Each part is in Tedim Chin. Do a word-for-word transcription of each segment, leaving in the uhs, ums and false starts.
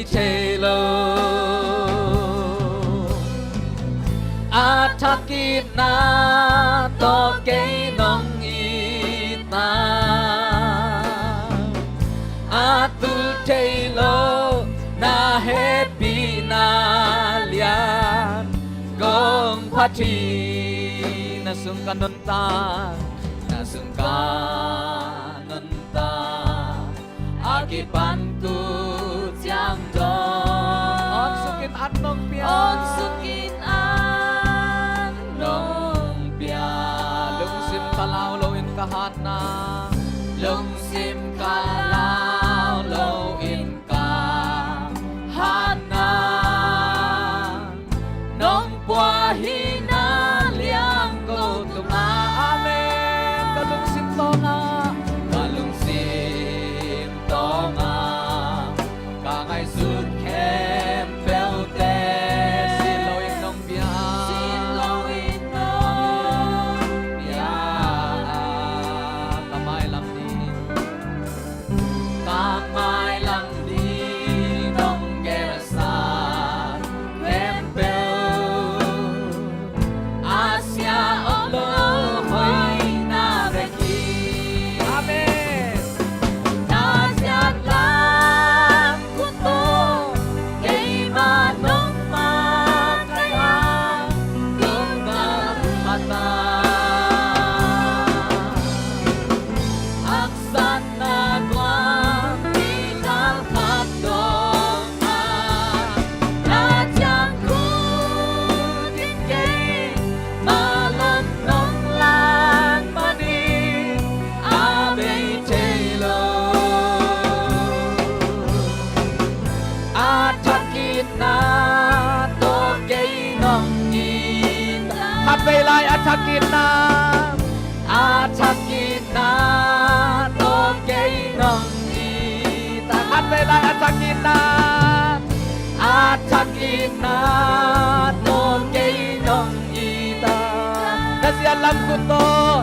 thei lo. A thak itna tawh kei nong it ta, a tul thei lo na hehpihna lian kong phat hi. Na sung ka nuntak, na sung ka nuntak, a kipan tu ciang dong. Hong sukin an nong pia, hong sukin an nong pia. Lungsim khalau loin ka hatna, lungsim khalau loin ka hatna, nong pua hihna liang ko tung a. Amen. Ka lungsim tawngah, ka lungsim tawngah, ka ngaihsut khempeuhte sin loin nong bia, sin loin nong bia. Ka mailam ding, ka mailam ding nong gelsa khempeuh, a sia om lo hoihna bek hi. Amen. Na siat lam khut tawh keimah nong makaih a, tungah phat a, haksatna guampi galkhat dong a, na ciang khut in keimah lam nong lak manin a bei thei lo. A thak itna tawh kei nong it a. Khatvei lai a thak itna, a thak itna tawh kei nong it a. Khatvei lai a thak itna, a thak itna tawh kei nong it a. Na siat lam khut tawh,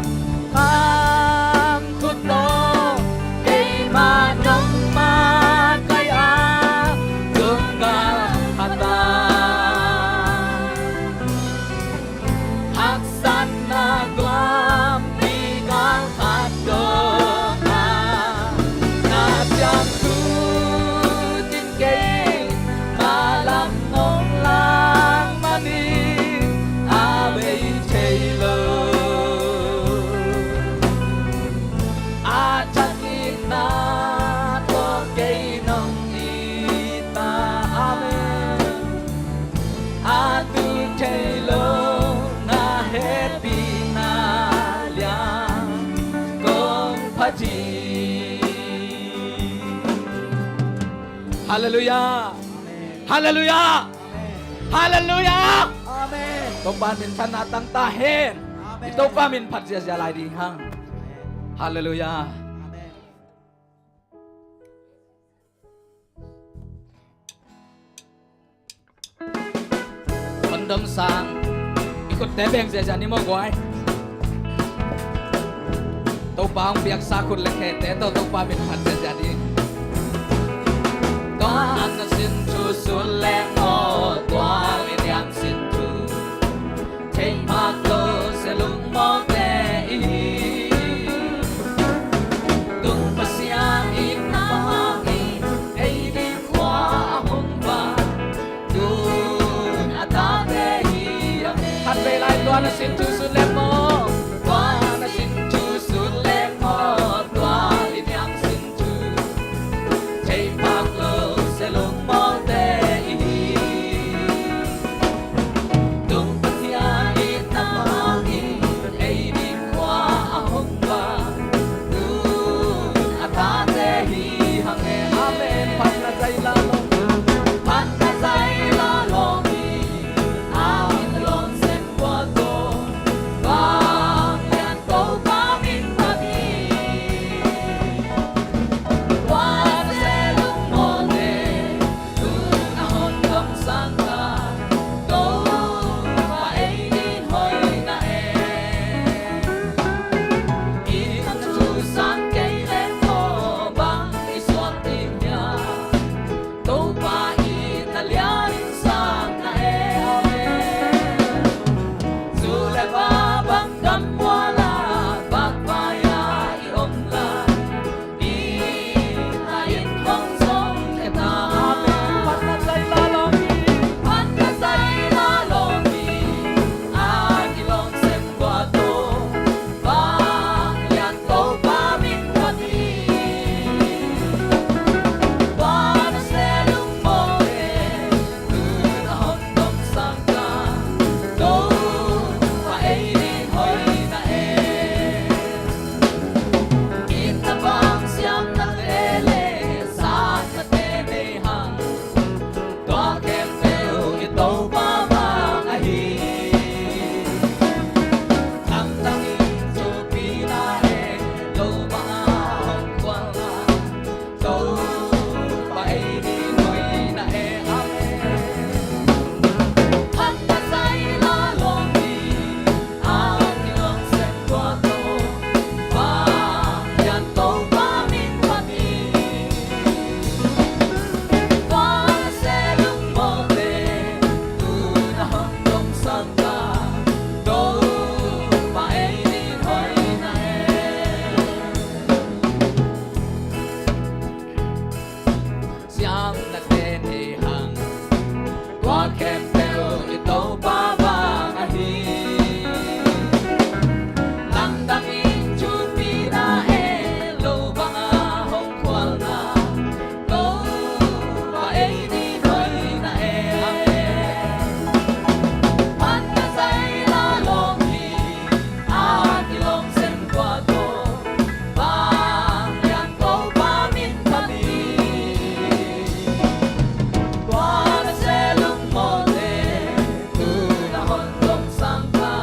lam khut tawh keimah nong makaih a, tungah phat a, haksatna guampi galkhat dong a, na ciang khut in keimah lam nong lak manin a bei thei lo. A thak itna tawh kei nong it a. Amen. A tul thei lo na hehpihna liang kong phat hi. Halleluiah. Halleluiah. Halleluiah. Amen. Topa min thang a tang ta hen. Amen. I Topa min phat ziahziah lai ding hang. Halleluiah. Amen. Hong dom sang, i khutte beng ziahziah ni maw guai. Topa hong piaksa khut le khete tawh Topa min phat ziahziah ni. Tua na sin thu sun le maw, tua i niam sin thu thei phak lo se lungmawte i hi. Tung Pasian in na hangin ei ding khua a hong pan, tun a tate hi a me. Khatvei lai tua na sin thu sun le maw. Tua na sin thu sun le maw, tua i niam sin thu thei phak lo se lungmawte i hi. Tung Pasian in na hangin ei ding khua a hong pan, tun a tate hi hang e. Amen. Phatna zai la lo. Phatna zai la lo mi. Amen. Lawm sem kua to. ciamna te nei hang. Tua khempeuh i Topa vang ahi. Lamdang in cun tina e, lo banga hong khualna. Topa ei ding hoihna e. Amen. Manna zaina lawng hi. A kilawm sem tua tawh vanglian Topa min phat hi. Tua na se lungmawhte tu na hon tong sangka.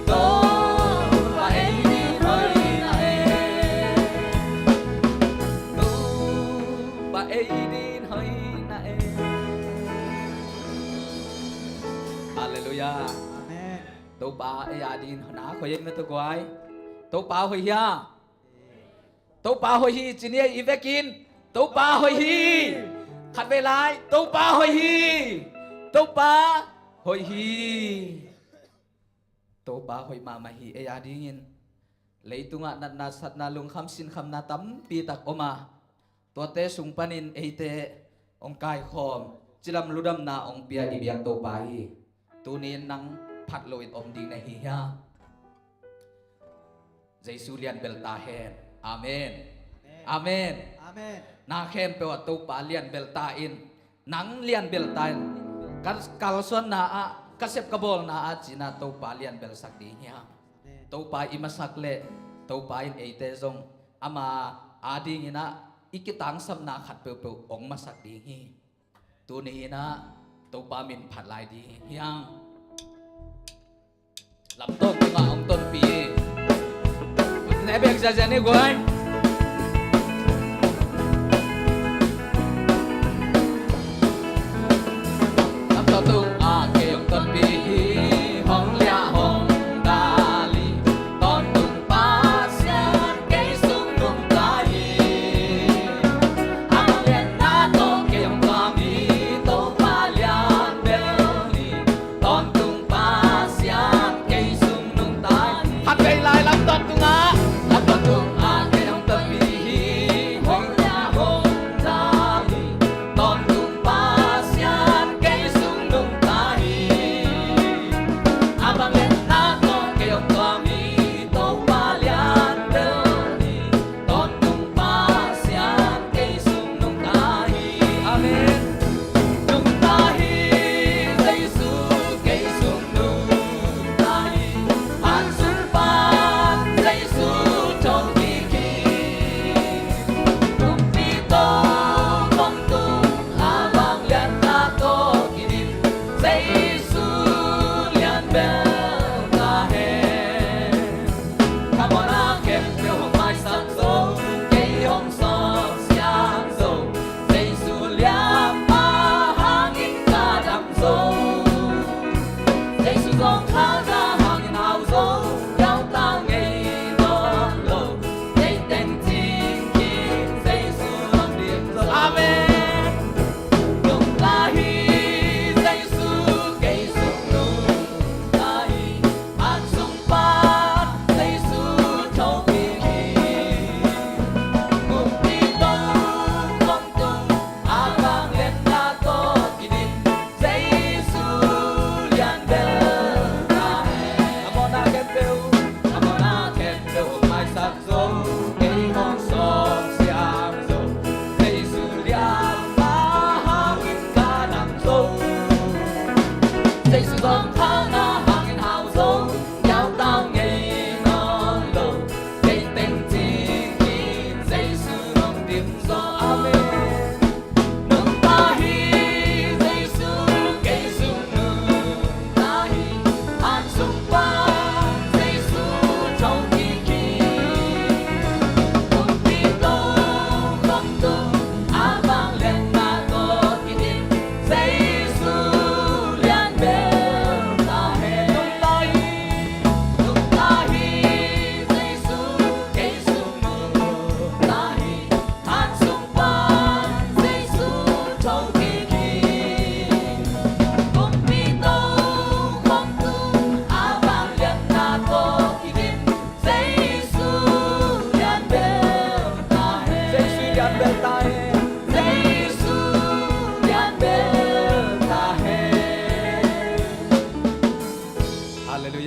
Topa ei ding hoihna e. Topa ei ding hoihna e. Halleluiah. Amen. Topa ei a dingin na hoih ei mah tawh guai. Topa hoih hia? Topa hoih hi ci ni ei i vekin. Topa hoih hi. Khatvei lai. Topa hoih hi. Topa hoih hi. Topa hoih mahmah hi ei a dingin. Leitungah natna satna lungkham sinkhamna tampi tak om a, tuate sung panin eite hong kaikhawm, cilam ludamna hong pia i biak Topa hi. Tuni in nang phat lo in om ding na hi hia? Jesu lianbel ta hen. Amen. Amen. Amen. Amen. Na khempeuh ah Topa lianbel ta in, nang lianbel ta in, ka kalsuanna ah, ka sep ka bawlna ah cina Topa lianbelsak ding hiam? Amen. Topa i masak leh Topa in eite zong ama a dingin ah i kitangsapna khat peuhpeuh hong masak ding hi. Tuni in ah Topa min phat lai ding hiam? Lamtawn tungah hong tonpih hi. Ne bek ziazia ni guai. Lamtawn tungah kei hong tonpih hi. Hong liah hong dal hi. Tawntung Pasian kei sung nungta hi. A lianna tawh kei hong tuam hi. Topa lianbel hi. Tawntung Pasian kei sung nungta hi. Khatvei lai lamtawn tungah. Lamtawn tungah kei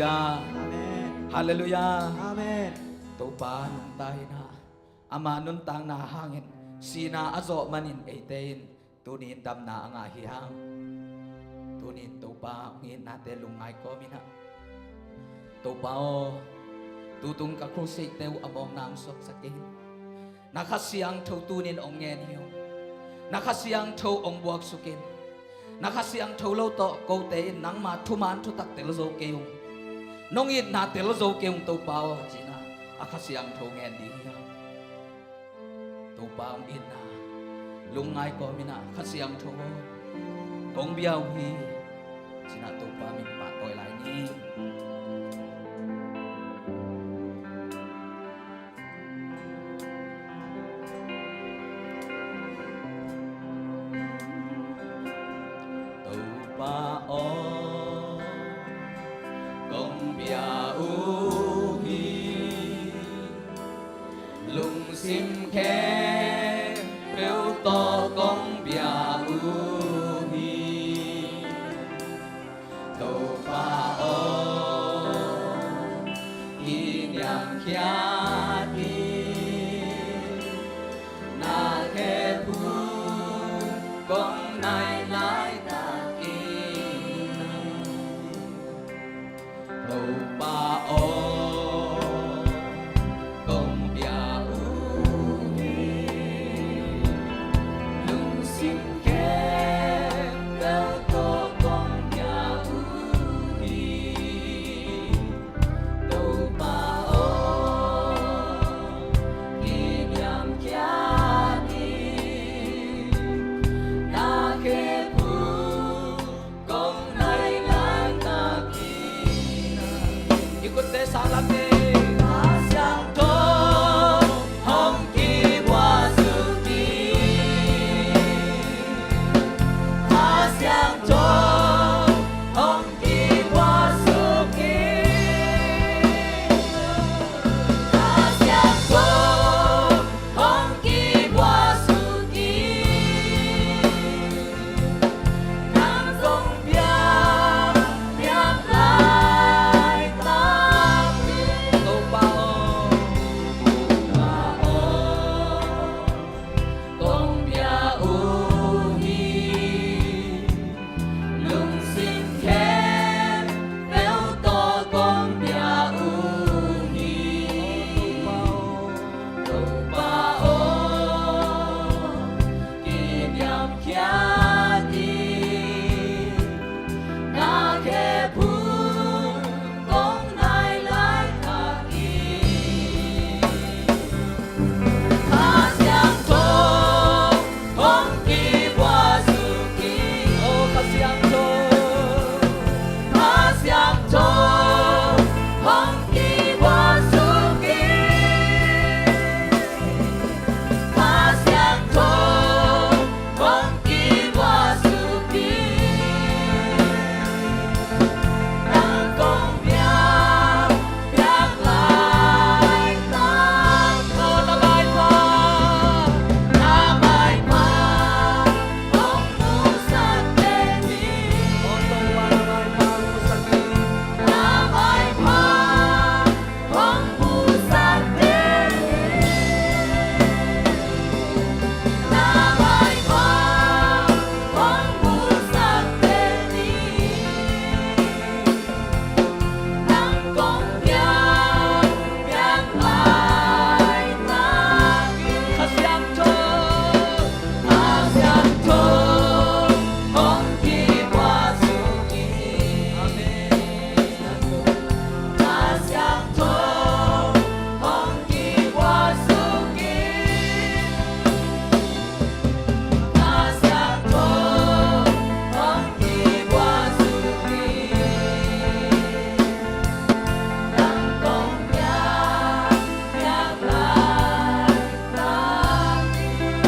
Amen. Halleluiah. Amen. Topa nungta in ah, ama nuntakna hangin sihna a zawh manin eite in tuni in damna a ngah hi hang. Tuni in Topa hong itnate lungngai kawm in ah, Topa aw, tutung ka crusade-te uh a mawkna hong suaksak kei in. Na Kha Siangtho tuni in hong ngen hi ung. Na Kha Siangtho hong buaksuk in. Na Kha Siangtho lo tawh kote in nangma thuman thutak tel zo kei ung. Nong itna tel zo kei ung Topa aw, ci-in ah a Kha Siangtho ngen ding hi hang. Topa hong itna lungngai kawm in ah, Kha Siangtho aw, kong bia uh hi, ci-in ah Topa min pahtawi lai ni. Topa aw, kong bia uh hi, lungsim khempeuh tawh kong bia uh hi. Topa aw, kiniamkhiat in, na khe phung kong nai laitak in. Topa aw, kong bia uh hi, lungsim khempeuh tawh kong bia uh hi. Topa aw, kiniamkhiat in, na khe phung kong nai laitak in. I kutte sang lam ni. Kha Siangtho hong kibuaksuk in. Kha Siangtho hong kibuaksuk in. Kha Siangtho hong kibuaksuk in. Nang kong biak, biak laitak in. Topa aw, Topa aw, kong bia uh hi. Lungsim khempeuh tawh kong bia uh hi. Topa aw, kiniamkhiat in, na khe phung kong nai laitak in. Kha Siangtho hong kibuaksuk in. O Kha Siangtho, Kha Siangtho hong kibuaksuk in. Kha Siangtho hong kibuaksuk in. Nang kong biak, biak laitak. O na maipha, na maipha hong musak teh ni. O Topa, na maipha hong musak teh ni. Na maipha hong musak teh ni. Na maipha hong musak teh ni. Nang kong biak, biak laitak in. Kha Siangtho, Kha Siangtho hong kibuaksuk in. Amen. Kha Siangtho hong kibuaksuk in. Kha Siangtho hong kibuaksuk in. Nang kong biak, biak laitak in.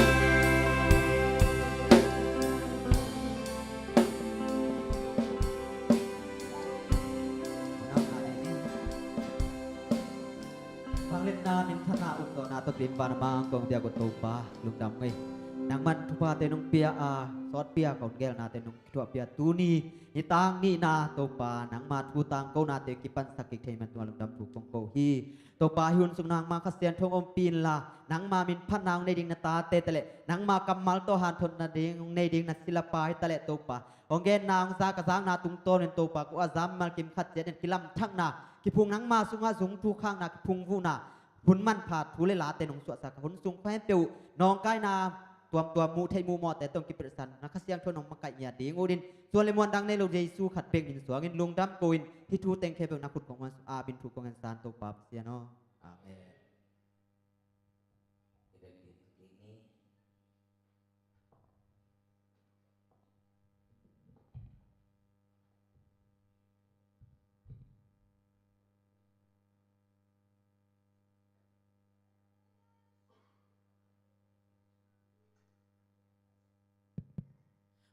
Vangliatna, minthanna, ukdawhna tawh pen van a mang kong diak uh Topa, lungdam ngei. Nangman thuphate nong pia a, sawtpi a ka hun geelnate nong kithuahpih a, tuni nitak nihna Topa, nangma thu tangkonate kipansak kik thei man tua lungdam thu kong ko hi. Topa, hih hun sung nangma Kha Siangtho hong ompih inla, nangma min phatna hong nei ding na tate taleh, nangma kammal tawh hanthotna ding hong nei ding na silapa hi taleh Topa, hong genna hong za ka zakna tungtawnin Topa, ko a za mimal kim khat ciatin kilamthakna kiphung, nangma sungah zung thu khakna kiphung vuhna hun manpha thu le late nong suahsak a, hun sung khuahempeuh nawngkaina tuamtuam, muh theih muh mawhte tawh kipelhsan na Kha Siangtho nong makaih ngiat ding uh din, suan le muan dang nei lo Jesu khat bek min suangin lungdam ko-in, hih thu teng khempeuh na khut kong muan sung a, min thu kong ensan Topa Pasian aw. Amen.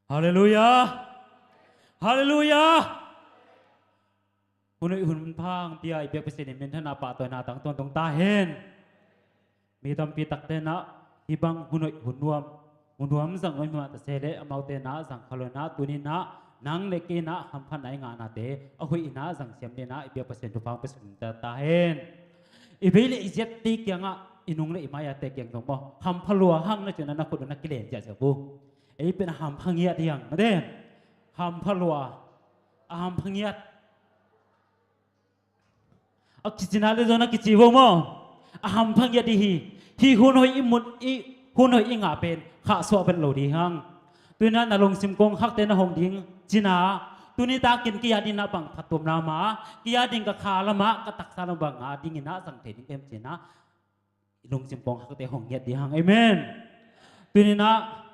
Halleluiah. Halleluiah. Hun hoih hun pha hong pia i biak Pasian in minthanna, pahtawina tangtun tong ta hen. Mi tampi takte in ah hih bang hun hoih hun nuam, hun nuam zang nuam hi mah ta se leh, amaute in ah zang kha lo in ah, tuni in ah nang le kei in ah hamphatna i ngahnate a hoih in ah zang siam dingin ah i biak Pasian thupha hong pia suk ta hen. I vei le i ziatte kiangah, i nung le i mai-ate kiang zong maw, hampha lua hang na ci-in ah na khut uh na kilen ziahziah uh. Ei pen a hampha ngiat hi hang, mate. Hampha lua, a hampha ngiat. A kici na le zong na kici vo maw. A hampha ngiat ding hi. Hih hun hoih i mut, i hun hoih i ngah pen khahsuah vet lo ding hang. Tuni in ah na lungsim kongkhakte na hong ding cina, tuni takin kei a dingin ah bang phattuamna om a, kei a dingin ka kha lamah, ka taksa lamah bang ngah dingin ah zang thei ding ka hiam cina, i lungsim kongkhakte hong ngiat ding hang. Amen. Tuni in ah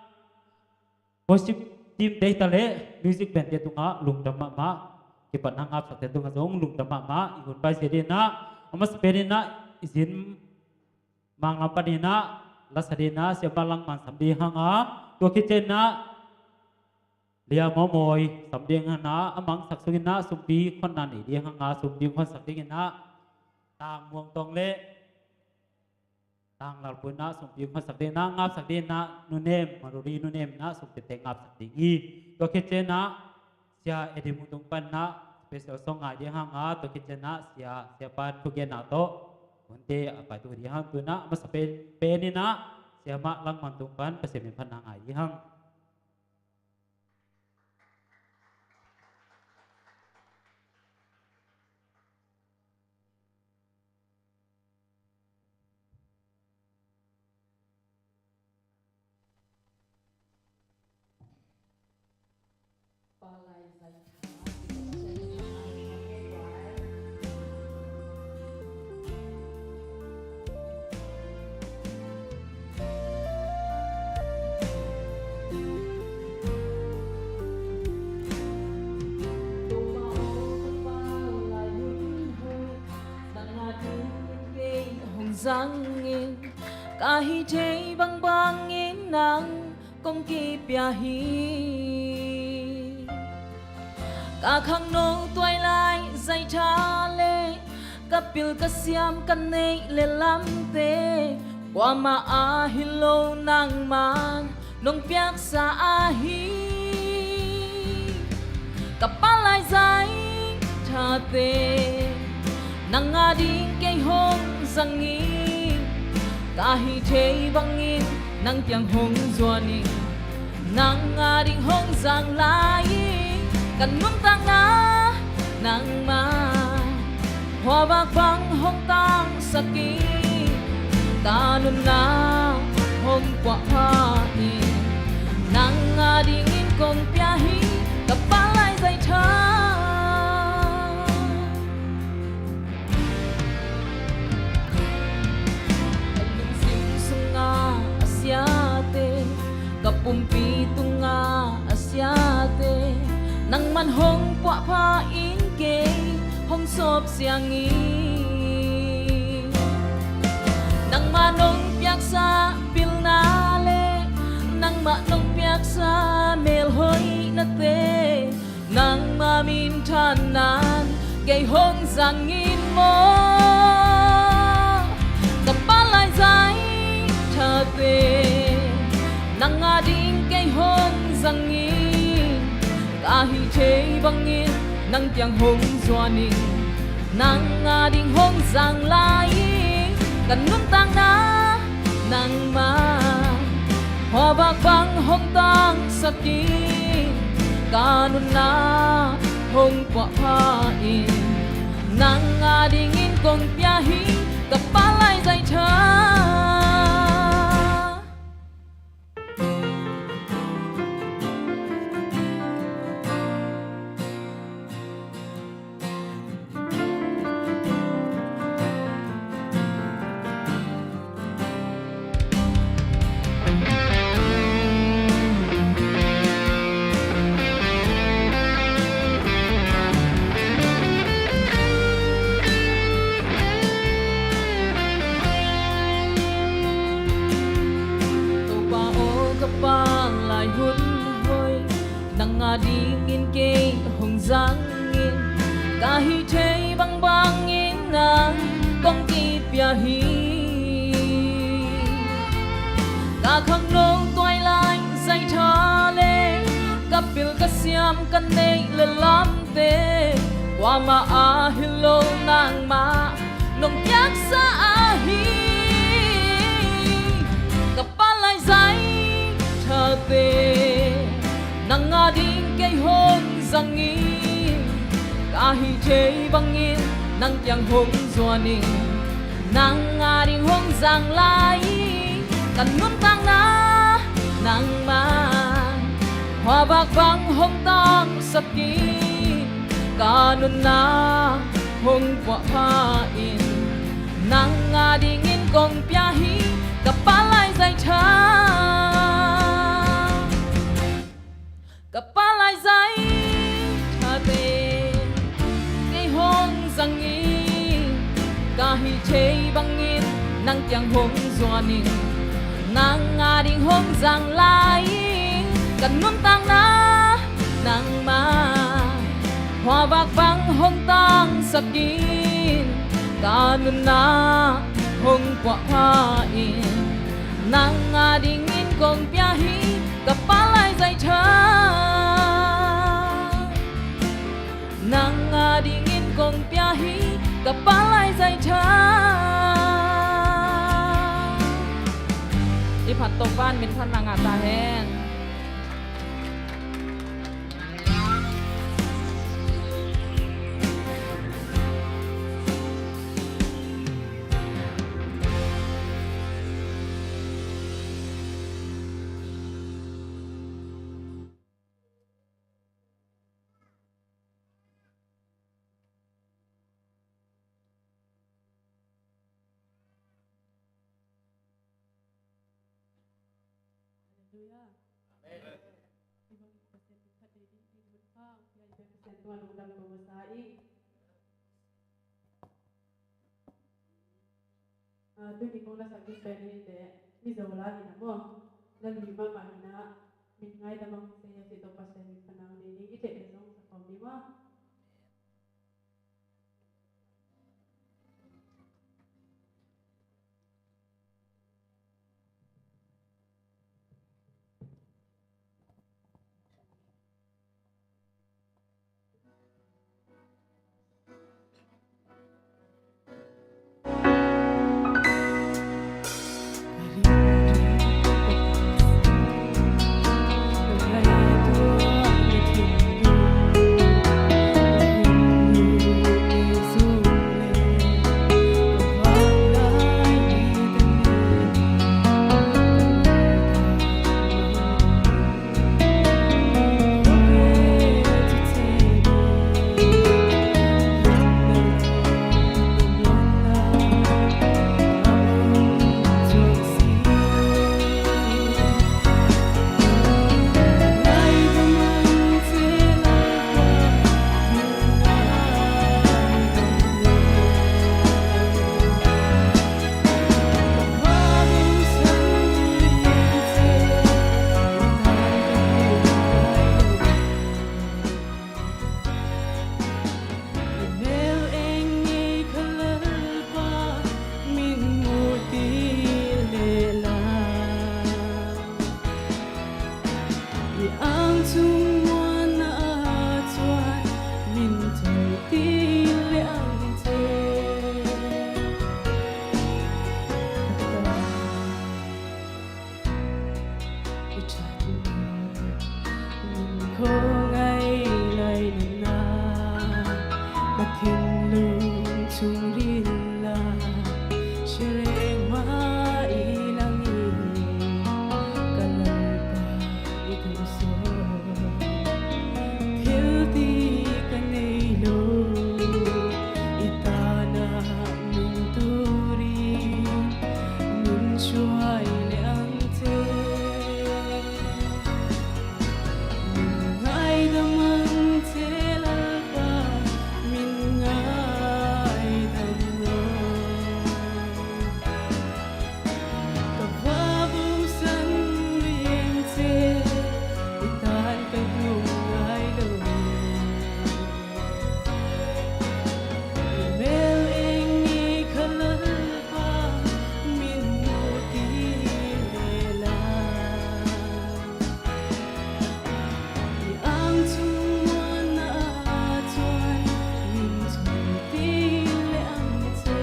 worship team te hi taleh music band te tungah lungdam mahmah, kipatna ngapsakte tungah zong lungdam mahmah. I hun paise dingin ah, a masa pen in ah i zin Manglam panin ah, lasa dingin ah, siamah Langman sam ding hang a, tua khit ciangin ah, Lia Mawmawi sam ding hang a, a mangsak sungin ah, sumpi khonna nei ding hang a, sumpi khonsak dingin ah, Tang Muang Tawng le Tang Lal Pun in ah, sumpi khonsak dingin ah, ngapsak dingin ah, Nu Nem, Maruri Nu Nem in ah, sumpite ngapsak ding hi. Tua khit ciangin ah, Sia Eddie Mung tung panin ah special song ngai ding hang a, tua khit ciangin ah Sia, Siapa thugenna tawh hunte a paitu ding hang. Tu in ah a masa pen, pen in ah siamah Langman tung pan Pasian min phatna ngai ding hang. Nang a dingin kei hong zangin, ka hih theih bangbangin nang kong kipia hi. Ka khangno tuailai zaitha le ka pil ka siam ka neih le lamte, kuamah a hi lo nangman nong piaksa ahi. Ka palai zaithate nang a ding kei hong zangin, ka hih theih bangin nang kiang hong zuanin, nang a ding hong zang lai-in, ka nuntakna nangma khuavak bang hong tangsak in, ka nunna hong puahpha in, nang a dingin kong pia hi, ka palai zaitha. Ka lungsim sunga a siate, ka pumpi tunga a siate, nangman hong puahpha in kei hong sawp siang hi. Nangmah nong piaksa pilna le nangmah nong piaksa melhoihnate, nangma minthanna'n kei hong zang in maw. Ka palai zaithate, Nang ading kei hong zang in, ka hih theih bangin nang kiang hong zuan ing. Nang ading hong zang lai ing, ka nuntakna nangmah. Khuavak bang hong tangsak ing, ka nunna hong puahpha in. Nang adingin kong pia hi, ka Pa Laizai tha. Topa aw, ka Pa Lai hun hoih, nang adingin kei hong zang in, ka hih theih bangbangin nang kong kipia hi. Ka khangno Tuai Laizai tha le ka pil ka siam ka neih le lamte, kuamah ahi lo nangmah nong piaksa ahi. Ka Pa Laizai thate, nang ading kei hong zang in, ka hih theih bangin nang kiang hong zuan ing. Nang ading hong zang lai ing, ka nuntakna nangmah. Khuavak bang hong tangsak ing, ka nunna hong puahpha in. Nang adingin kong pia hi, ka Pa Laizai tha. Ka Pa Laizai thate, kei hong zang in, ka hih theih bangin nang kiang hong zuan ing. Nang ading hong zang lai ing, ka nuntakna nangmah. Khuavak bang hong tangsak in, ka nunna hong puahpha in. Nang adingin kong pia hi, ka Pa Laizai tha. Nang adingin kong pia hi, ka Pa Laizai tha. I phat Topa'n minthanna ngah ta hen. Halleluiah. Amen. I bang Pasian min phat ding, i hun pha hong pia i Pasian tungah lungdam ko masa ing. Ah, tuni kong lasak ding pen hi leh, Mizo la hi na maw. Na lui mahmah hi na, min ngaidam a hong sei a, ci tawh Pasian min phat nang ding, i theih leh zong sa khawm ni maw. Tung muanna ah cuan min tawh ti le ang te. I ṭhat min khawngaih lai nunna, ka thinlung chung rila, sia reng mah i lang in, ka Lalpa i duhsawn. Thil ti ka nei lo, i tanah nungturi, nun suai le ang te. Min ngaidam ang te Lalpa, min ngaidam lo. Ka va busan leng te, i tan ka nung ngai lo. I mel eng i ka Lalpa, min mu ti le la. I ang tung muanna ah cuan min tawh ti le ang te.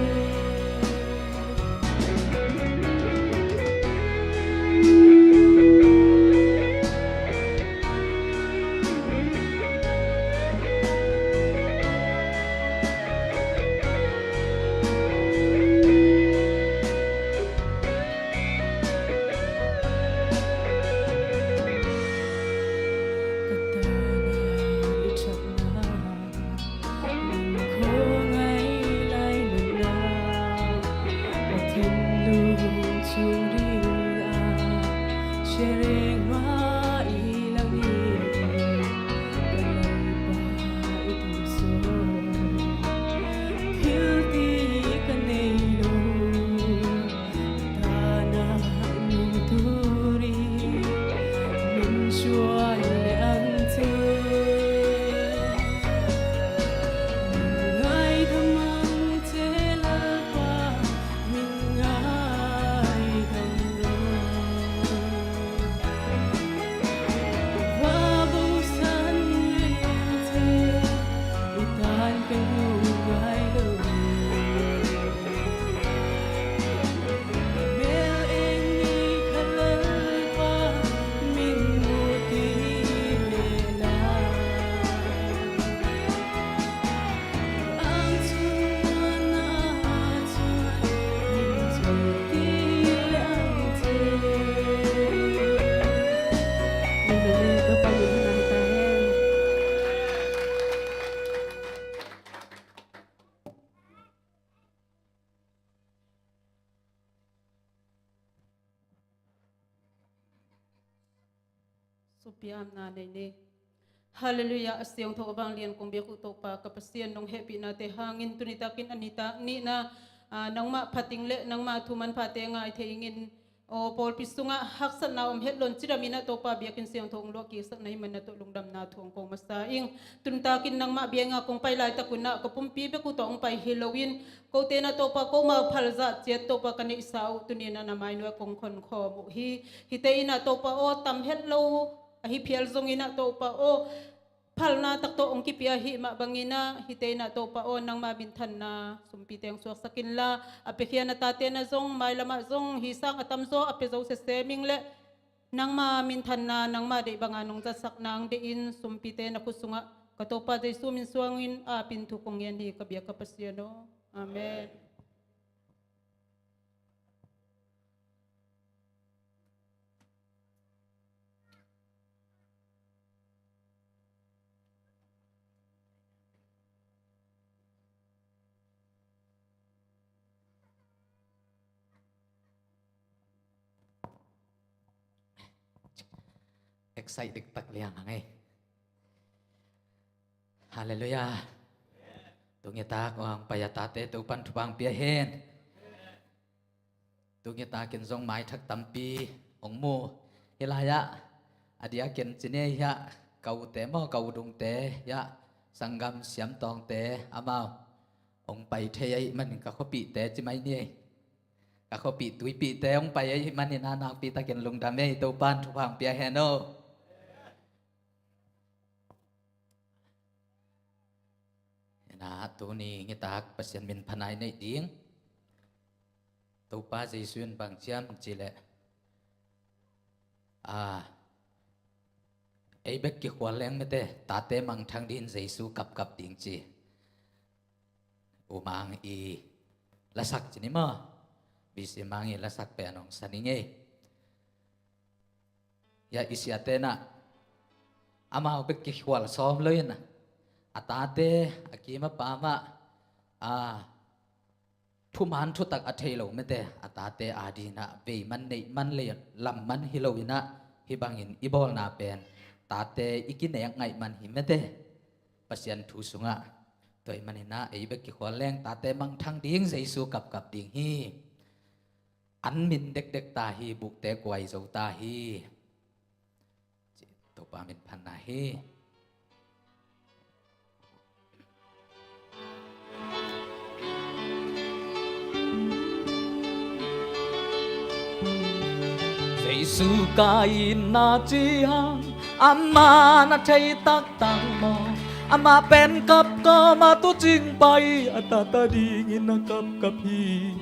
Ka tanah i ṭhatna, min khawngaih lai nunna, ka thinlung chung rila, sia reng mah i lang in, ka Lalpa i duhsawn. Thil ti ka nei lo, tanah nungturi, nun suai le ang te. Min ngaidam ang te Lalpa, min ngaidam lo. Va busan leng te, i tan ka nung ngai lo. Mel eng i ka Lalpa, min mu ti le la. Ang tung muanna ah cuan min tawh ti le ang te. Amen. Topa min thang ta hen. Suppiamna nei ni. Halleluiah, a siangtho a vanglian kong biak uh Topa ka Pasian, nong hehpihnate hangin tuni takin a nitak nihna, ah, nangmah phating le nangmah thu manphate ngai thei ingin, aw pawlpi sungah haksatna om het loin cidam inah Topa biakinn siangtho hong luah kiksak na hih man na tawh lungdamna thu hong ko masa ing. Tuni takin nangmah bia-inn ah kong pai laitak unah ka pumpi bek uh tawh hong pai hi loin, kote na Topa, komau phal zah ciat Topa ka neihsa uh, tuni inah na mainuai kong khonkhawm uh hi. Hihte inah Topa aw, tam het lo ahi phial zong inah Topa aw, phalna tak tawh hong kipia ahih mah bang inah, hihte inah Topa aw, nangma minthanna sumpite hong suaksak inla, a piakhia na tate na zong mailamah zong hi sang a tamzaw a pia zo sese ming le nangma minthanna, nangma deih banga nong zatsak nang deih in, sumpite na khut sungah ka Topa Jesu min suangin a ap in thu kong ngen hi ka biak ka Pasian aw. Amen. Excite diktak liang hang ei. Halleluiah. Tuni tak hong pai a tate Topan thupha pia hen. Tuni takin zong maithak tampi hong mu. Hih lai-ah a diakin cine hiah ka ute maw, ka u Dungte hiah, sanggam Siamtawngte amau hong pai thei ahih manin ka khuapihte ci mai ni ei. Ka khuapih tuipihte hong pai ahih manin a nakpi takin lungdam ei, Topan thupha pia hen aw. Tuni nitak Pasian min phanai neih ding. Topa Jesu in bang ciam ci leh, a, ei bek kikhual leng mete, tate mangthang ding Jesu kapkap ding ci. U Mang i lasak ci ni maw? B C Mang i lasak pen hong sa ni ngei. Ya i siate na amau bek kikhual sawm lo in a tate a kim a pam ah, a, thuman thutak a thei lo mete, a tate a ding ah vei man neih man lei lam man hi lo in a, hi bangin i bawlna pen tate i kinek ngaih man hi mete. Pasian thu sungah tua ahih manin a ei bek kikhual leng tate mangthang ding Jesu kapkap ding hi. An min dekdek ta hi, bukte kuai zo ta hi. Topa min phanna hi. Jesu ka itna ciang amah na thei taktak maw? Amah pen kap kap a tu cing pai a tate dingin a kapkap hi.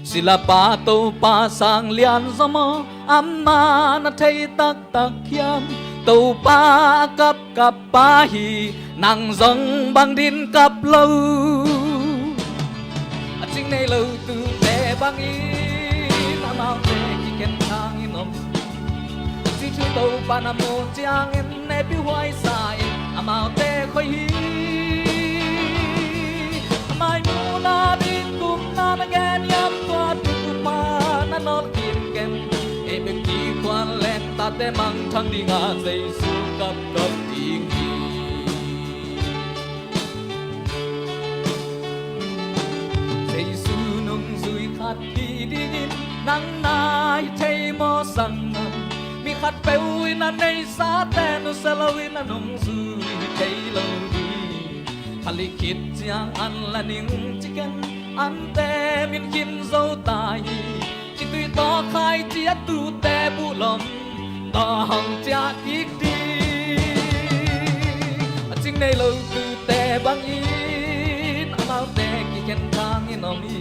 Silapa Topa sang lian zaw maw? Amah na thei taktak hiam? Topa a kapkap pa hi, nang zong bang din kap lo. A cing nei lo tute bangin amaute kikhen thangin om. Cih thu Topa na muh ciangin nepi huaisa in amaute khoi hi. A mai muhna ding kumna na gen hiam, tua thupha na nolh khin ken. Ei bek kikhual leng tate mangthang ding a Jesu kapkap ding hi. Jesu nungzui khat hi dingin nang na hi thei maw sanggam? Mi khatpeuh in a neisate nusia loin a nungzui hi thei lo ding. Kha lik khit ciang an la ning ci ken, ante min khin zo ta hi. Khitui tawh khaici a tute buh lom, tawh hong ciah kik ding. A cing nei lo tute bangin amaute kikhen thangin om hi.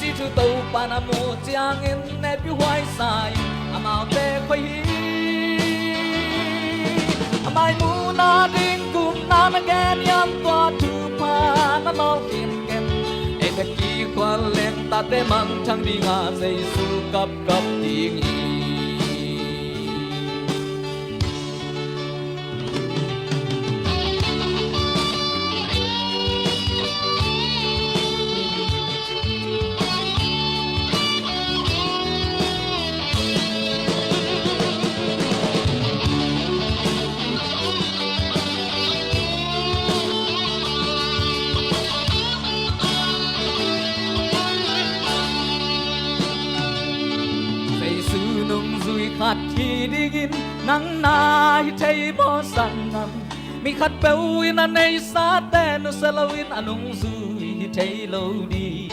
Cih thu Topa na muh ciangin nepi huaisa in amaute khoi hi. A mai muhna ding kumna na gen hiam, tua thupha na nolh khin ken. Ei bek kikhual leng tate mangthang ding a Jesu kapkap ding hi. Jesu nungzui khat hi dingin nang na hi thei maw sanggam? Mi khatpeuh in a neisate nusia loin a nungzui hi thei lo ding.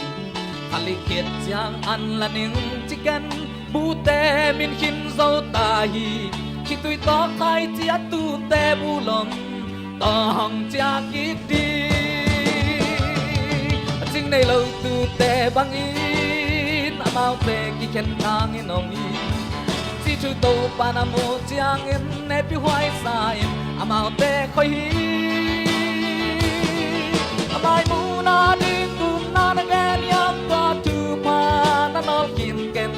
Kha lik khit ciang an la ning ci ken, buhte min khin zo ta hi. Khitui tawh khaici a tute buh lom, tawh hong ciah kik ding. A cing nei lo tute bangin amaute kikhen thangin om hi. Cih thu Topa na muh ciangin nepi huaisa in amaute khoi hi. A mai muhna ding kumna na gen hiam, tua thupha na nolh khin ken.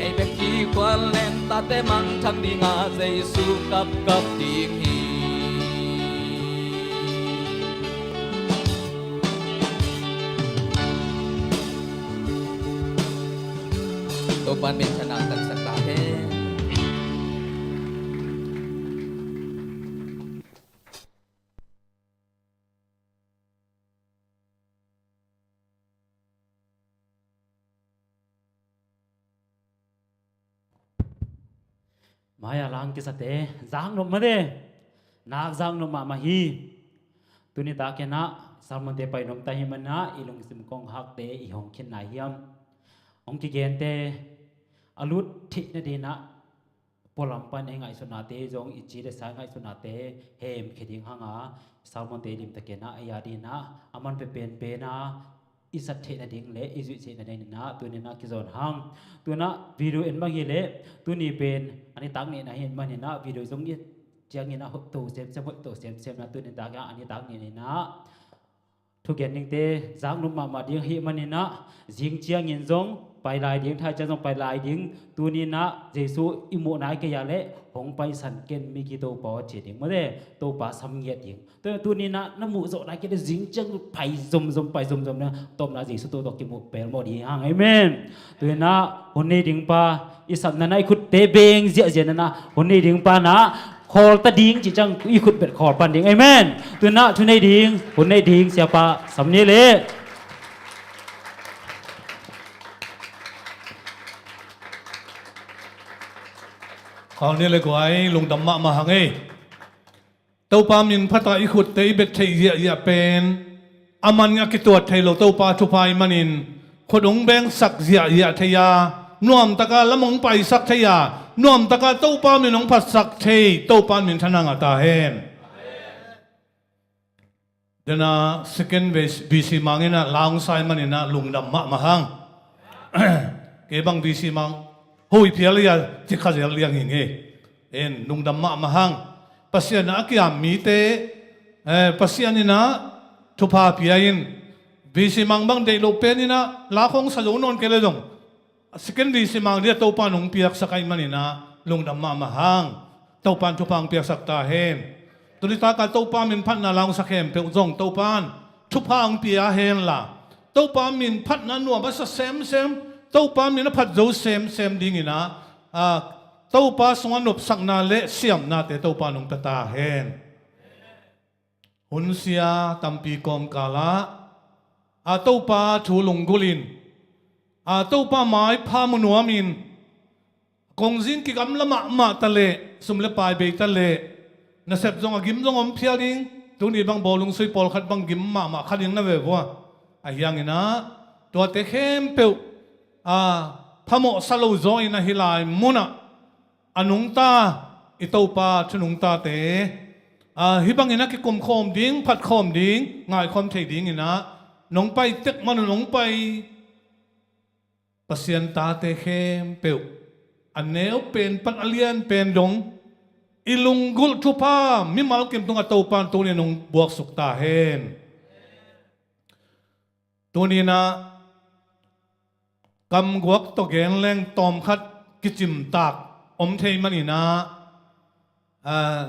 Ei bek kikhual leng tate mangthang ding a Jesu kapkap ding hi. Topa'n minthanna tangsak ta hen. Mai-a lang kisate zaknop mate, nak zaknop mahmah hi. Tuni tak henah sermonte pai nuam ta hi manah i lungsim kong hakte i hong khin lai hiam? Hong kigente a lut theihna dinah pualam pan i ngaihsutnate zong i ci le sa i ngaihsutnate hemkhia ding hanga, sermonte limtakin ah ei a dingin ah a man penpen a i sat theih nading le i zuih theih nadingin ah tuni-in ah kizawn hang. Tu-in ah video en bang hi leh tuni pen a nitak nihna hi manin ah video zong i et ciangin ah hoih to semsem, hoih to semsem na tuni tak a nitak nihna in ah thugen dingte zaknop mahmah ding ahih manin ah zing ciangin zong pai lai ding, thai ciang zong pai lai ding. Tuni-in ah Jesu i muh nai kei a leh hong paisan ken, mi kito pau a ci ding mawte, Topa sam ngiat ding. Tuni-in ah na muh zawh nai kei leh zing ciang pai zomzom, pai zomzom na tawpna Jesu tawh tawh kimuh pelmawh ding hang. Amen. Tu-in ah hun nei ding pa i sapna na i khutte beng ziahziah na, hun nei ding pa na khawl ta ding cih ciang i khut beng khawl pan ding. Amen. Tu-in ah thu nei ding, hun nei ding siapa sam ni leh. Khawl ni leh guai, lungdam mahmah hang ei. Topa min phatah i khutte i bet theih ziahziah pen a man a kituat thei lo Topa thupha ahih manin khut hong bengsak ziahziah thei a, nuamtaka lam hong paisak thei a, nuamtaka Topa min hong phatsak thei Topa min thang a ta hen. Dena second V C, V C Mang in ah la hong sa ahih manin ah lungdam mahmah hang. Kei bang V C Mang hoi phial ia, cikha zel liang hi ngei. En, lungdam mahmah hang. Pasian a kiam mite, eh, Pasian in ah thupha pia in, V C Mang bang deih loh pen in ah la khong sa zo nawn kei leh zong, second V C Mang dia Topa in hong piaksak ahih manin ah lungdam mahmah hang. Topa in thupha hong piaksak ta hen. Tuni taka Topa min phatna la hong sa khempeuh zong Topa in thupha hong pia hen la, Topa min phatna nuam a sa semsem, Topa min a phat zo semsem dingin ah, ah, Topa sungah nopsakna le siamnate Topa in hong pia ta hen. Hun sia tampi kawmkal ah, a Topa thu lunggulh in, a Topa maipha mu nuam in, kongzing kigamla mahmah ta leh, sum le pai bei ta leh, nasep zong a gim zong om phial ding, tuni bang bawlung sui pawlkhat bang gim mahmah kha ding na ve vua. Ahi hangin ah tuate khempeuh, a, phamawh sa lo zaw in ah hih lai mun ah a nungta i Topa thu nungtate, a, hih bangin a kikum khawm ding, phat khawm ding, ngai khawm thei dingin ah nong pai tek man un hong pai Pasian tate khempeuh, a neu pen pan a lian pen dong i lunggulh thupha mimal kim tungah Topa in tuni in hong buaksuk ta hen. Tuni in ah kamguak tawh gen leng tawmkhat kicimtak om thei manin ah, ah,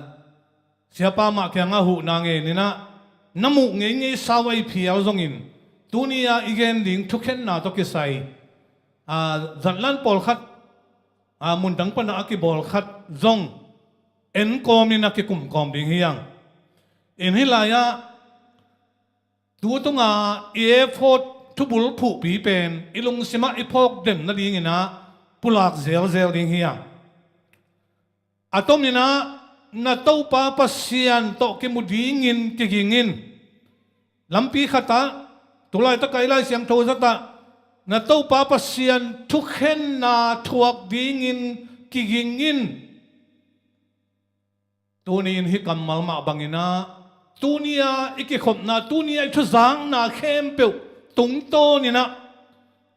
siapa mah kiangah huhna ngen in ah, na muh ngeingei sau a i phial zongin, tuni a i gen ding thukhenna tawh kisai, ah, zatlan pawlkhat, ah, mundang panah a kibawl khat zong en kawmin a kikum kawm ding hi hang. In hih lai-ah tu tunga i effort thubul phuhpi pen i lungsimah i phawk den nadingin ah pulak zelzel ding hi hang. A tomin ah na Topa Pasian tawh kimu dingin kiging in. Lampi khatah, tulaitak a i Lai Siangtho zatah na Topa Pasian thukhenna thuak dingin kiging in. Tuni in hih kammal mah bangin ah, tuni a i kikhopna, tuni a i thuzakna khempeuh tungtawnin ah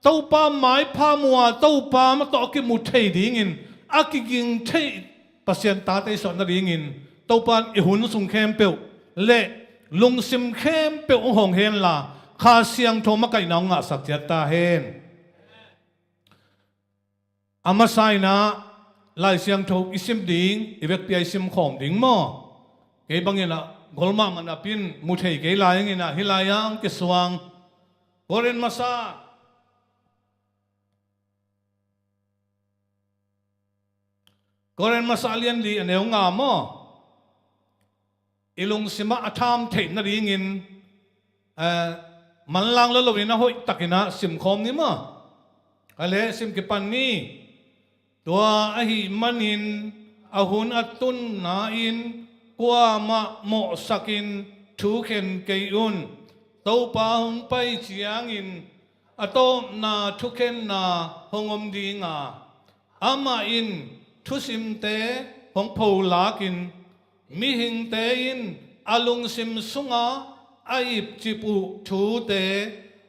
Topa maipha mu a, Topa mah tawh a kimu thei dingin a kiging thei Pasian tate i suah nadingin Topa in i hun sung khempeuh le lungsim khempeuh hong hawng henla, Kha Siangtho makaihna hong ngahsak ciat ta hen. A masa in ah Lai Siangtho i sim ding, i vekpi a i sim khawm ding maw? Kei bangin ah gol mahmah napi in mu thei kei lai-in ah hih lai-ah hong kisuang. Korin masa, Korin masa a lian li a neu nga maw? I lungsimah a tham theih nadingin, eh, manlang lo loin a hoihtakin ah simkhawm ni maw? Ka leh sim kipan ni. Tua ahih manin a hun a tunna in kuamah mawhsakin thukhen kei un. Topa hong pai ciangin a tawpna thukhenna hong om dinga, amah in thusimte hong pholakin mihingte in a lungsim sunga a ipcip uh thute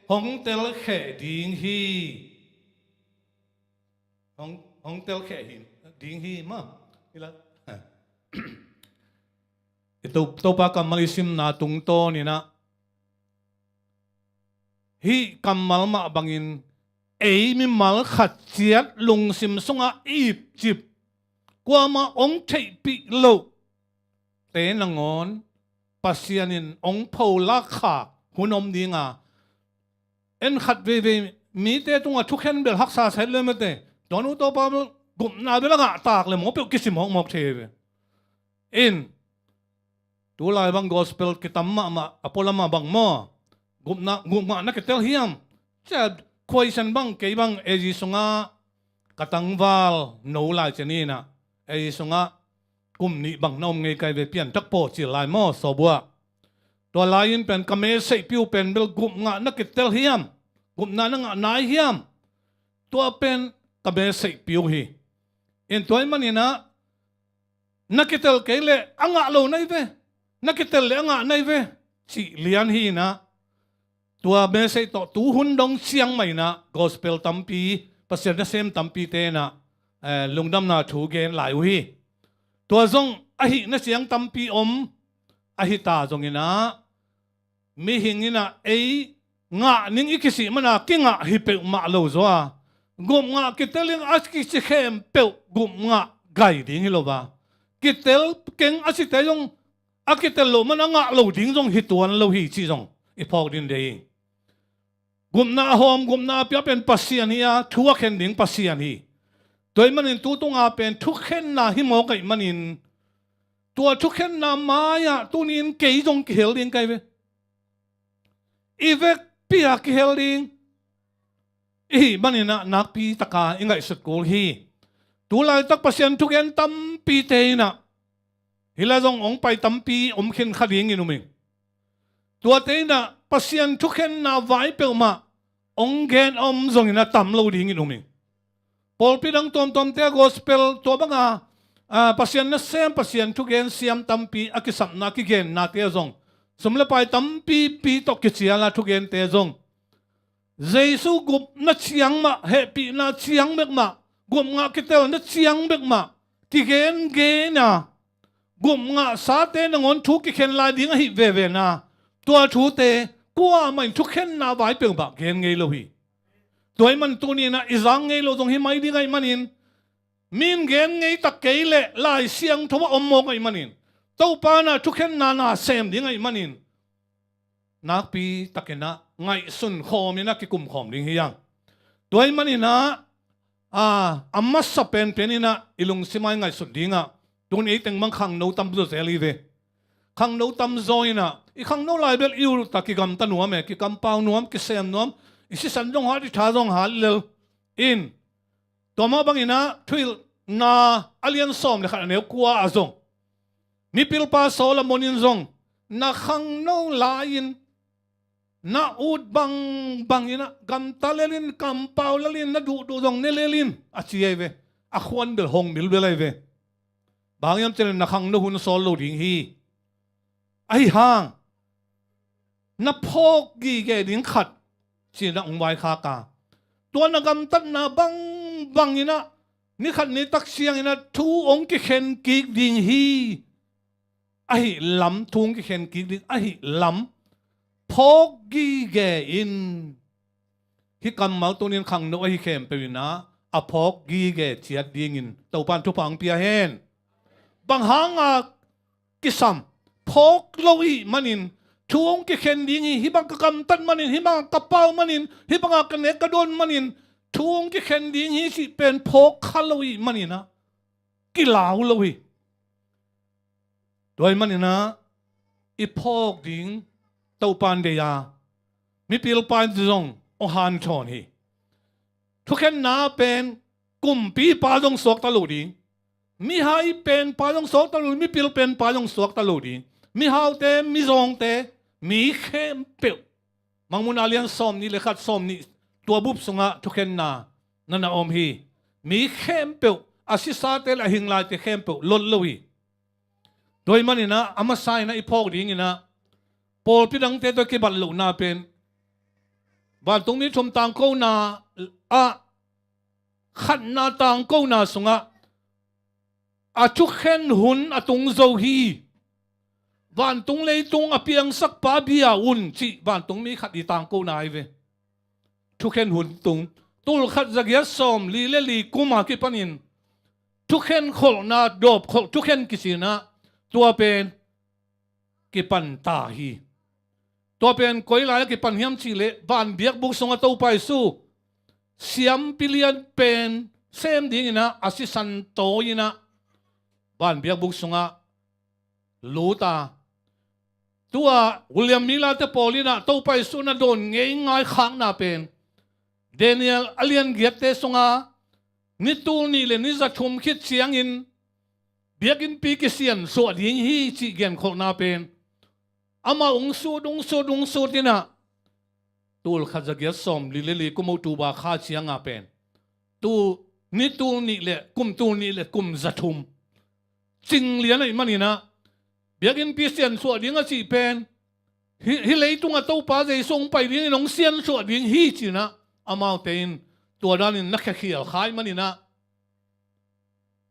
hong telkheh ding hi. Hong, hong telkheh hi, ding hi maw. Hi la. I To, Topa kammal i simna tungtawn inah hih kammal mah bangin ei mimal khat ciat lungsim sungah ipcip, kuamah hong theihpih loh te nangawn Pasian in hong pholak khak hun om dinga, en khat veivei mite tungah thukhen bel haksa sa het le mate. Tua nu tua pa bel gupna bel a ngah tak le mawk peuh kisim mawkmawk thei ve. In, tulai bang gospel kitam mahmah a pualam ah bang maw, gupna, gupngah na kitel hiam? Cia khuaisen bang kei bang A G sungah ka tangval no lai cian inah A G sungah kum nih bang na om ngei kai ve, pianthak pawh cil lai maw, sawbuah. Tua lai-in pen ka meseihpiu pen bel gupngah na kitel hiam? Gupna na ngah nai hiam? Tua pen ka meseihpiu hi. In tua ih maninah na kitel kei leh a ngah lo na hi ve. Na kitel leh a ngah na hi ve. Cih lian hi inah tua meseih tawh tuhun dong ciang mah inah gospel tampi, Pasian nasem tampi tenah, eh, lungdamna thu gen lai uh hi. Tua zong ahih na ciang tampi om, ahi ta zong inah mihing inah ei ngah ning i kisih mana kingah hi peuhmah lo zaw a, gupngah kitel in a kici khempeuh gupngah gai ding hi lo a, kitel keng a cite zong a kitel loh man a ngah lo ding zong hi tuan lo hi cih zong i phawk ding deih hi. Gupna a hawm, gupna a pia pen Pasian hi a, thu a khen ding Pasian hi. Tua ih manin tu tunga pen thukhenna hi mawk ahih manin tua thukhenna mai-ah tuni-in kei zong kihel ding kai ve. I vekpi-a kihel ding i hih maninah nakpi taka i ngaihsut kul hi. Tu laitak Pasian thugen tampite inah hih lai zong hong pai tampi om khin kha dingin um ing. Tuate inah Pasian thukhenna vai peuhmah hong gen om zongin a tam lo dingin um ing. Pawlpi dang tuamtuamte a gospel tua banga, a, Pasian nasem, Pasian thugen siam tampi a kisapna, kigennate a zong sum le pai tampipi tawh kiciala thugente zong Jesu gupna ciang mah, hehpihna ciang bek mah, gupngah kitelna ciang bek mah kigengen a, gupngahsate nangawn thu kikhen lai ding ahih vevena, tua thute kuamah in thukhenna vai peuhmah gen ngei lo hi. Tua ih man tuni inah i zang ngei lo zong hi mai ding ahih manin, mi in gen ngei tak kei leh Lai Siangtho ah om mawk ahih manin, Topa na thukhenna na sem ding ahih manin, nakpi takinah ngaihsun khawm inah kikum khawm ding hi hang. Tua ih maninah, a, a masa penpen inah i lungsim ah i ngaihsut dingah tun ei teng bang khangno tam zawzel hi ve. Khangno tam zaw inah i khangno lai bel i ultak, kigamta nuam e, kikampau nuam, kisem nuam, i sisan zong hat, i tha zong hat lel in. Tua mah banginah Thuhilhna a lian sawm le khat a neu kua ah zong mipilpa Solomon in zong na khangno lai-in na ut bangbang inah gamta lel in, kampau lel in, na duhduh zong ne lel in a ci ahi ve. A khuan bel hong mil bel ahi ve. Bang hiam cih leh na khangno hun sawl lo ding hi. Ahi hang na phawk gige ding khat ci-in a hong vaikhak a, tua na gamtatna bangbang inah ni khat ni tak ciang inah thu hong kikhen kik ding hi. Ahi lam, thu hong kikhen kik ding ahi lam phawk gige in. Hih kammal tunin khangno ahi khempeuh inah a phawk gige ciat dingin Topa in thupha hong pia hen. Bang hanga kisam? Phawk lo ih manin thu hong kikhen ding hi. Hih bang ka gamtat manin, hih bang ka pau manin, hih banga ka nek ka dawn manin thu hong kikhen ding hi cih pen phawk kha lo ih maninah kilau lo hi. Tua ih maninah i phawk ding Topa in deih a, mipilpa in zong hong hanthawn hi. Thukhenna pen kumpipa zong suakta lo ding, mihai penpa zong suakta lo ding, mipil penpa zong suakta lo ding, mihaute, mizawngte, mi khempeuh. Mangmuhna lian sawm nih le khat, sawm nih, tua bup sungah thukhenna na na om hi. Mi khempeuh a sisate le a hinglaite khempeuh lot lo hi. Tua ahih manin ah, a masa in ah i phawk dingin ah, pawlpi dangte tawh kibat lohna pen, vantungmi thum tangkona ah, khatna tangkona sungah a thukhen hun a tung zo hi. Vantung leitung a piangsakpa bia un cih vantungmi khat i tangkona hi ve. Thukhen hun tung, tul khat za giat sawm li le li kum a kipanin thukhen kholhna, dawp kholh thukhen kici in ah, tua pen kipan ta hi. Tua pen koi lai-ah kipan hiam cih leh, vanbiakbuk sungah Topa Jesu siampi lian pen sem dingin ah a sisan tawi in ah vanbiakbuk sungah lut a, tua William Miller te pawl in ah Topa Jesu na dawn ngeingai khakna pen Daniel a lian giatte sungah ni tul nih le ni za thum khit ciangin biakinnpi kisiansuah ding hi cih genkholhna pen amah hong sut, hong sut, hong sut in ah, tul khat za giat sawm li le li kum October kha ciang a pen, tu, ni tul nih le kum, tul nih le kum za thum cing lian ahih manin ah, biakinnpi siansuah ding a cih pen, hih, hih leitung ah Topa Jesu hong pai dingin hong siansuah ding hi ci in ah, amaute in tua danin na khia khial kha ahih manin ah,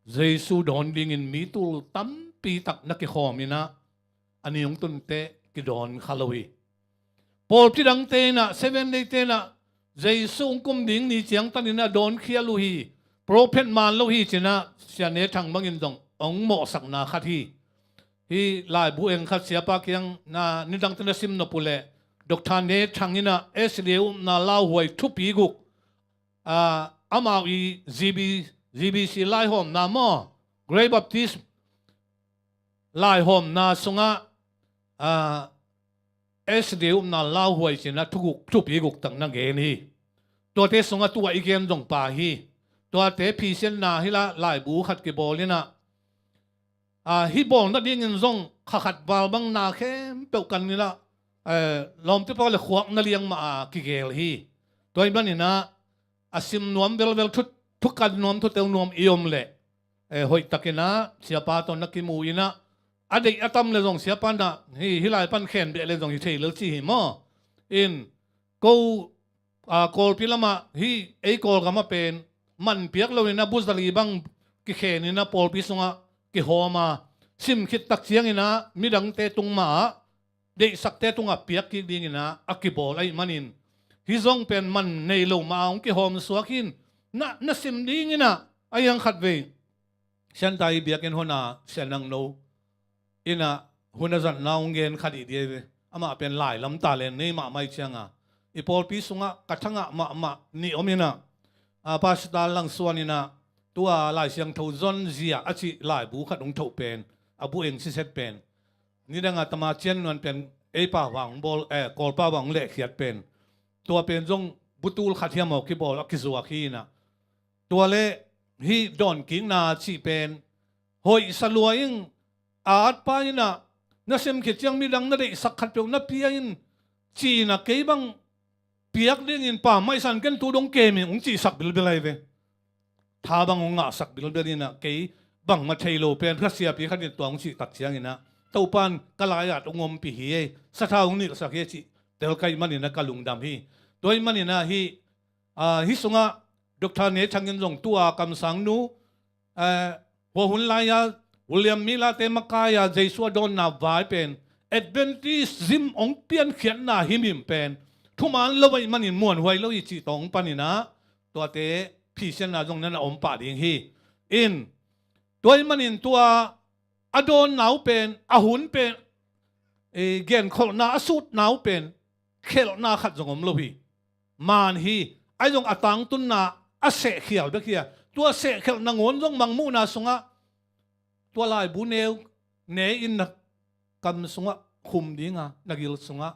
Jesu dawn dingin mi tul tampi tak na kikhawm in ah, a ni hong tun teh kidawn kha lo hi. Pawlpi dangte in ah, Seven Day te in ah, Jesu hong kum ding ni ciangtan in ah dawn khial uh hi, prophet man lo hi ci in ah, Sia Ne Thang bangin zong hong mawhsakna khat hi. Hih laibu eng khat siapa kiang na nidangte na sim nop uh leh, Doctor Ne Thang in ah S D A upna lauhuai thupi guk, ah, amau i G B, G B C laihawmna maw, Grey Baptist laihawmna sungah, ah, S D A upna lauhuai ci in ah thuguk, thupi guk tak na gen hi. Tuate sungah tua i gen zong pha hi. Tuate phisianna hi la, laibu khat kibawl in ah, ah, hih bawl nadingin zong kha khat val bang na khempeuh kan in ah, eh, lawmte pawl le khuak na liang mah a kigel hi. Tua ahih manin ah, a sim nuam velvel, thu, thukan nuam, thuteu nuam i om leh, eh, hoih takin ah siapa tawh na kimu in ah, a deih a tam le zong siapa in ah, hih, hih lai pan khen beh le zong hi thei lel ci hi maw. In, ko, ah, Kawlpi lamah, hih ei Kawlgam ah pen man piak lo in ah, bu zali bang kikhen in ah pawlpi sungah kihawm a, sim khit tak ciangin ah midangte tung mah ah, deihsakte tungah piak kik dingin ah a kibawl ahih manin, hih zong pen man nei lo mah a hong kihawm suak hi. Na, na sim dingin ah, a hiang khat vei, Siantai biakinn hun a Sia Nang No in ah hun a zatna hong gen kha dih dih hi ve. Amah pen lai lam talent nei mahmah hi ciang a, i pawlpi sungah ka thangah mahmah nih om in ah, a, Pastor Lang Suan in ah, tua Lai Siangtho zon zia a cih laibu khat hong thoh pen, a bu eng siset pen, nidang a Tama Cian Nuan pen ei pau a hong bawl, eh, Kawlpau a hong lehkhiat pen, tua pen zong bu tul khat hiam aw kibawl a kizuak hi in ah, tua le hih dawnkikna cih pen hoihsa lua ing, a atpa in ah, na sim khit ciang midang na deihsak khatpeuh na pia in, ci in ah, kei bang piak dingin Pa maisan ken tu dong kem ing, hong cihsak bilbel ahi ve. Tha bang hong ngahsak bilbel in ah, kei bangmah thei lo pen kha siapi khat in tua hong cih tak ciangin ah, Topa in ka lai-at hong ompih hi ei, sathau hong nilhsak hi ei cih tel ka hih manin ah ka lungdam hi. Tua ahih manin ah hih, ah, hih sungah Doctor Ne Thang in zong tu a kamsang nu, eh, hua hun lai-a William Miller te makai-a Jesu a dawnna vai pen Adventism hong piankhiatna himhim pen thuman lo ahih manin muanhuai lo hi cih tawh hong panin ah, tuate phisianna zong na na om pah ding hi. In, tua ahih manin tua a dawnna uh pen, a hun pen, eh, genkholhna a sutna uh pen khelhna khat zong om lo hi. Man hi, ahi zong a tangtunna a sehkhial bek hi a, tua sehkhelh nangawn zong Mangmuhna sungah tua laibu neu ne in na kam sungah khum ding a, na gil sungah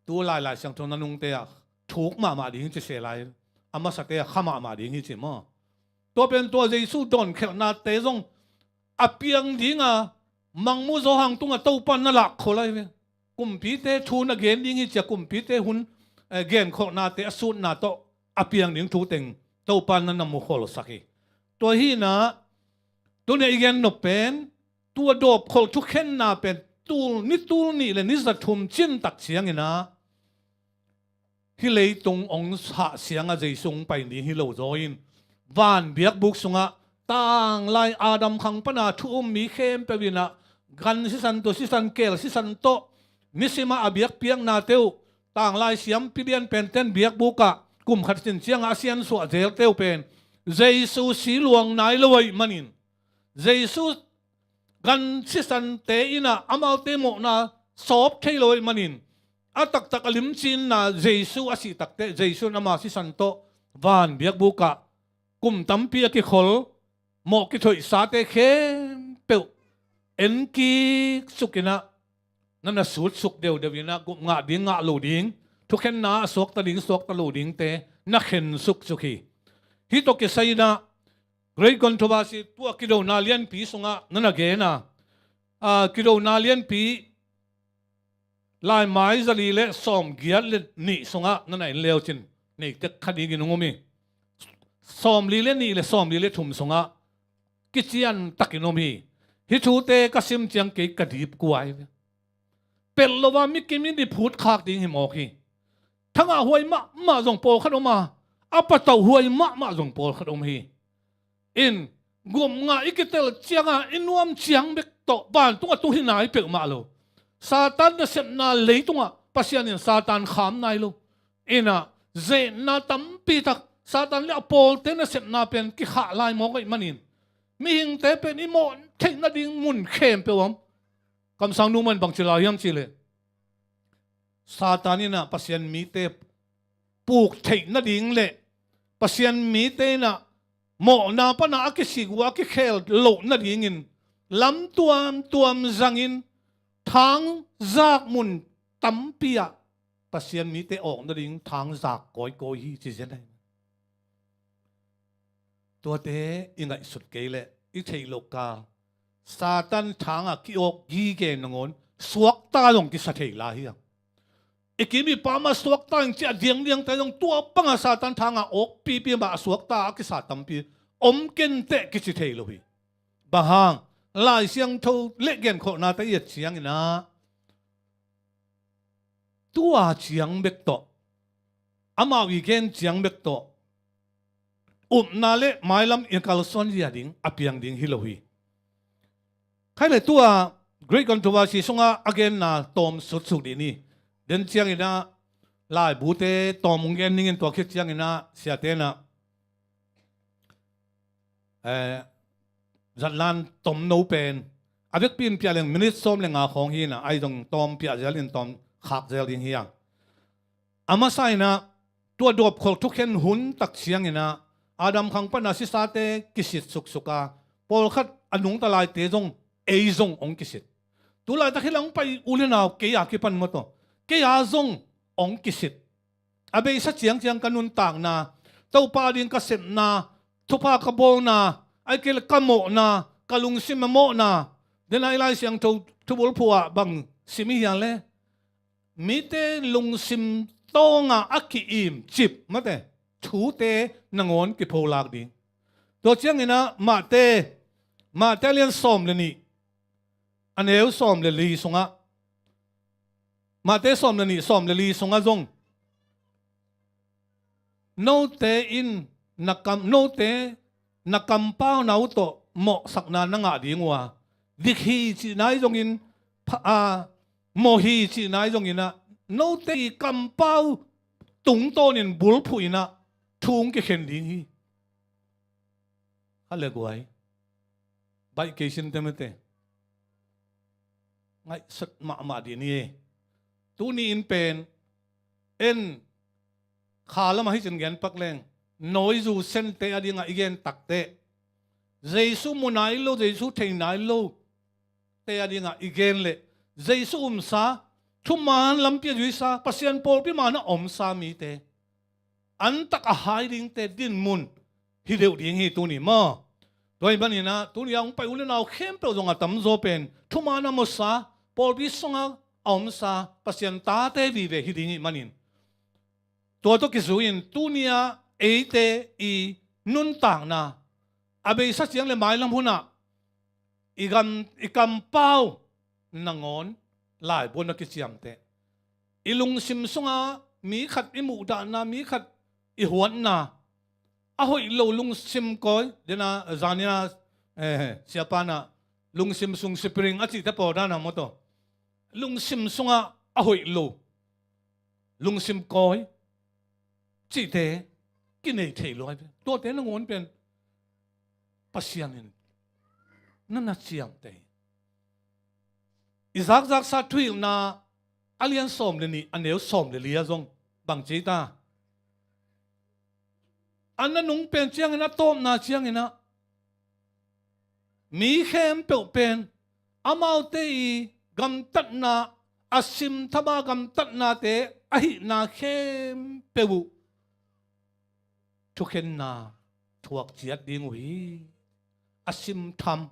tu lai Lai Siangtho na nungte ah thuk mahmah ding hi ci se lai, a masate ah kha mahmah ding hi ci maw. Tua pen tua Jesu dawnkhelhnate zong a piang ding a, Mangmuh Zo Hang tungah Topa in na lakkhol ahi ve. Kumpite thu na gen ding hi ci a, kumpite hun, eh, genkholhnate a sutna tawh a piang ding thu teng Topa in na na mukholsak hi. Tua hi inah, tuni a i gen nop pen, tua dawpkholh thukhenna pen tul ni tul nih le ni za thum cin tak ciang inah, hih leitung hong hah siangah Jesu hong pai ding hi lo zaw in, van biakbuk sungah tanglai Adam khang pana thu um mi khempeuh inah gan sisan tawh, sisan keel sisan tawh, nisimah a biakpiaknate uh, tanglai siampi lianpenten biakbukah kum khat sin ciangah a siansuah zelte uh pen Jesu si luang nai lo ahih manin, Jesu gan sisante inah amaute mawhna sawp thei lo ahih manin, a taktak a limcinna Jesu a sih takteh, Jesu in ama sisan tawh van biakbukah kum tampi a kikhol mawh kithoihsate khempeuh en kik suk inah, na na sutsuk deuhdeuh inah, gupngah ding ngah lo ding, thukhenna a suakta ding suakta lo dingte na khen suksuk hi. Hih tawh kisai inah Great Controversy, tua kidona lianpi sungah na na gen a, a, kidona lianpi laimai zali le sawmgiat le nih sungah na na en leucin, nei tek kha dingin hong um hi. Sawmli le nih le sawmli le thum sungah kician takin om hi. Hih thute ka sim ciang kei ka dipkuai ve. Pelh lo a mi kim in i phut khak ding hi mawk hi. Thangah huai mahmah zong pawlkhat om a, a patauh huai mahmah zong pawlkhat om hi. In, gupngah i kitel ciangah i nuam ciang bek tawh vantung a tu hi nai peuhmah lo. Satan nasepna leitungah Pasian in Satan kham nai lo. Inah, zenna tampi tak Satan le a pawlte nasepna pen kikhah lai mawk ahih manin, mihingte pen i mawh theih nading mun khempeuh om. Kamsang nu man bangci lai hiam cihleh, Satan inah Pasian mite puk theih nading le Pasian mite inah mawhna pana a kisik uh a kikhel loh nadingin lam tuamtuam zangin, thangzak mun tampi ah Pasian mite awk nading thangzak kawikawi hi ci zen ahi. Tuate i ngaihsut kei leh i theih loh kal Satan thangah ki-awk gige nangawn suakta zong kisa thei lai hi a. I kim i pam a suakta in ci a diangdiangte zong tua bangah Satan thangah awkpipi mah a suakta a kisa tampi om kenteh kici thei lo hi. Bang hang? Lai Siangtho le genkholhnate i et ciang inah, tua ciang bek tawh, amau i gen ciang bek tawh upna le mailam i kalsuan zia ding a piang ding hi lo hi. Khai le tua Great Controversy sungah a genna tawm sutsuk dih ni. Den ciang inah laibute tawm hong gen ningin tua khit ciang inah siate inah, eh, zatlan tomno pen a vekpi in piah leng minit sawm le nga khawng hi inah, ahi zong tawm piah zel in tawm khak zel ding hi a. A masa inah, tua dawpkholh thukhen hun tak ciang inah Adam khang pana sisate kisit suksuk a, pawlkhat a nungta laite zong, ei zong hong kisit. Tu laitak hi lang pai u le nau, kei a kipan maw taw, kei a zong hong kisit. A beisa ciangciang ka nuntakna, Topa ding ka sepna, thupha ka bawlna, ahih kei leh ka mawhna, ka lungsim a mawhna, den a i Lai Siangtho thubulphuh ah bang sim i hiam leh, mite lungsim tawngah a ki-im cip mate thute nangawn kipholak ding. Tua ciang inah Mate, Mate a lian sawm le nih, a neu sawm le li sungah, Mate sawm le nih sawm le li sungah zong, note in na kam, note na kampauna uh tawh mawhsakna na ngah ding uh a, dik hi cihna ahi zongin, pha-, a, mawh hi cihna ahi zong inah, note i kampau tungtawnin bulphuh inah thu hong kikhen ding hi. Kha le guai, baih kei sinte mate. Ngaihsut mahmah dih ni e. Tuni in pen en kha lamah hih cin gen pak leng, nawizu sente a dingah i gen takteh, Jesu mu nai lo, Jesu thei nai lo te a dingah i gen leh, Jesu umsa, thuman lampi a zuisa, Pasian pawlpi man a omsa mite, antak a hai dingte dinmun hi deuh ding hi tuni maw. Tua ahih manin ah tuni a hong pai u le nau khempeuh zong a tamzaw pen thuman a musa, pawlpi sungah a omsa Pasian tate vive hi ding ahih manin, tua tawh kizui-in tuni a eite i nuntakna, A beisa ciang le mailam hunah i gam, i kampau nangawn laibu na kiciamteh. I lungsim sungah mi khat i muhdahna, mi khat i huatna, a hoih lo lungsim kawi, dena, zania, eh, siapa na, lungsim sung spring a cihte pawl dana maw taw. Lungsim sungah a hoih lo lungsim kawi cihte kinei thei lo ai ve. Tuate nangawn pen Pasian in na na ciamteh hi. I zakzaksa thuhilhna a lian sawm le nih, a neu sawm le li ah zong bang ci ta? A nanung pen ciangin, a tawpna ciangin ah, mi khempeuh pen amaute i gamtatna, a simtham a gamtatnate ahihna khempeuh uh thukhenna thuak ciat ding uh hi. A simtham,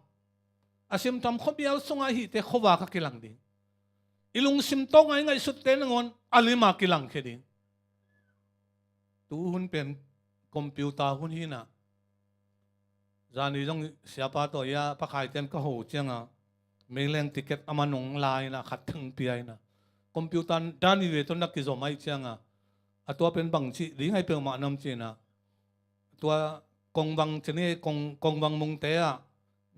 a simtham khuamial sungah ahihte khuavak ah kilang ding. I lungsim tawngah i ngaihsutte nangawn a lim ah kilangkhia ding. Tu hun pen computer hun hi na. Zani zong siapa tawh ia pakhaiten ka ho ciangah meileng ticket a man hong la ina, khat theng pia ina. Computer dan i ve tawh na kizom ai ciangah, a tua pen bang cih ding ai peuhmah nam ci ina. Tua kongvang ci ni, kong, kongvang mungte ah,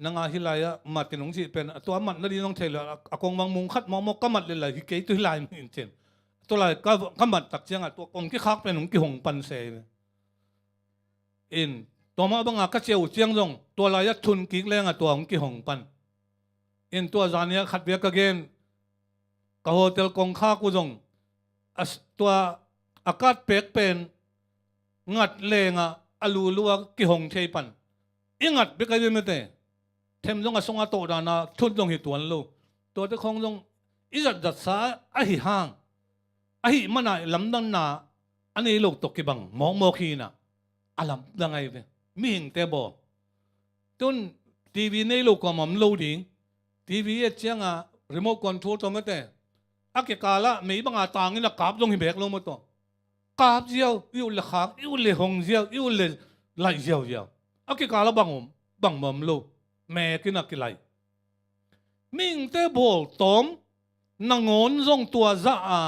nang a hih lai ah mat in hong cih pen, a tua mat nading hong thei lo, a, a kongvang mung khat mawkmawk ka mat le lai, hi kei tu hih lai in cin. Tua lai ka, ka mat tak ciangah tua kong kikhak pen hong kihong pan se hi. In, tua mah banga ka ciah uh ciang zong, tua lai ah thun kik lengah tua hong kihong pan. In, tua zania khat bia ka gen, ka hotel kongkhak uh zong, a s-, tua a card pek pen ngat lengah a lulu a kihong thei pan. I ngat bek ai ve mate. Them zong a sungah tawh dana thun zong hi tuan lo. Tuate khong zong i zatzatsa ahi hang, ahi mana lamdanna a nei lo tawh kibang mawkmawk hi na. A lamdang ai ve. Mihingte bawl. Tun TV nei lo kuamah om lo ding. TV et ciangah remote control tawh mate, a kikalah mei banga tangin a kap zong hi bek lo maw taw. Kap ziau, i ut le khak, i ut le hong ziau, i ut le laih ziauziau. A kikalah bang om, bang mah om lo. Mekin a kilaih. Mihingte bawltawm nangawn zong tua zah a,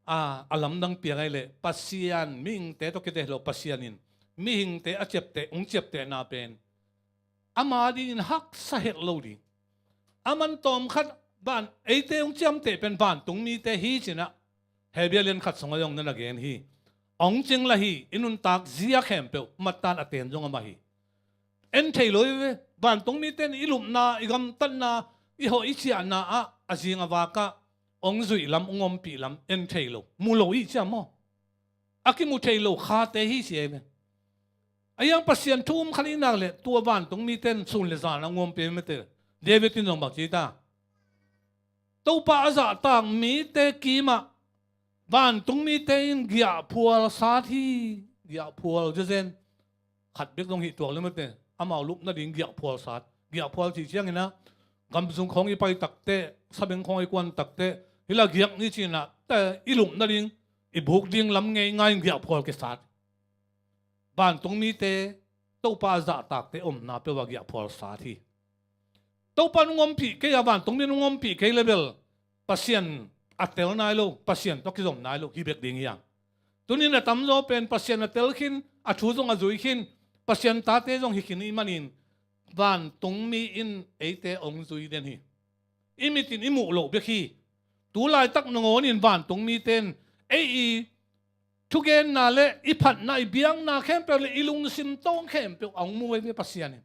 a, a lamdang piang ai leh Pasian, mihingte tawh kiteh lo Pasian in mihingte a ciapteh, hong ciaptehna pen ama dingin haksa het lo ding. A man tawmkhat van, eite hong ciamteh pen vantung mite hi cinah, Hebru lian khat sungah zong na na gen hi. Hong cing la hi, i nuntak zia khempeuh mattan a ten zong amah hi. En thei lo hi ve. Vantung mite in i lupna, i gamtatna, i hawh i ciahna ah a zing a vakah hong zuih lam, hong ompih lam en thei lo, mu lo i ciah maw? A kimu thei lo khate hi ci ei ve. A hiang Pasian thu um khat i nak leh tua vantung mite in sun le zan a hong ompih mate. David in zong bang ci ta? Topa a zahtak mite kimah vantung mite in giahphual sat hi. Giahphual zezen. Khat bek zong hih tuak le mate. Amau lupna ding giahphual sat. Giahphual cih cianginah gamsung khawng i pai takteh, sabeng khawng i kuan takteh, hila giak ni cinah, te i lupna ding, i buk ding lam ngeingai in giahphual kisat. Vantung mite Topa a zahtakte omna peuh a giahphual sat hi. Topa nung ompih kei a, vantung mi nung ompih kei le bel Pasian a tel nai lo, Pasian tawh kizom nai lo hi bek ding hi hang. Tunin a tamzaw pen Pasian a tel khin, a thu zong a zui khin, Pasian tate zong hi khin i manin vantung mi in eite hong zui den hi. I mit in i muh loh bek hi. Tu laitak nangawn in vantung mite in ei i thugenna le i phatna, i biakna khempeuh le i lungsim tawng khempeuh a hong mu ei ve Pasian in.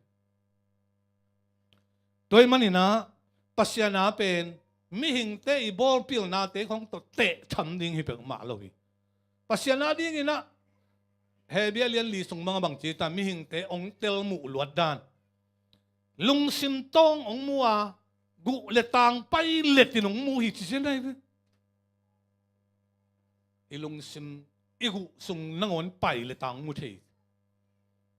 Tua ahih maninah Pasian a pen mihingte i bawlpilnate khawng tawh tehtham ding hi peuhmah lo hi. Pasian a dinginah Hebru lian li sung bangah bang ci ta, mihingte hong tel muh luat dan. Lungsim tawng hong mu a, guh le tang pai letin hong mu hi ci zen ahi ve. I lungsim, i guh sung nangawn pai le tang mu thei.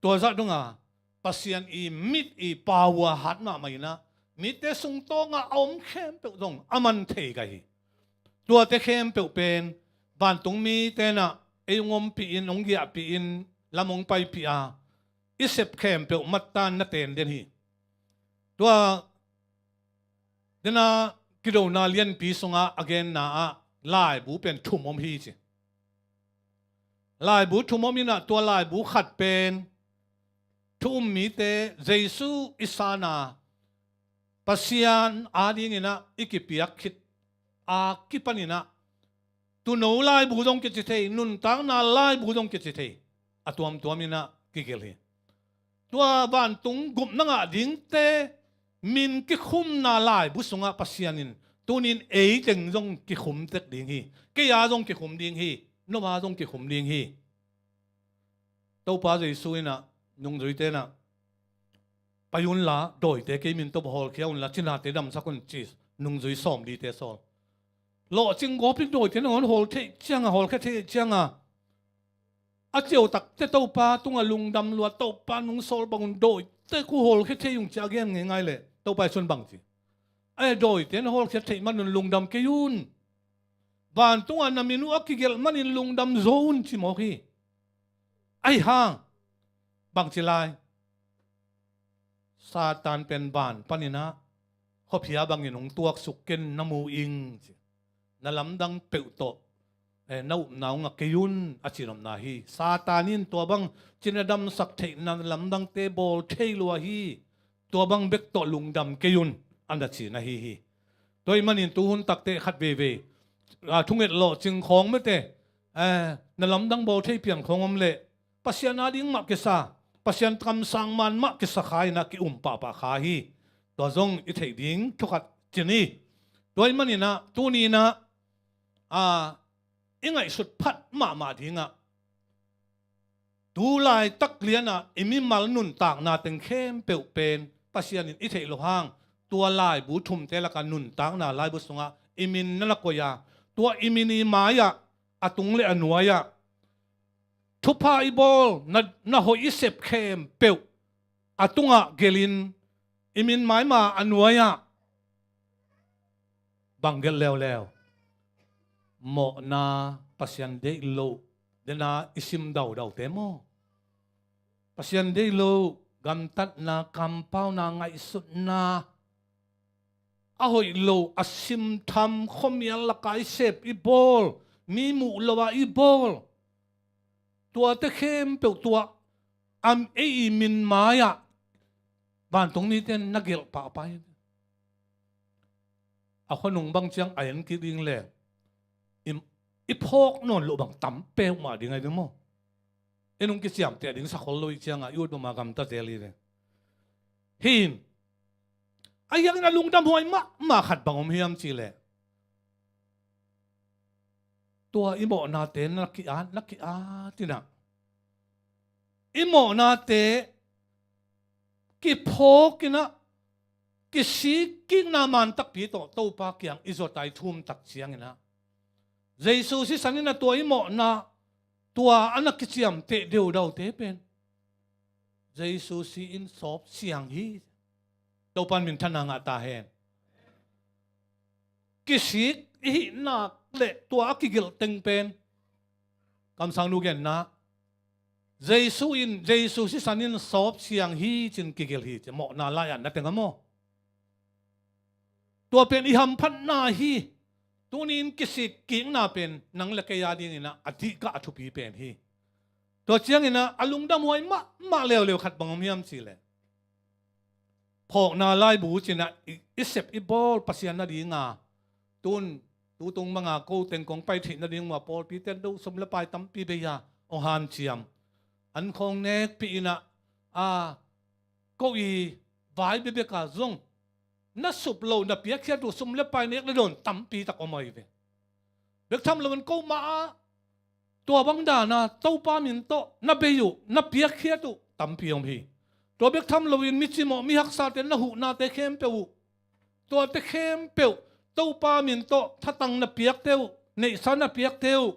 Tua zah dongah Pasian i mit i pau a hat mahmah inah, mitte sung tawngah a om khempeuh zong a man thei ka hi. Tuate khempeuh pen vantung mite inah ei hong ompih in, hong giahpih in, lam hong paipih a, i sep khempeuh mattan na ten den hi. Tua dena kidona lianpi sungah a genna ah laibu pen thum om hi ci. Laibu thum om inah tua laibu khat pen thu um mite Jesu i sana Pasian adinginah i kipiak khit a kipaninah tuuno laibu zong kici thei, nuntakna laibu zong kici thei a tuamtuam inah kigelh hi. Tua vantung gupna ngah dingte min kikhumna laibu sungah Pasian in tunin ei teng zong kikhum tek ding hi. Kei a zong kikhum ding hi. No a zong kikhum ding hi. Topa Jesu inah nungzuite inah pai unla, dawite kei min tawh hawlkhia unla, cinate damsak un ci nungzui sawmlite sawl. Lawhcing gawpin dawite nangawn hawl theih cianga, hawlkhia theih cianga a ciautakte Topa tungah lungdam lua, Topa nung sawl bang un dawite khu hawlkhia thei ung ci a gen ngeingai leh Topa Jesu in bang ci? Ai dawite na hawlkhia theih manun lungdam kei un. Vantungah na min uh a kigelh manin lungdam zo un ci mawk hi. Ahi hang bangci lai? Satan pen van paninah khuaphia bangin hong tuaksuk ken na mu ing ci. Na lamdang peuh tawh, eh, na upna hong ngah kei un a cinopna hi. Satan in tua bang cina damsak theihna lamdangte bawl thei lua hi. Tua bang bek tawh lungdam kei un a na cina hi hi. Tua ih manin tuhun takte khat veivei, a, thunget lawhcing khawng mete, eh, na lamdang bawl thei piang khawng om leh Pasian ading mah kisa, Pasian kamsang man mah kisa kha inah ki-um pahpah kha hi. Tua zong i theih ding thukhat cin hi. Tua ih maninah tuninah, a, i ngaihsut phat mahmah dingah tu laitak lianah i mimal nuntakna teng khempeuh pen Pasian in i theih loh hang tua laibu thumte lakah nuntakna laibu sungah i min na na koih a, tua i min i mai-ah a tung le a nuai-ah thupha i bawl, na, na hoih i sep khempeuh a tungah gelhin i min maima a nuai-ah bang gelh leuleu? Mawhna, Pasian deih loh dena i sim daudaute maw? Pasian deih loh, gamtatna, kampauna, ngaihsutna, a hoih lo, a simtham, khuamial laka i sep i bawl, mi muh lo-a i bawl, tuate khempeuh tua am ei i min mai-ah vantung mite in na gelh pahpah hi. A khuanung bang ciang a en kik ding le i, i phawk nawn loh bang tam peuhmah ding ahi ding maw? En hong kiciamteh ding sakhol lo ih ciangah i ut bama gamta zel hi ve. Hin a hiangin a lungdam huai mahmah khat bang om hiam cihleh tua i mawhnate na ki-at, na ki-at inah i mawhnate kiphawk inah kisik kikna man takpi tawh Topa kiang i zuata i thum tak cianginah Jesu sisan inah tua i mawhna tua a na kiciamteh deudaute pen Jesu si-in sawp siang hi. Topan minthanna ngah ta hen. Kisik i hih nak le tua a kigelh teng pen kamsangnu genna Jesu in, Jesu sisan in sawp siang hi cin kigelh hi ci, mawhna lai-at na teng a maw? Tua pen i hamphatna hi. Tuni-in kisik kikna pen nang le kei a dinginah a dihkah a thupi pen hi. Tua cianginah a lungdam huai mahmah leuleu khat bang om hiam cihleh phawkna laibu cinah i, i sep i bawl Pasian nadinga tun tutung banga ko teng kong pai theih nading mua pawlpite in do sum le pai tampi bei-a hong hanciam. An khawng nekpih inah a ko i vai bebeka zong na sup lo na piakkhiat uh sum le pai nek le dawn tampi tak om ahi ve. Bek tham loin ko mah ah tua bang dana Topa min tawh na bei uh na piakkhiat uh tampi om hi. Tua bek tham loin mi cimawh mi haksate na huhnate khempeuh uh tuate khempeuh Topa min tawh thatang na piakte uh, neihsa na piakte uh,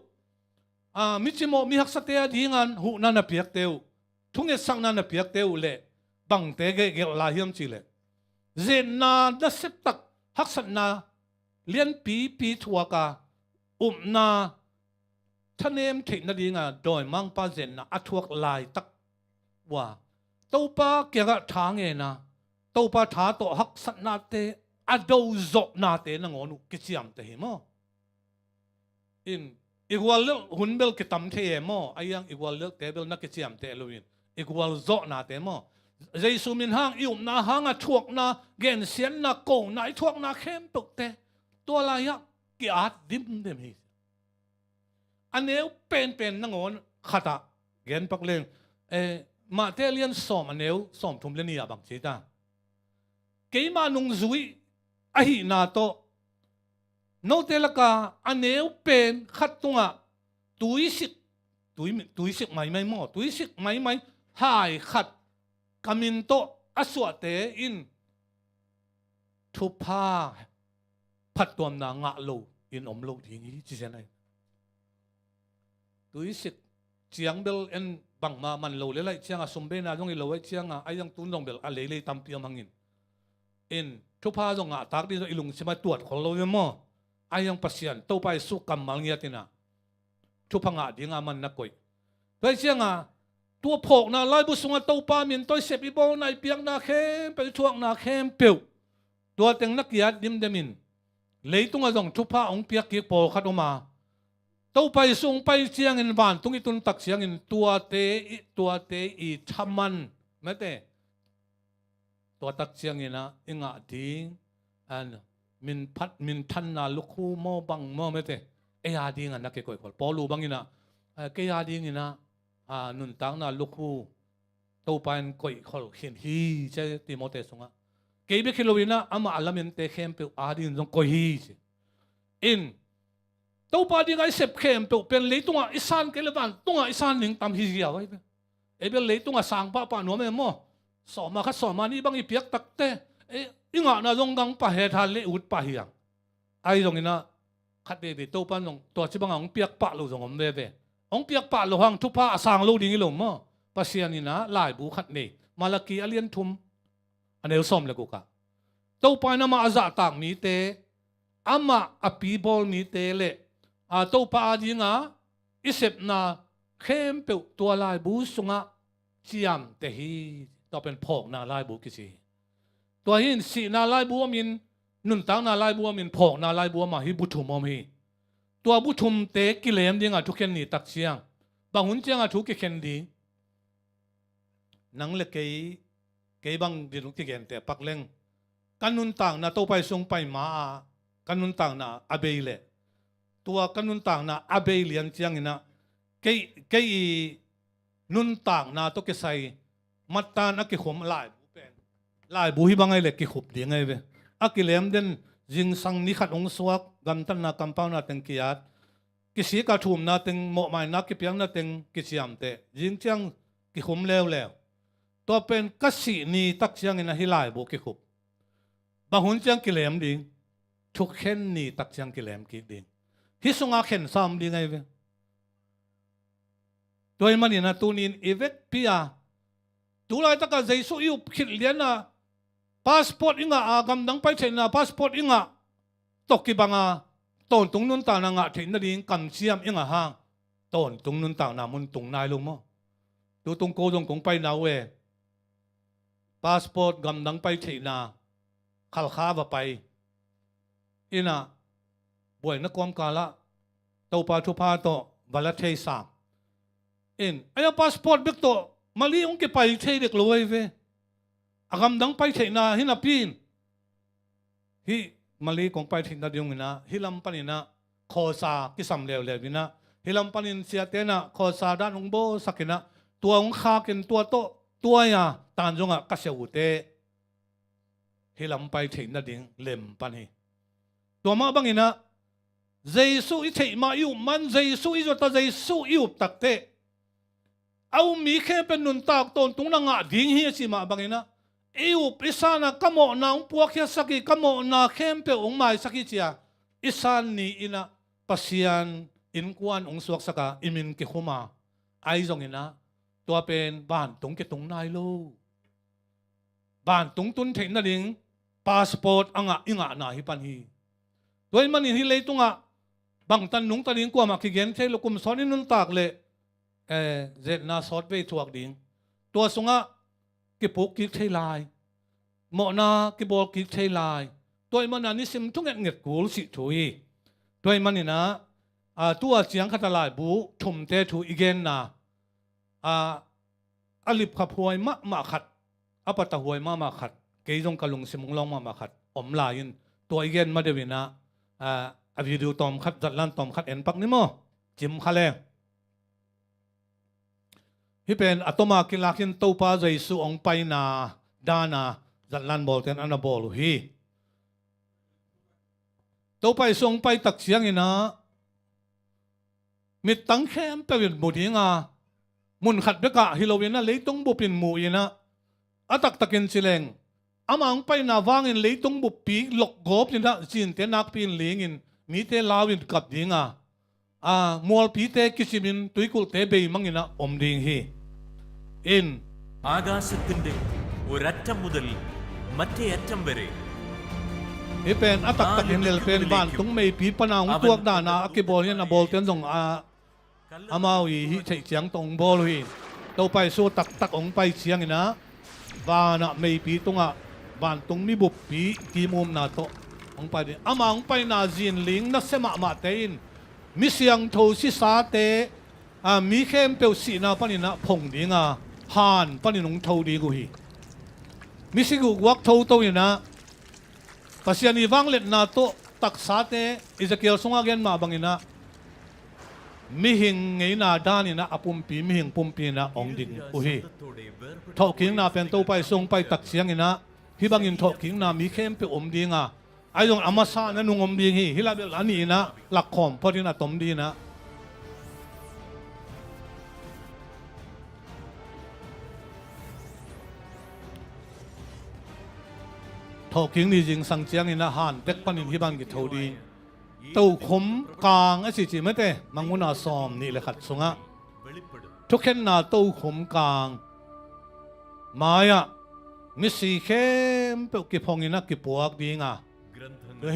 a, mi cimawh mi haksate a dingan huhna na piakte uh, thungetsakna na piakte uh le bangte gelh lai hiam cihleh zetna nasetak haksatna lianpipi thuaka upna thanem theih nadinga dawimangpa zetna a thuak laitak uh a Topa kiangah tha ngen a, Topa tha tawh haksatnate a do zawhnate nangawn uh kiciamteh hi maw? In, i guallelh hun bel kitam thei e maw? A iang i guallelhte bel na kiciamteh lo in, i gualzawhnate maw? Jesu min hang i upna hanga thuakna, gensiatna, kona, i thuakna khempeuhte tua lai-ah ki-at dimdem hi. A neu penpen nangawn khatah genpak leng, eh, Matthai lian sawm a neu sawmthum le nih ah bang ci ta? Keima nungzui ahihna tawh note laka a neu pen khat tungah tuisik, tui, tuisik maimai maw, tuisik maimai hai khat ka min tawh a suahte in thupha phattuamna ngah lo in om lo ding hi, ci zen ahi. Tuisik ciang bel en bangmah man lo le laih cianga, sumbeina zong hi lo aih cianga, a iang tun zong bel a leilei tampi om hangin, in thupha zong ngahtak ding zong i lungsim ah tuat khol lo hi maw? A iang Pasian Topa Jesu kammal ngiat inah thupha ngah dinga man na koih. Tua aih cianga tua phawkna laibu sungah Topa min tawh i sep, i bawlna, i piakna khempeuh, i thuakna khempeuh, tua teng na ki-at dimdemin leitungah zong thupha hong piak kik pawlkhat om a, Topa Jesu hong pai ciangin vantung i tuntak ciangin tuate i, tuate i thaman mete, tua tak ciangin ah i ngah ding, an, min phat, min thanna lukhu maw bang maw mete, ei a dingah na kikoih khol. Paul uh bangin ah, eh, kei a dingin ah, ah, nuntakna lukhu Topa in koih khol khin hi, ci a, Timoti sungah. Kei bek hi lo inah amah a lamente khempeuh a dingin zong koih hi, ci. In, Topa dingah i sep khempeuh pen leitungah i san kei le vantungah i san ning tam hi ziau ahi ve. Ei bel leitungah sang pahpah nuam e maw? Sawma khat sawma nih bang i piak takte, ei, i ngahna zong gang pah, hethan le ut pah hi ang. Ahi zongin ah khat veve Topa in zong tua ci bangah hong piak pah lo zong om veve. Hong piak pah lo hang thupha a sang lo ding hi lo maw? Pasian in ah laibu khat nei, Malaki a lian thum a neu sawm le guk ah, Topa in amah a zahtak mite, amah a pibawl mite le, a, Topa a dinga i sepna khempeuh tua laibu sungah ciamteh hi. Tua pen phawkna laibu kici hi. Tua hi in sihna laibu om in, nuntakna laibu om in, phawkna laibu om a, hih bu thum om hi. Tua bu thumte kilem dinga thukhen ni tak ciang, bang hun cianga thu kikhen ding? Nang le kei, kei bang din kigente pak leng, ka nuntakna Topa Jesu hong pai ma-a ka nuntakna a bei leh, tua ka nuntakna a bei lian ciangin ah kei, kei i nuntakna tawh kisai mattan a kikhum laibu pen, laibu hih bang ahi leh kikhup ding ahi ve. A kilem den, zingsang ni khat hong suak, gamtatna kampauna teng ki-at, kisik a thumna teng, mawhmaina kipiakna teng kiciamteh, zing ciang kikhum leuleu. Tua pen ka sih ni tak ciangin ah hih laibu kikhup. Bang hun ciang kilem ding? Thukhen ni tak ciang kilem kik ding. Hih sungah khensa om ding ahi ve. Tua ahih manin ah tuni-in i vekpi a, tu laitakah Jesu i up khit lian a, passport i ngah a, gamdang pai theihna passport i ngah tawh kibang a, tawntung nuntakna ngah theih nading kamciam i ngah hang, tawntung nuntakna mun tung nai lo maw? Tutung ko zong kong paina uh e, passport gamdang pai theihna Khalkha va pai inah, buaina kawmkalah Topa thupha tawh va la thei sam. In, a iang passport bek tawh Malay hong kipai thei dek lo ahi ve. A gamdang pai theihna hi napi in, hih Malay kong pai theih nading inah hih lam panin ah khawlsa kisam leuleu inah, hih lam panin siate inah khawlsa dan hong bawlsak inah, tua hong khak in tua tawh tua-a tan zongah ka sia ute hih lam pai theih nading lem pan hi. Tua mah bangin ah Jesu i theih ma, i up man, Jesu i zuat a, Jesu i up takteh, a um mi khempeuh nuntak tawntungna ngah ding hi a cih mah bangin ah, i up i san a, ka mawhna hong puakkhiatsak hi, ka mawhna khempeuh hong maisak hi ci-a i san ni-in ah Pasian innkuan hong suaksak a, i min kikhum a, ahi zongin ah tua pen vantung kitung nai lo. Vantung tun theih nading passport a ngah i ngahna hi pan hi. Tua ahih manin hih leitungah bangtan nungta ding kuamah kigen thei lo, kum sawt i nuntak leh, eh, zetna sawt vei thuak ding. Tua sungah kipuk kik thei lai. Mawhna kibawl kik thei lai. Tua ahih manin ah nisim thungetnget kul sih thu hi. Tua ahih manin ah, a, tua ciang khat a laibu thumte thu i genna, a, a lipkhaphuai mahmah khat, a patahuai mahmah khat, kei zong ka lungsim hong lawng mahmah khat om lai in, tua i gen ma deuh in ah, a, a video tawmkhat, zatlan tawmkhat en pak ni maw? Cim kha le. Hih pen a tawm a kilak in Topa Jesu hong paina dan a zatlan bawlte'n a na bawl uh hi. Topa Jesu hong pai tak ciangin ah mittang khempeuh in mu ding a, mun khat bek ah hi lo in ah leitung bup in mu in ah, a taktak in ci leng, ama hong paina vangin leitung buppi lokgawp in ah zinte nakpi in ling in, mite lau in kap ding a, a, mualpite kicim in tuikulhte beimang in ah om ding hi. In ആകാശത്തിന്റെ ഒരറ്റം മുതൽ മറ്റേ അറ്റം വരെ. Hih pen a taktak in lel pen vantung meipi pan a hong tuak dan a a kibawl hi in, a bawlte'n zong a, amau i hih theih ciang tawh hong bawl uh hi. Topa Jesu taktak hong pai ciangin ah, van ah meipi tungah vantung mi buppi kimumna tawh hong pai ding. Ama hong paina zinling nasia mahmahte in mi siangtho sisate, a, mi khempeuh sihna panin ah phong ding a, han panin hong tho ding uh hi. Misi gukguak thoto in ah, Pasian i vangliatna tawh taksate, Ezekiel sungah gen mah bangin ah, mihing ngeina dan in ah a pumpi, mihing pumpi in ah hong ding uh hi. Thawhkikna pen Topa Jesu hong pai tak ciangin ah, hih bangin thawhkikna mi khempeuh om ding a, ahi zong a masa na nung om ding hi. Hih lai bel a nih in ah lakkhawm phot in a tom ding in ah, thawhkik ni zingsang ciangin ah han tek panin hih bang kitho ding. Tokhom kang a ci ci mate, Mangmuhna sawm nih le khat sungah thukhenna tokhom kang mai-ah misi khempeuh kiphong in ah kipuak ding a,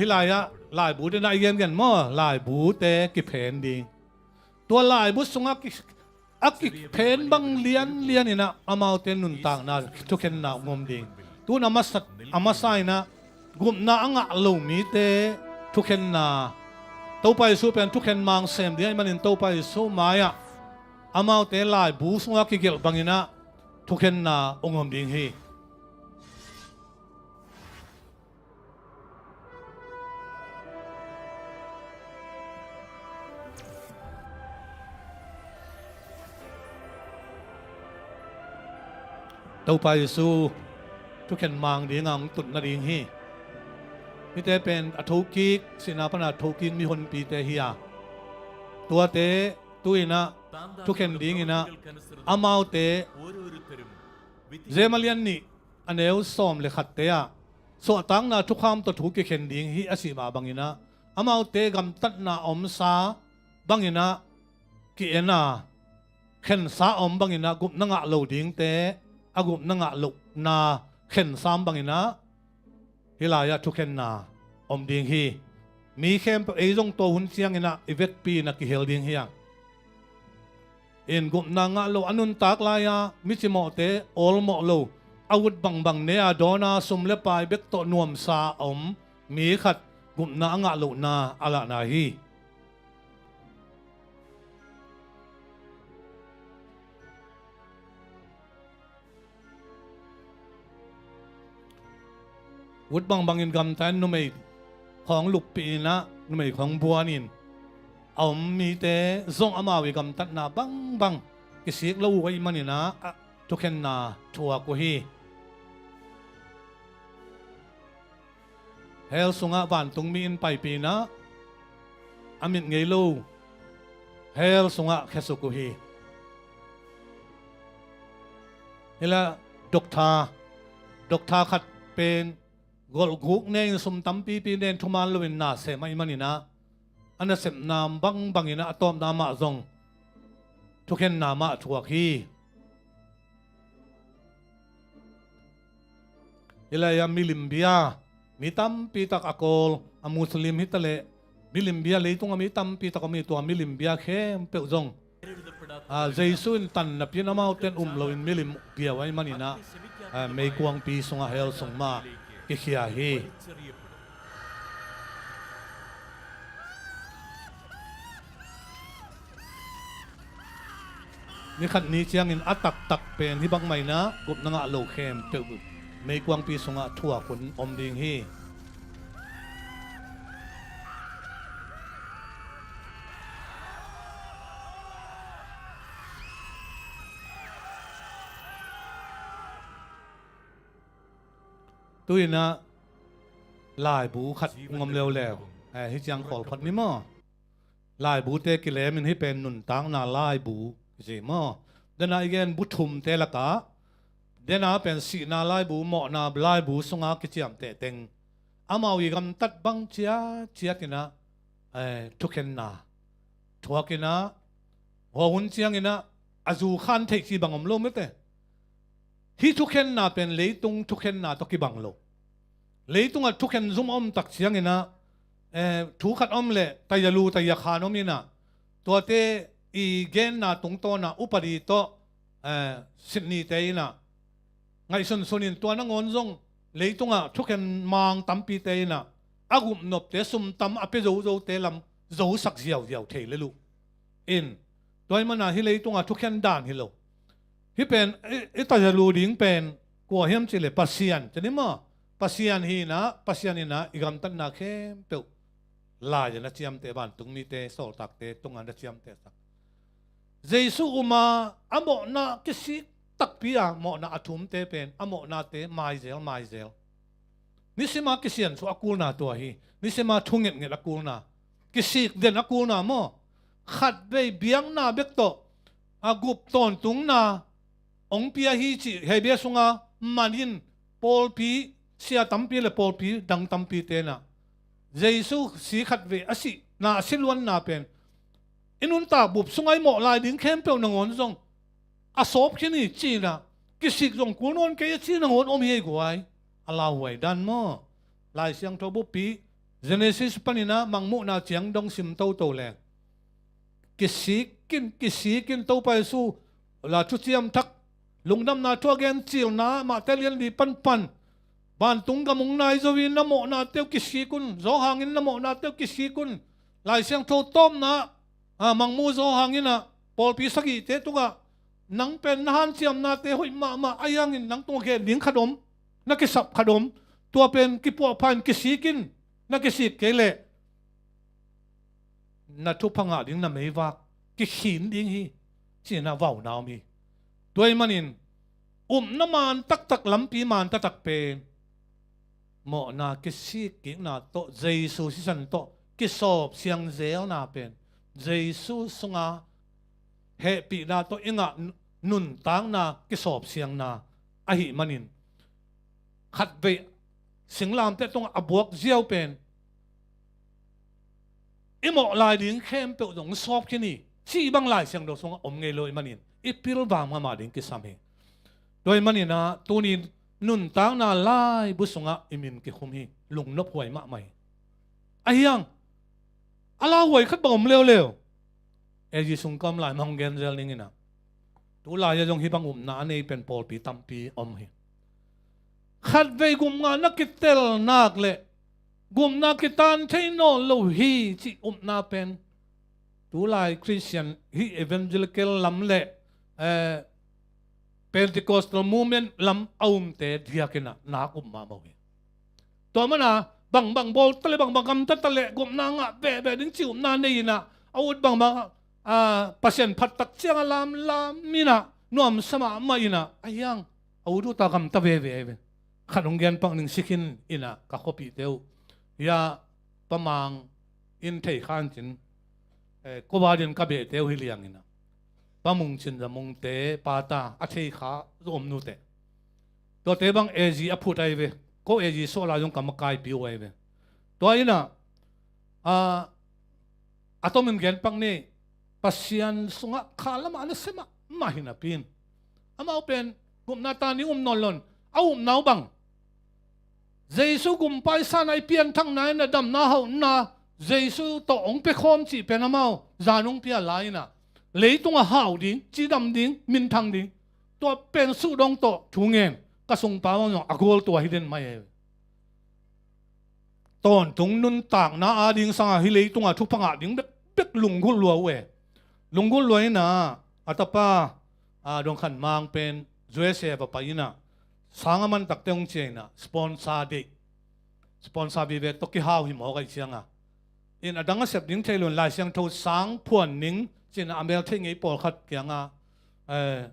hih lai-ah laibu te na i gengen maw, laibute kiphen ding. Tua laibu sungah ki, a kiphen bang lianlian in ah amaute nuntakna thukhenna hong om ding. Tu-in a masa, a masa in ah gupna a ngah lo mite thukhenna, Topa Jesu pen thukhen mang sem ding ahih manin Topa Jesu mai-ah amaute laibu sungah kigelh bangin ah thukhenna hong om ding hi. Topa Jesu thukhen mang ding a hong tut nading hi. Hihte pen a thokik, sihna pan a thokik mihonpite hi a, tuate tu-in ah thukhen dingin ah amaute, Jeremiah lian nih a neu sawm le khatte ah suahtakna thukham tawh thu kikhen ding hi a cih mah bangin ah, amaute gamtatna a omsa bangin ah ki-en a, khensa a om bangin ah gupna ngah lo dingte a gupna ngah lohna khensa om bangin ah hih lai-ah thukhenna om ding hi. Mi khempeuh, ei zong tua hun ciangin ah i vekpi in ah kihel ding hi a. In gupna ngah lo, a nuntak lai-a mi cimawhte awlmawh lo, a ut bangbang ne a dawn a, sum le pai bek tawh nuamsa a om mi khat gupna a ngah lohna a lahna hi. Ut bangbangin gamta in numei khawng luppih in ah, numei khawng buan in a om mite zong amau i gamtatna bangbang kisik lo uh ahih manin ah, a thukhenna thuak uh hi. Hell sungah vantungmi in paipih in ah, a mit ngei lo hell sungah khesuk uh hi. Hih lai doctor, doctor khat pen golhguk ne in, sum tampipi ne in, thuman loin na sem ahih manin ah, a nasepna bangbangin ah a tawpna mah zong thukhenna mah thuak hi. Hih lai-ah milim bia, mi tampi tak a Kawl, a Muslim hi taleh, milim bia, leitungah mi tampi tak om hi, tua milim bia khempeuh zong, a, Jesu in tan napi in amaute in um loin milim bia uh ahih manin ah, eh, meikuangpi sungah hell sung mah kikhia hi. Ni khat ni ciangin a taktak pen hih bangmah in ah gupna ngah lo khempeuh meikuangpi sungah thuak hun om ding hi. Tu-in ah laibu khat hong om leuleu. Eh, hih ciang khawl phot ni maw? Laibute kilemin hih pen nuntakna laibu kici maw? Dena i gen bu thumte lakah dena pen sihna laibu, mawhna laibu sunga kiciamteh teng amau i gamtat bang ciatciat in ah, eh, thukhenna thuak in ah, hua hun ciangin ah a zu khan theih ci bang om lo mete. Hih thukhenna pen leitung thukhenna tawh kibang lo. Leitungah thukhen zum a om tak ciangin ah, eh, thu khat om leh taialu taiakhan om in ah, tuate i genna tungtawn ah upadi tawh, eh, sitnite in ah ngaihsunsun in tua nangawn zong leitungah thukhen mang tampite in ah a gupnopte sum tam a pia zozote lam zosak ziauziau thei lel uh. In, tua ahih manin ah hih leitungah thukhen dan hi lo. Hih pen i, i taialu ding pen kua hiam cih leh Pasian ci ni maw? Pasian hi in ah, Pasian in ah i gamtatna khempeuh lai-ah na ciamteh, vantungmite, sawltakte tungah na ciamtehsak. Jesu um a, a mawhna kisik takpi a mawhna a thumte pen a mawhnate maizel maizel. Nisima kisiansuah a kulna tua hi. Nisima thu ngetnget a kulna, kisik den a kulna maw? Khatvei biakna bek tawh a gup tawntungna hong pia hi cih Hebrew sunga man in pawlpi, sia tampi le pawlpi dang tampite in ah Jesu si khatvei a sihna, a siluanna pen i nuntak bup sungah i mawh lai ding khempeuh nangawn zong a sawp khin hi ci-in ah, kisik zong kul nawn kei a ci nangawn om hi ei guai. A lauhuai dan maw? Lai Siangtho buppi Genesis panin ah Mangmuhna ciang dong sim toto leng, kisik in, kisik in Topa Jesu la thuciam thak, lungdamna thu a gen, cilna, Mate lian li panpan, vantung gam hong nai zo in na mawhnate uh kisik un, Johan in na mawhnate uh kisik un. Lai Siangtho tawpna, a, Mangmuh Johan in ah pawlpi sagihte tungah nang pen na hanciamnate hoih mahmah, ahi hangin nang tungah gen ding khat om, na kisap khat om, tua pen kipuahpha in kisik in, na kisik kei leh na thupha ngah ding na meivak kikhin ding hi, ci-in ah vauna om hi. Tua ahih manin upna man taktak, lampi man taktak pen mawhna kisik kikna tawh, Jesu sisan tawh kisawp siang zelna pen, Jesu sunga hehpihna tawh i ngah nuntakna kisawp siangna ahih manin, khatvei singlamteh tungah a buak ziau pen i mawh lai ding khempeuh zong sawp khin hi, cih bang Lai Siangtho sungah om ngei lo ahih manin i pilvang mahmah ding kisam hi. Tua ahih manin ah tuni nuntakna laibu sungah i min kikhum hi, lungnop huai mahmah hi. Ahi hang a lauhuai khat bang om leuleu. A G sung ka om lai mah hong gen zel ning in ah, tu lai-ah zong hih bang upna a nei pen pawlpi tampi om hi. Khatvei gupna na kitel nak leh gupna kitan thei nawn lo hi cih upna pen tu lai Christian, hih evangelical lam leh, eh, Pentecostal movement lam a umte diakin ah nak up mahmah uh hi. Tua manin ah bangbang bawl ta leh, bangbang gamta ta leh gupna ngah veve ding cih upna nei in ah, a ut bangbang, ah, Pasian phat tak ciang a lamlam in ah nuamsa mahmah in ah, ahi hang a ut ut a gamta veve ve. Khat hong gen pak ning, si khin in ah ka khuapihte uh, hia Pa Mang in thei kha in cin, eh, ko va din ka behte uh hi liang in ah, Pa Mung Cin Za Mungte, Pa Ta, a thei kha om nuteh. Tuate bang A G a phut ahi ve. Ko A G suah lai zong ka makaipi uh ahi ve. Tua in ah, a, a tomin gen pak ni, Pasian sungah kha lamah na sem mahmah hi napi in, amau pen gupna tan ding um nawn lo in, a upna uh bang Jesu gumpa i sanna, i pianthakna in ah, damna hauhna Jesu tawh hong pia khawm cih pen amau zan hong pia lai in ah, leitungah hau ding, cidam ding, minthang ding, tua pen suhdawng tawh thu ngen, ka sungpa bang zong a gual tua hi den mai e. Tawntung nuntakna a ding sangah hih leitungah thupha ngah ding bekbek lunggulh lua uh e. Lunggulh lua inah a tapa, a, Dong Khan Mang pen U S A va pai inah sang a man takte hong ciah inah sponsor deih, sponsor vive tawh kihau hi mawk ahih cianga, in a dang a sep ding thei lo in Lai Siangtho sang phuan ning ci-in a mel theih ngei pawlkhat kiangah, eh,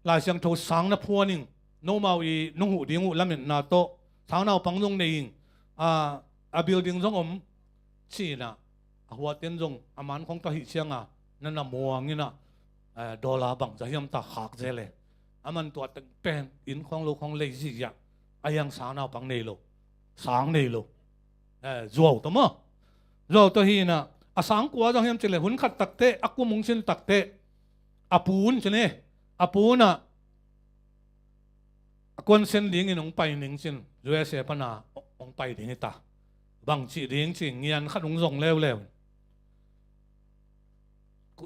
Lai Siangtho sang na phuan ing, nomau i nong huh ding uh lametna tawh sang naupang zong nei ing, a, a building zong om ci-inah, a huaten zong a man khong tawh ahih cianga na na muang inah, eh, dollar bangzah hiam ta khak zel e. A man tua teng pen inn khong lo khong lei zihziah, a hiang sang naupang nei lo, sang nei lo. Eh, zuau tawh maw? Zuau tawh hi inah, a sang kua zong hiam cileh hun khat takte, a kum hong cin takte, a pu un cin e, a pu unah a kuansen dingin hong pai ning cin, U S A pana hong pai ding hi ta. Bang cih ding ci ngian khat hong zong leuleu.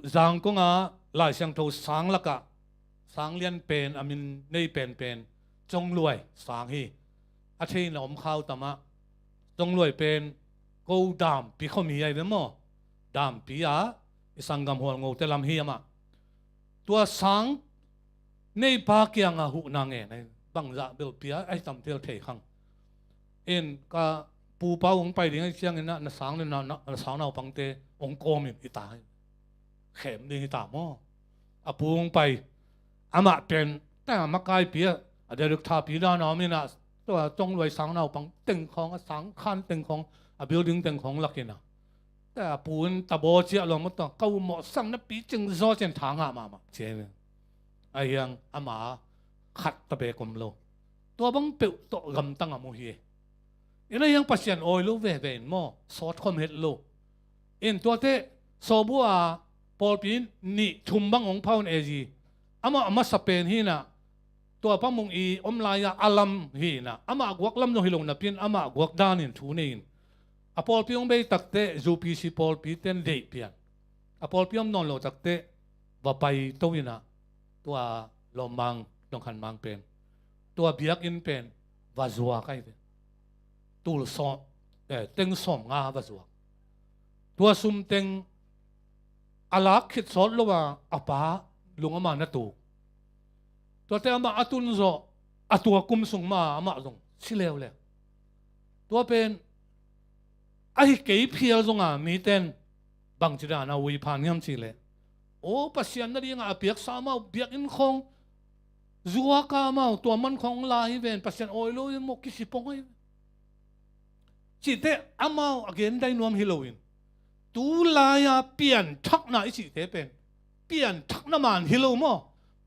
Zangkong ah Lai Siangtho sang lakah sang lian pen a min nei penpen Congluai sang hi. A theihna om khau tamah Congluai pen ko Dampi khuami ahi ve maw? Dampi ah i sanggam Hualngote lam hi amah. Tua sang neipa kiangah huhna ngen ahi, bangzah belpia ahi tam thil thei khang. In ka pupa uh hong pai ding ahih ciangin ah na sang le na, na, na sang naupangte hong kawmin hi ta hi. Khem ding hi ta maw? A pu hong pai, amah pen ta makaipi a, a director pi dan a om inah, tua Congluai sang naupang teng khawng, a sang khan teng khawng, a building teng khawng lak inah, ta a pu in ta baw ciah lawm maw, tua ka u mawhsam na picing zaw cian tha ngah mahmah cia hi. A hiang ama khat ta bek om lo. Tua bang peuh tawh gamtang a mu hi. Ina hiang Pasian awi lo veve in maw, sawt khawm het lo. In tuate sawbu a pawlpi nih thum bang hong phau in A G. Amah a masa pen hi inah, tua pamung i om lai-ah a lam hi inah, amah guak lam zong hi lo napi in amah guak danin thu nei in, a pawlpi hong bei takte U P C pawlpi ten deih pian. A pawlpi om nawn lo takte va pai to inah, tua lawmmang, Dong Khan Mang pen tua biakinn pen va zuak ahi ve. Tul sawm, eh, teng sawm nga va zuak. Tua sum teng a lak khit sawt lo a, a pa lung ama na tuk. Tuate amah a tun zawh, a tua kum sung mah amah zong si leuleu. Tua pen ahi kei phial zonga miten bangci dana ui phan hiam cihleh, aw, Pasian nadinga a piaksa amau biakinn khawng zuaka amau tua man khawng la hi ven, Pasian awi lo in maw, kisipong ahi ven. Cihte amau a gen dai nuam hi loin, tu lai-a pianthakna i cihte pen pianthakna man hi lo maw?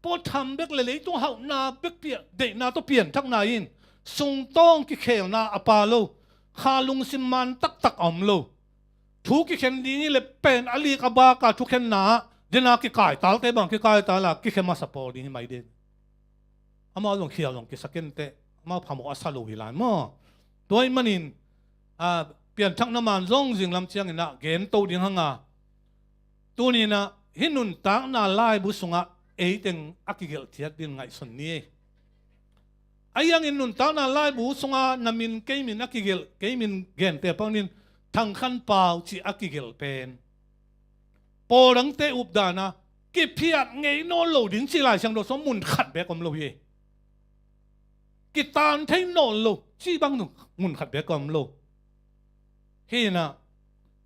Pawtham bek le leitung hauhna bek pian, deihna tawh pianthakna in sungtawng kikhelna a pa lo, kha lungsim man taktak a om lo. Thu kikhen ding hi le pen a lik a baka thukhenna ah dena kikaitalte bang kikaital a kikhe masa pawl ding hi mai den. Amau zong khial zong kisa kenteh, amau phamawh a sa lo hi lai maw? Tua ahih manin, a, pianthakna man zong zinglam ciangin ah gen to ding hanga, tuninah hih nuntakna laibu sungah eiteng a kigelh ciat din ngaihsun ni. Ahi hangin nuntakna laibu sunga na min kei min a kigelh, kei min gente panin Thang Khan Pau cih a kigelh pen pawl dangte updana kiphiat ngei nawn lo ding cih Lai Siangtho sung mun khat bek om lo hi. Kitan thei nawn lo cih bang mun khat bek om lo. Hi inah,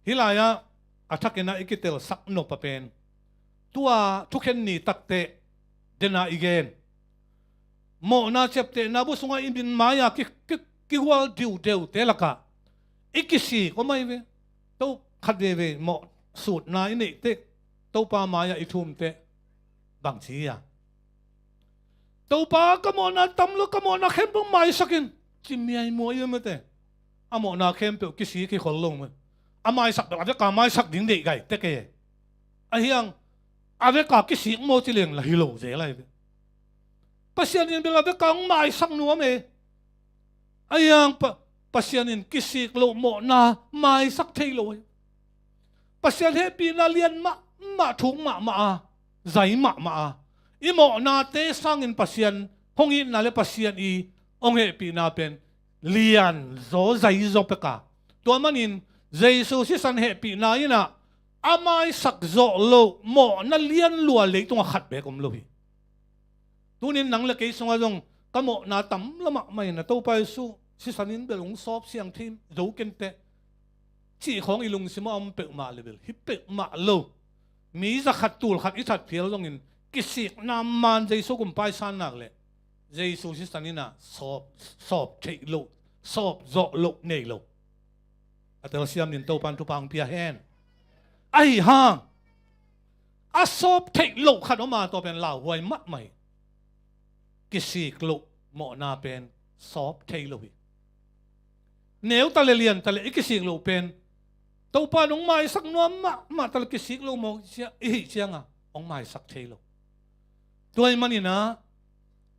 hih lai-ah a thakinah i kitelsak nop a pen tua thukhen ni takte dena i gen mawhna ciaptehna bu sungah i min mai-a ki, ki, kigual diudeute lakah i kisik om ahi ve. To khat veve mawh sutna i neih teh, Topa mai-ah i thum teh, bangci hi a, Topa, ka mawhna tam lo, ka mawhna khempeuh maisak in, ci miai muai i ve mate. A mawhna khempeuh kisik hi khol lo mate. A maisak bel a veka maisak ding deih gai tek e. Ahi hang a veka kisik maw ci leng la hi lo zel ahi ve. Pasian in bel a veka hong maisak nuam e. Ahi hang Pa, Pasian in kisik loh mawhna maisak thei lo e. Pasian hehpihna lian mahmah, thuk mahmah a, zai mahmah a, i mawhnate sangin Pasian hong itna le Pasian i hong hehpihna pen lian zaw, zai zaw pek a. Tua manin Jesu sisan hehpihna in ah a maisak zawh loh mawhna lian lua leitungah khat beek om lo hi. Tunin nang le kei sungah zong ka mawhna tam lo mahmah in ah Topa Jesu sisan in bel hong sawp siang thei zo kenteh cih khawng i lungsimah om peuhmah le bel hi peuhmah lo. Mi zakhat tulkhat i that phial zongin kisikna man Jesu kumpa i san nak leh Jesu sisan in ah sawp, sawp theih loh, sawp zawh loh nei lo. A telsiam nin Topan thupha hong pia hen. Ahi hang a sawp theih loh khat om a, tua pen lauhuai mahmah hi. Kisik loh mawhna pen sawp thei lo hi. Neu ta le lian ta le i kisik loh pen Topa nong maisak nuam mahmah ta le kisik loh mawh cia-, i hih cianga hong maisak thei lo. Tua ahih manin ah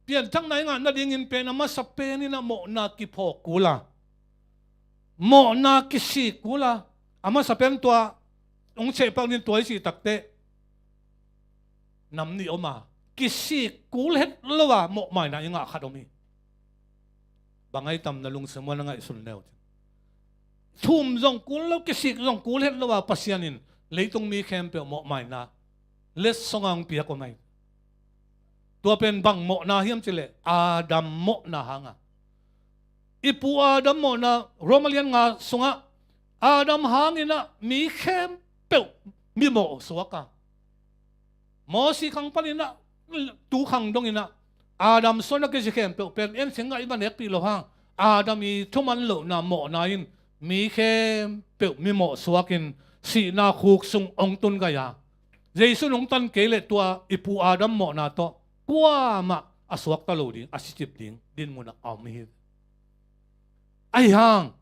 pianthakna i ngah nadingin pen a masa pen in ah mawhna kiphawk kul a, mawhna kisik kul a, a masa pen tua hong chehpak nin tua i cih takteh nam nih om a, kisik kul het lo a mawhmaina i ngah khat om hi. Bang a i tam na lungsim ua na ngaihsun leu. Thum zong kul lo, kisik zong kul het lo a Pasian in leitung mi khempeuh mawhmaina letsong a hong piak om ahi. Tua pen bang mawhna hiam cih leh Adam mawhna hang a. I pu Adam mawhna, Rom a lian nga sungah Adam hangin ah mi khempeuh mimawh suak a. Mosi khang panin ah tu khang dongin ah Adam suan a kici khempeuh pen en sing ah i va nekpih loh hang Adam i thuman lohna mawhna in mi khempeuh mimawh suakin sihna khuk sung hong tun gai a. Jesu nong tan kei leh tua i pu Adam mawhna tawh kuamah a suakta lo ding, a sicip ding dinmun ah a om hi. Ahi hang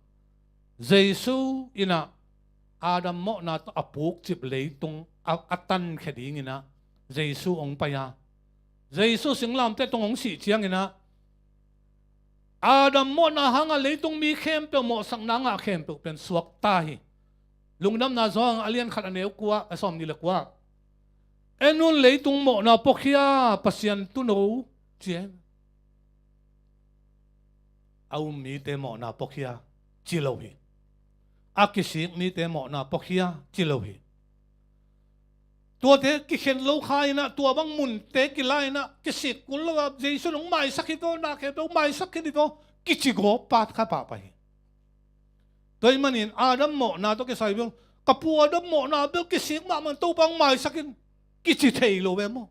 Jesu in ah Adam mawhna tawh a pukcip leitung a, a tankhia dingin ah Jesu hong pai a. Jesu singlamteh tung hong sih ciangin ah Adam mawhna hang a leitung mi khempeuh mawhsakna ngah khempeuh pen suakta hi. Lungdamna Johan a lian khat a neu kua, a sawmnih le kua. En un, leitung mawhna puakhia Pasian Tuuno ci hi. A um mite mawhna puakhia ci lo hi. A kisik mite mawhna puakhia ci lo hi. Tuate kikhen lo kha in ah, tua bang munte kila in ah, kisik kul lo a, Jesu nong maisak hi taw, na khempeuh maisak khin hi taw, kici gawp pat kha pahpah hi. Tua ahih manin Adam mawhna tawh kisai bel, ka pu Adam mawhna bel kisik mahmah, Topa hong maisak in, kici thei lo ve maw.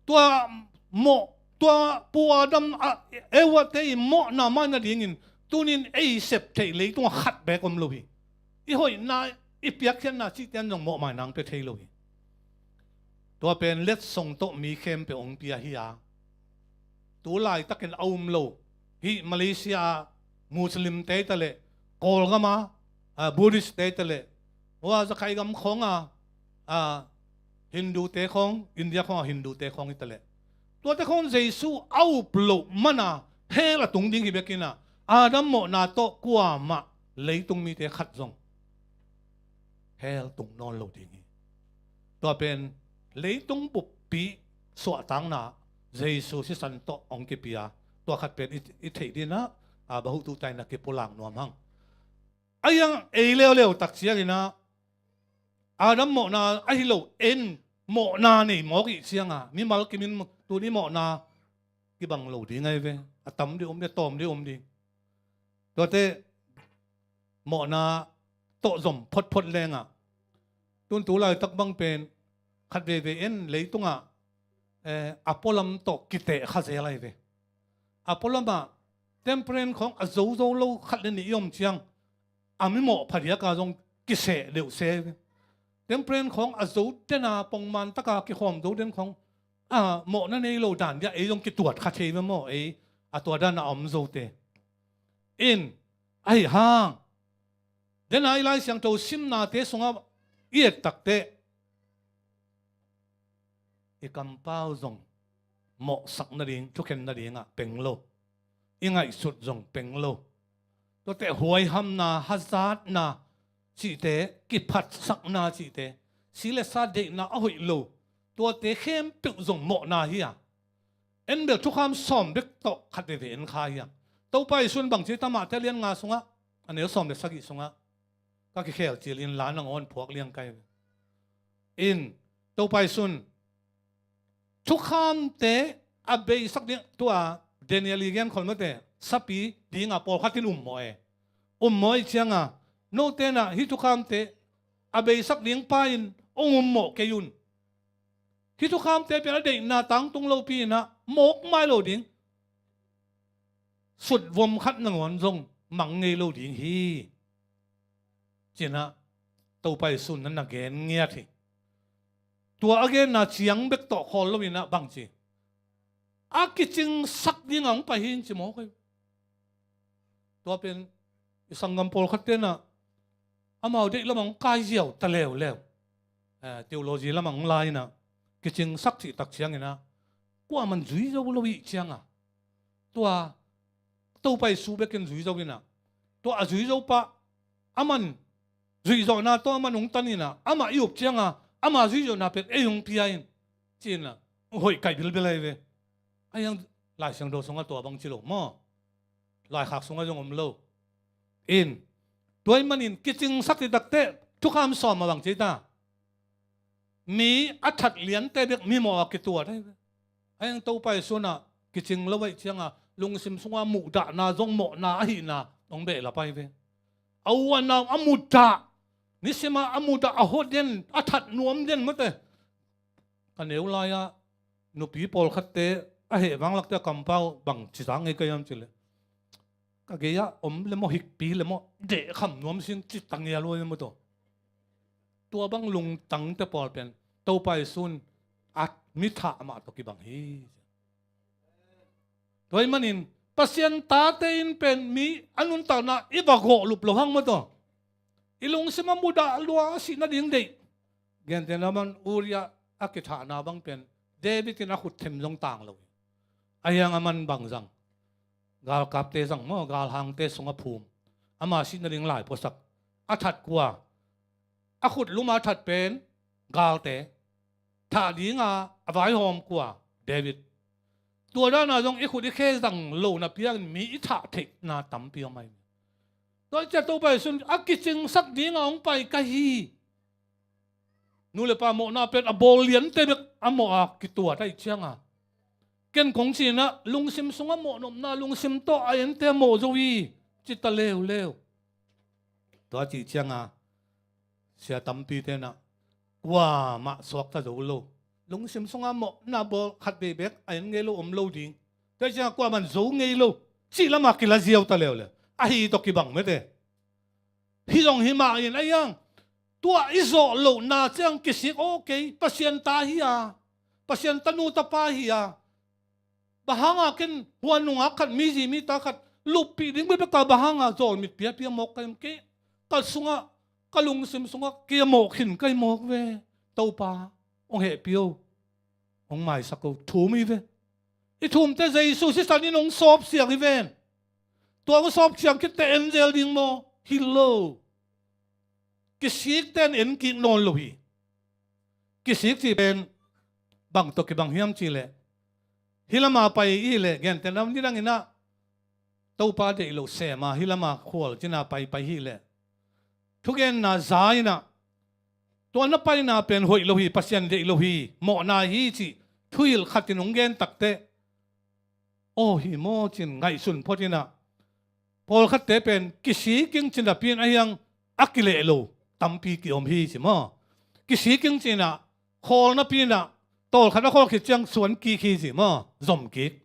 Tua mawh, tua pu Adam a, Eva te i mawhna mai nadingin tunin ei sep theih leitungah khat beek om lo hi. I hoihna, i piakkhiatna cihte in zong mawhmaina hong pia thei lo hi. Tua pen letsong tawh mi khempeuh hong pia hi a. Tu laitakin a um lo. Hih Malaysia ah Muslim te ta leh, Kawlgam ah, ah, Buddhist te ta leh, hua Zakai gam khawng ah, ah, Hindu te khawng, India khawng ah Hindu te khawng hi ta leh, tuate khawng Jesu a up loh man a hell a tung ding hi bek in ah, Adam mawhna tawh kuamah leitung mite khat zong hell tung nawn lo ding hi. Tua pen leitung buppi suahtakna Jesu sisan tawh hong kipia. Tua khat pen i, i theih dingin ah, a, bahutu taina kipulak nuam hang. A hiang ei leuleu tak ciangin ah Adam mawhna ahi lo, en mawhna nei mawk ih cianga mimal kimin tuni mawhna kibang lo ding ahi ve. A tam ding om ding, a tawm ding om ding. Tuate mawhna tawh zom photphot lengah, tun tu laitak bang pen khat veivei en leitungah, eh, a pualam tawh kiteh kha zel ahi ve. A pualamah temperance khawng a zozo lo khat le nih i om ciang a mimawh phadiaka zong kiseh deuh se ahi ve. Temperance khawng a zo dena pongman taka kikhawm zo den khawng a mawhna nei lo dan dia ei zong kituat kha thei ve maw, ei a tua dana a om zote. In, ahi hang dena i Lai Siangtho simnate sungah i et takteh i kampau zong mawhsak nading, thukhen nadingah peng lo. I ngaihsut zong peng lo. Tuate huaihamna, hazatna cihte, kiphatsakna cihte, si le sa deihna a hoih lo, tuate khempeuh zong mawhna hi a. En bel thukham sawm bek tawh khat veve en kha hiang. Topa Jesu'n bang ci ta, Mate lian nga sungah, a neu sawm le sagih sungah, ka kikhel cil in la nangawn phuak liang kai ve. In, Topa Jesu'n thukhamte a beisak ding, tua Daniel i genkhol mate, sapi dinga pawlkhat in um mawh e. Um mawh i cianga, note na hih thukhamte a beisak ding pa in hong um mawh kei un. Hih thukhamte pen a deihna tangtung lopi inah mawk mai lo ding. Sutvom khat nangawn zong mang ngei lo ding hi. Cinah Topa Jesu'n na na gen ngiat hi. Tua a genna ciang bek tawh khawl lo inah bang ci, a kicingsak dingah hong pai hi in ci mawk hi. Tua pen i sanggam pawlkhat tenah amau deih lamah hong kai ziau ta leuleu. Eh, theology lamah hong la inah kicingsak cihtak cianginah kuaman zui zo lo ih cianga, tua Topa Jesu bekin zui zo inah, tua a zui zo pa aman zuihzawhna tawh aman hong tan inah, amah i up cianga ama zuihzawhna pen ei hong pia in, ci inah hoih kaih bilbel ahi ve. Ahi hang Lai Siangtho sungah tua bang ci lo maw? Laikhak sungah zong om lo. In, tua ahih manin kicingsak cihtak teh thukham sawm a bang ci ta, mi a that liante bek mi mawh a kituat ahi ve. Ahi hang Topa Jesu'n ah kicing lo ahih cianga lungsim sungah muhdahna zong mawhna ahihna hong behlap ahi ve. A u a nau a mudah, nisimah a mudah, a hua den, a that nuam den mate. Ka neu lai-ah nupi pawlkhatte a heh vanglakte a kampau bang ci zak ngei ka hiam cih leh, ka gei-ah om le maw, hikpi le maw, dehkham nuam sin ci ta ngial uh a hiam uh tawh. Tua bang lungtangte pawl pen Topa Jesu'n a mi thah mah tawh kibang hi. Tua ahih manin Pasian tate in pen mi a nuntakna i va gawh lup loh hang maw tawh. I lungsim a mudah lua a sih nading deih. Gentehna bang Uriah a kithahna bang pen David in a khut them zong tang lo hi. Ahi hang aman bang zang, galkapte zang maw, galhangte sungah phum, ama sih nading lai puasak. A that kua? A khut lum a that pen galte. Thah dinga a vaihawm kua? David. Tua dana zong i khut i khe zang lo napi-in mi i thah theihna tampi om ahi. Tua ciang Topa Jesu'n a kicingsak dinga hong pai ka hi. Nu le pa mawhna pen a bawl liante bek a mawh a kituat ahih cianga, ken kong ci inah lungsim sungah mawhnopna, lungsim tawh a ente a mawh zo hi, ci ta leuleu. Tua cih cianga sia tampi tenah kuamah suakta zo lo. Lungsim sungah mawhna bawl khat vei bek a en ngei lo om lo ding. Tua cianga kuaman zo ngei lo cih lamah kila ziau ta leuleu. Ahi tawh kibang mate. Hih zong hi mah in, ahi hang tua i zawh lohna ciang kisik, okay, Pasian ta hi a, Pasian tanu tapa hi a, bang hanga ken hua nungak khat, mi zi mi ta khat luppih ding bekbek a bang hanga zawlmit piapia mawk ka hiam? Kei ka sungah, ka lungsim sungah kei a mawh khin ka hi mawk ve. Topa hong hehpih o, hong maisak o, thum hi ve. I thumte Jesu sisan in hong sawpsiang hi ven. Tua hong sawpsiang khitte en zel ding maw? Hi lo. Kisikte in en kik nawn lo hi. Kisik cih pen bang tawh kibang hiam cih leh, hih lama pai i hih leh, gentehna nidang inah Topa deih loh sem a hih lama khual cina paipai hih leh, thugenna za inah tua na paina pen hoih lo hi, Pasian deih lo hi, mawhna hi cih thuhilh khat in hong gen takteh, aw, hi maw ci-in ngaihsun phot inah, pawlkhatte pen kisik ing ci napi-in, ahi hang a kileh lo tampi kiom hi ci maw? Kisik ing ci inah khawl napi inah tawlkhat a khawl khit ciang suan kik hi ci maw? Zom kik.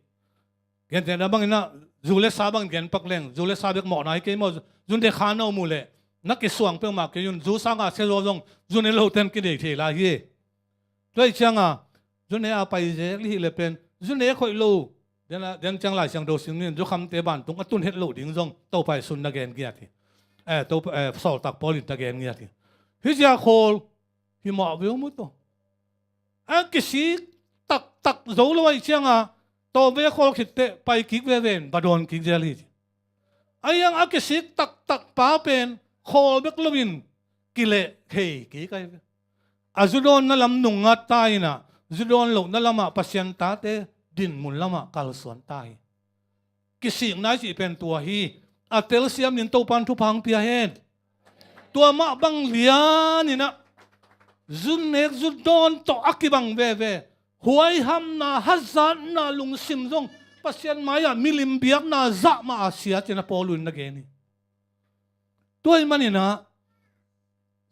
Gentehna bang inah zu le sa bangin gen pak leng, zu le sa bek mawhna hi kei maw? Zu ne kha na om uh leh na kisuang peuhmah kei un, zu sanga sia zaw zong zu ne lote in kinei thei lai hi. Tua ahih cianga zu ne a pai zel i hih leh pen zu ne khoih lo. Den a, den ciang Lai Siangtho sim ni, zukhamte vantung a tun het loh ding zong Topa Jesu'n na gen ngiat hi. Eh, Topa, eh, Sawltak Paul in na gen ngiat hi. Hih zia khawl hi mah ve uh maw tawh. A kisik taktak zo lo ahih cianga tawm ve khawl khitteh pai kik veve in va dawn kik zel hi ci. Ahi hang a kisik taktak pa pen khawl bek loin kileh thei kik ahi ve. A zu dawnna lam nungngat ta inah zu dawn lohna lamah Pasian tate dinmun lamah kalsuan ta hi. Kisikna i cih pen tua hi. A telsiam in Topa'n thupha hong pia hen. Tua mah bang lian in ah zu nek zu dawn tawh a kibang veve huaihamna, hazatna lungsim zong Pasian mai-ah milim biakna zah mah a sia ci-in a Paul in na gen hi. Tua ahih manin ah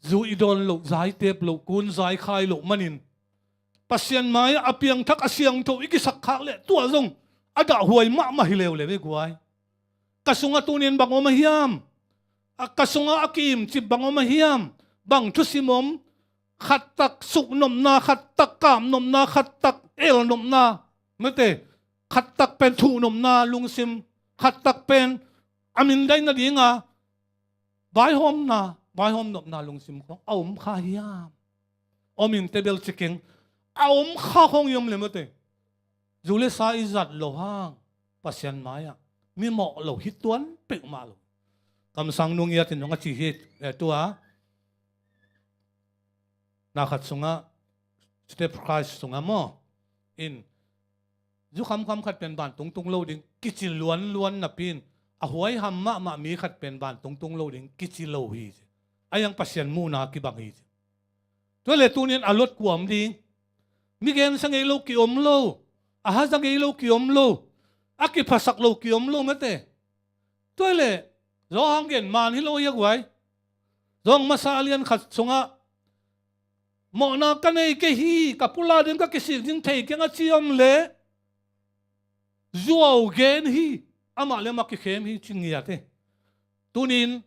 zu i dawn loh, za i tep loh, kun za i khai loh manin Pasian mai-ah a piangthak, a siangtho i kisak khak leh tua zong a dahhuai mahmah hi leuleu hi guai. Ka sungah tuni-in bang om a hiam? A, ka sungah a ki-imcip bang om a hiam? Bang thusim om? Khattak suknopna, khattak kapnopna, khattak elnopna, mate, khattak pen thuhnopna lungsim, khattak pen a mindaina dinga vaihawmna, vaihawm nopna lungsim khawng a om kha hiam? Om in te bel ci keng, a om kha khawng i om le mate, zu le sa i zat loh hang Pasian mai-ah mimawh lo hi tuan peuhmah lo. Kamsang nu Ngiat in zong a ci hi, eh, tua na khat sungah, Step Christ sungah maw, in zu khamkham khat pen vantung tung lo ding kici luanluan napi-in a huaiham mahmah mi khat pen vantung tung lo ding kici lo hi ci. A hiang Pasian muhna kibang hi ci. Tua le tuni-in a lot kua om ding? Mi gensa ngei lo ki om lo, a haza ngei lo ki om lo, a kiphasak lo ki om lo mate. Tua le Johan gen man hi lo hi a guai. Johan masa a lian khat sungah mawhna ka nei kei hi, ka pulak ding, ka kisik ding thei keng a ci om le zuau gen hi, amah le amah kikhem hi ci ngiat hi. Tuni-in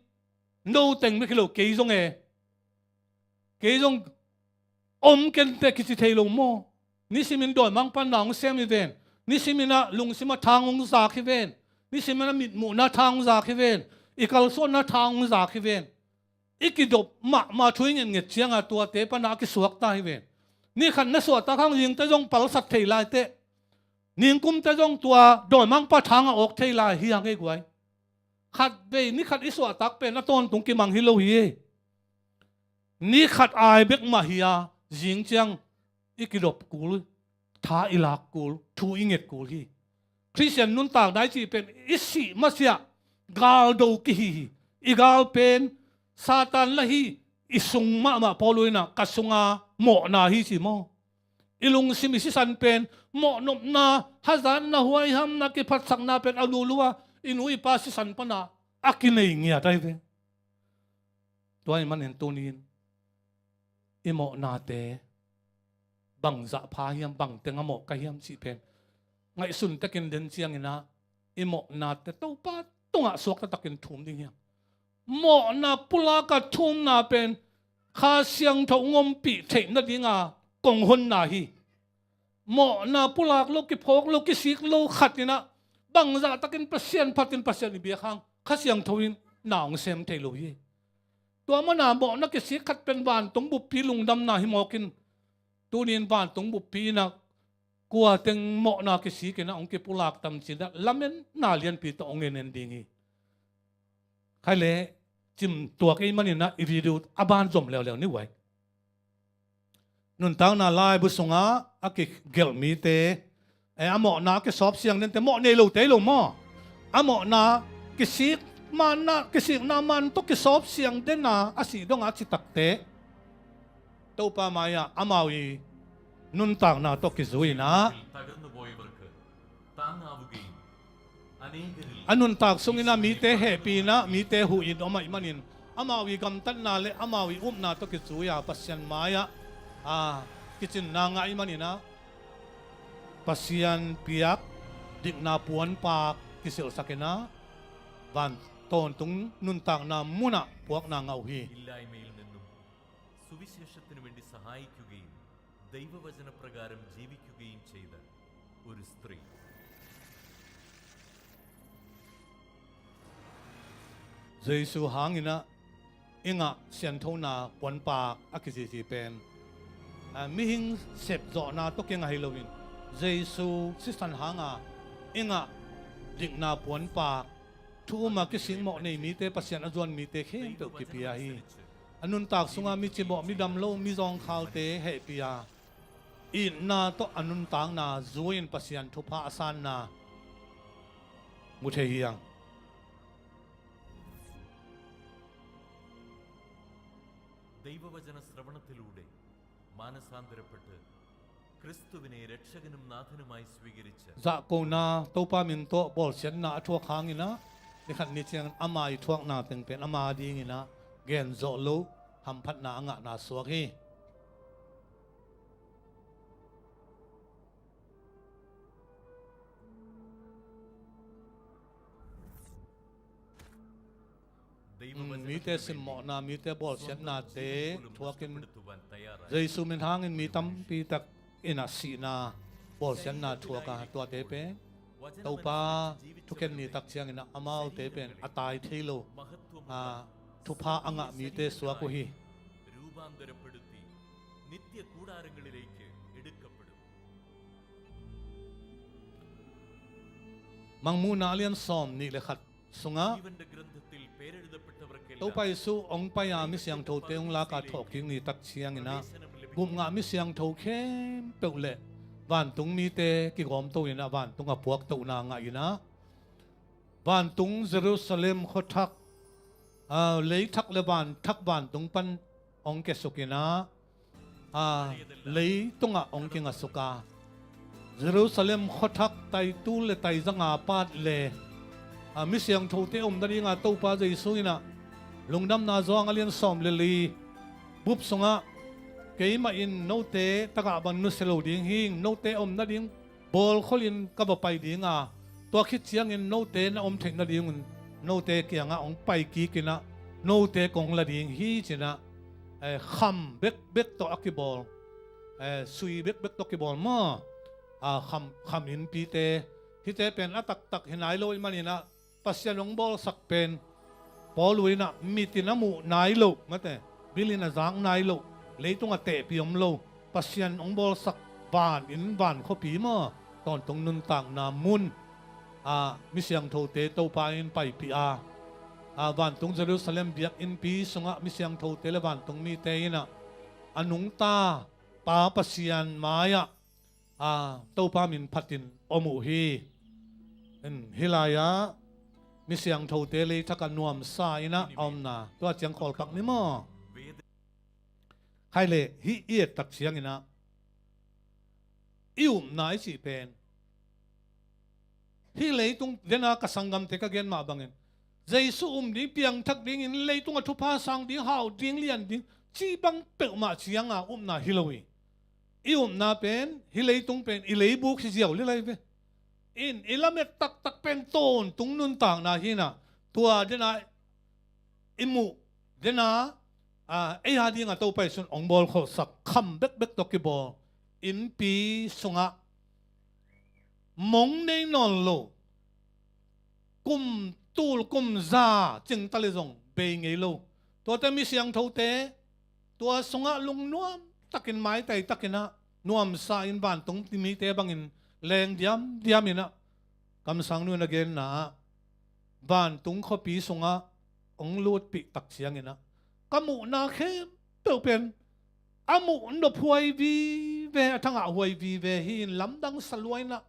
no teng bek hi lo, kei zong e, kei zong om kei inteh kici thei lo maw? Nisimin dawimangpa na hong sem hi ven. Nisimin ah lungsima thang hong zak hi ven. Nisimin ah mitmuhna thang hong zak hi ven. I kalsuanna thang hong zak hi ven. I kidop mahmah thu i ngetnget cianga tuate pana a kisuakta hi ven. Ni khat na suahtak hang zingte zong palsat thei lai teh. Ningkumte zong tua dawimangpa thang a awk thei lai hi hang ei guai. Khatvei ni khat i suahtak pen a tawntung kimang hi lo hi ei. Ni khat ai bek mah hi a, zing ciang i kidop kul, tha i lak kul, thu i nget kul hi. Khristian nuntakna i cih pen i sih masiah galdo kihi hi. I gal pen Satan la hi. I sung mahmah Paul in ah ka sunga mawhna hi ci maw? I lungsim i sisan pen mawhnopna, hazatna, huaihamna, kiphatsakna pen a lulu a, i nu i pa sisan pana a kinei ngiat ahi ve. Tua ahih manin tuni-in i mawhnate bangzah pha hiam, bangteng a mawh ka hiam cih pen ngaihsun takin den ciangin ah i mawhnate Topa tungah suakta takin thum ding hiam? Mawhna pulak a thumna pen Kha Siangtho hong ompih theih nadinga kong honna hi. Mawhna pulak lo, kiphawk lo, kisik lo khat in ah bangzah takin Pasian phatin Pasian i biak hang Kha Siangtho in na hong sem thei lo hi. Tua mana mawhna kisik khat pen vantung buppi lungdamna hi mawkin, tuni-in vantung buppi in ah kua teng mawhna kisik in ah hong kipulak tam ci-in ah lamenna lianpi tawh hong en en ding hi. Khai le cimtuak ei manin ah i video a ban zom leuleu ni uai. Nuntakna laibu sungah a kigelh mite, eh, a mawhna kisawp siang dente, mawh nei lote lo maw? A mawhna kisik manna, kisikna man tawh kisawp siang dena a sih donga a citakte Topa mai-ah amau i nuntakna tawh kizui in ah a nuntak sungin ah mite hehpihna, mite huhhit om ahih manin amau i gamtatna le amau i upna tawh kizui a Pasian mai-ah, a, kicinna ngah ahih manin ah Pasian piak dikna puanpak kisilhsak in ah van tawntung nuntakna munah puakna ngah uh hi. ഇല്ലായ്മയിൽ നിന്നും സുവിശേഷത്തിനു വേണ്ടി സഹായിക്കുകയും ദൈവവചനപ്രകാരം ജീവിക്കുകയും ചെയ്ത ഒരു സ്ത്രീ. Jesu hangin ah i ngah sianthona puanpak a kizizi pen, a, mihing sepzawhna tawh kingah hi loin Jesu sisan hanga i ngah dikna puanpak, thu um a kisik mawh nei mite, Pasian a zuan mite khempeuh kipia hi. A nuntak sunga mi cimawh, mi dam lo, mi zawngkhalte hehpih a, itna tawh a nuntakna zui-in Pasian thupha a sanna mu thei hi hang. ദൈവവചന ശ്രവണത്തിലൂടെ മാനസാന്തരപ്പെട്ട് ക്രിസ്തുവിനെ രക്ഷകനും നാഥനുമായി സ്വീകരിച്ച് zahkona Topa min tawh bawlsiatna a thuak hangin ah, ni khat ni ciangin ama i thuakna teng pen ama dingin ah gen zawh lo hamphatna a ngahna suak hi. Mite simmawhna, mite bawlsiatnate thuakin Jesu min hangin mi tampi tak in a sihna bawlsiatna thuak a, tuate pen Topa thukhen ni tak ciangin ah amaute pen a tai thei lo, a, thupha a ngah mite suak uh hi. രൂപാന്തരപ്പെടുത്തി നിത്യകൂടാരങ്ങളിലേക്ക് എടുക്കപ്പെടും. Mangmuhna a lian sawm nih le khat sungah Topa Jesu hong pai a mi siangthote hong lak a thawhkik ni tak ciangin ah, gupngah mi siangtho khempeuh le vantung mite kigawmto in ah vantung a puaktohna ngah in ah, vantung Jerusalem khuathak, aa, leithak le vanthak vantung pan hong kiasuk in ah, aa, leitungah hong kingasuk a, Jerusalem khuathak taitul le taizanga pat le, aa, mi siangthote om nadinga Topa Jesu in ah, Lungdamna Johan a lian sawm le li bup sungah, keimah in note tagah bang nusia lo ding hi, note om nading bawlkholin ka va pai ding a, tua khit ciangin note na om theih nadingun note kiangah hong pai kik in ah, note kong la ding hi ci-in ah, eh, kham bekbek tawh a kibawl, eh, sui bekbek tawh kibawl maw? Ah, kham, kham innpite, hihte pen a taktak hi nai lo ahih manin ah, Pasian hong bawlsak pen Paul in ah mit in a muh nai loh, mate, bil in a zak nai loh, leitung a tehpih om lo, Pasian hong bawlsak van inn, van khuapi maw, tawntung nuntakna mun, a, mi siangthote Topa in paipih a, a, vantung Jerusalem biakinnpi sungah mi siangthote le vantung mite in ah a nungta Pa Pasian mai-ah, a, Topa min phatin om uh hi. In, hih lai-ah mi siangthote leithak a nuamsa in ah a omna tua ciang kawlpak ni maw? Khai le, hih i et tak ciangin ah i upna i cih pen, hih leitung, dena ka sanggamte ka gen mah bangin, Jesu um ding, piangthak dingin, leitung a thupha sang ding, hau ding, lian ding, cih bang peuhmah cianga upna hi lo hi. I upna pen, hih leitung pen i leibuk hi ziau lilai ve. In, i lamet taktak pen tawntung nuntakna hi in ah, tua dena i muh dena, a, ei a dinga Topa Jesu in hong bawlkholhsak kham bekbek tawh kibawl innpi sungah mong nei nawn lo, kum tul kum za cing ta le zong bei ngei lo, tuate mi siangthote tua sungah lungnuam takin, maitai takin ah, nuamsa in vantung mite bangin leng diamdiam in ah, kamsangnu in a genna ah, vantung khuapi sungah hong lutpih tak ciangin ah, ka muhna khempeuh pen a muh nop huai vive, a thangah huai vive hi in, lamdang sa lua in ah,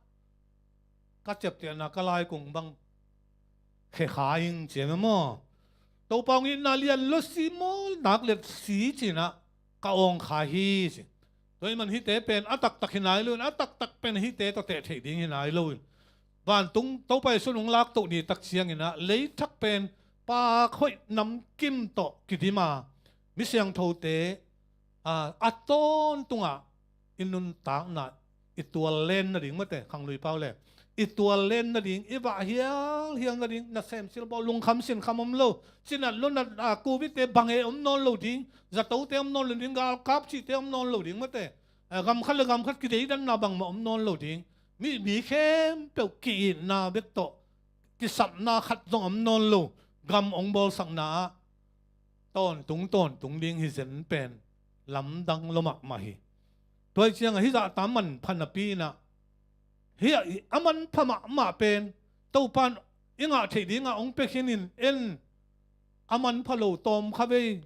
ka ciaptehna ka laikung bang khe kha ing ci-a maw? Topa hong itna lian lo si maw, nak let si ci-in ah ka awng kha hi ci. Tua ahih man hihte pen a taktak hi nai lo in, a taktak pen hihte tawh teh theih ding hi nai lo in, vantung Topa Jesu in hong laktoh ni tak ciangin ah, leithak pen pak hoih namkim tawh kidim a, mi siangthote, a, a tawntungah i nuntakna i tual len nading, mate, khanglui pau le, i tual len nading, i vah hialhial nading, nasem silbawl, lungkham sinkham om lo, cinat lunat, a, covid-te bang e om nawn lo ding, zatote om nawn lo ding, galkap cihte om nawn lo ding, mate, a, gamkhat le gamkhat kideidanna bangmah om nawn lo ding, mi, mi khempeuh ki-itna bek tawh kisapna khat zong om nawn lo, gam hong bawlsakna ah tawntung tawntung ding hi zen pen lamdang lua mahmah hi. Tua hi ciangah hih zahta manpha napi in ah, hih a manpha mahmah pen Topa in i ngah theih dingah hong pia khin in, en, a manpha lo tawm kha vei,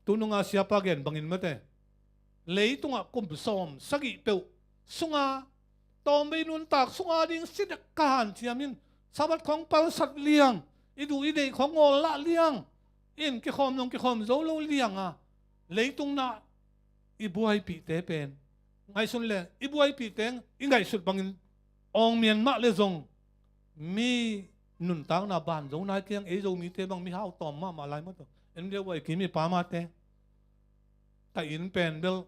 tununga siapa gen bangin, mate, leitungah kum sawm sagih peuh sunga, tawmvei nuntak sunga ding si dek ka hanciam in, Sabbath khawng palsat liang, i duh i deih khawng ngawl lah liang, in kikhawm zong kikhawm zo lo lianga, leitung na i buaipihte pen ngaihsun le i buaipihte i ngaihsut bangin awng mian mah le zong mi nuntakna ban zo nai keng, ei Zomite bang mihau tawm mahmah lai maw tawh. En deuh buai kim i pa mahte. Ka inn pen bel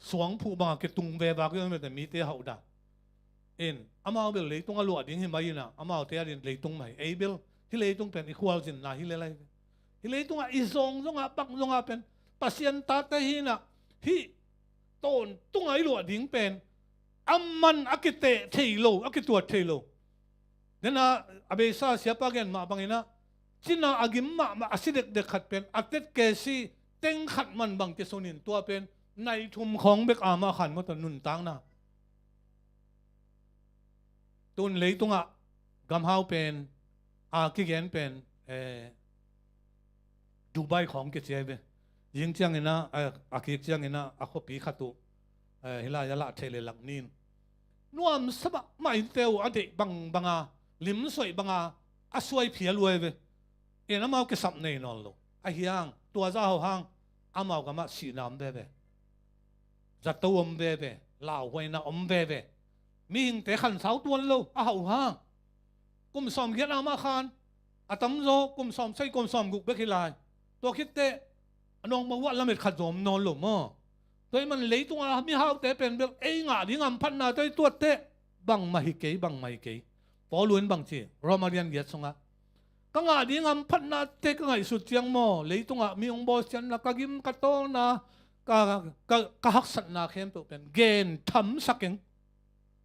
suangphuh banga kitung veva kei mite, mite hauh dan. In, amau bel leitung a luah ding hi mai ina, amaute a din leitung mai. Ei bel, hih leitung pen i khualzinna hi lel lai. Hih leitungah i zawng zongah, bang zongah pen, Pasian tate hi ina, hih tawntunga i luah ding pen, a man a kiteh thei lo, a kituat thei lo. Dena a beisa siapa gen mah bangina, cina a gim mahmah a si dekdek khat pen, a tet kesi teng khat man bang kisunin tua pen, nai thum khawng bek amah khan maw tawh nuntakna. Tun leitungah gamhau pen, a kigen pen, eh, Dubai khawng kici ai ve. Zing ciangina, a, a kik ciangina, a khuapi khat uh, eh, hilai a lah theih le lak nin. Nuamsa mahmah in teu a deih bangbanga, limsuaih banga, a suai phial uh ai ve. En amau kisap nei nawn lo. A hiang, tua zah hau hang, amau gamah sihna om veve. Zato om veve, lauhuaina om veve. Mihingte khansau tuan lo, a hauh hang. Kum sawm giat amah khan, a tamzaw, kum sawm sagih, kum sawm guk bek hi lai. Tua khitteh, a nawngma uah lamet khat zawm nawn lo maw. Tua ih man leitunga mihaute pen bel, ei ngah ding hamphatna tua ih tuatteh, bangmah hi kei, bangmah hi kei. Paul in bang ci, Roma lian giat sungah. Ka ngah ding hamphatnate ka ngaihsut ciang maw, leitungah mi hong bawlsiatna, ka gim, ka tawlna, ka, ka, ka haksatna khempeuh pen, gen thamsak ing.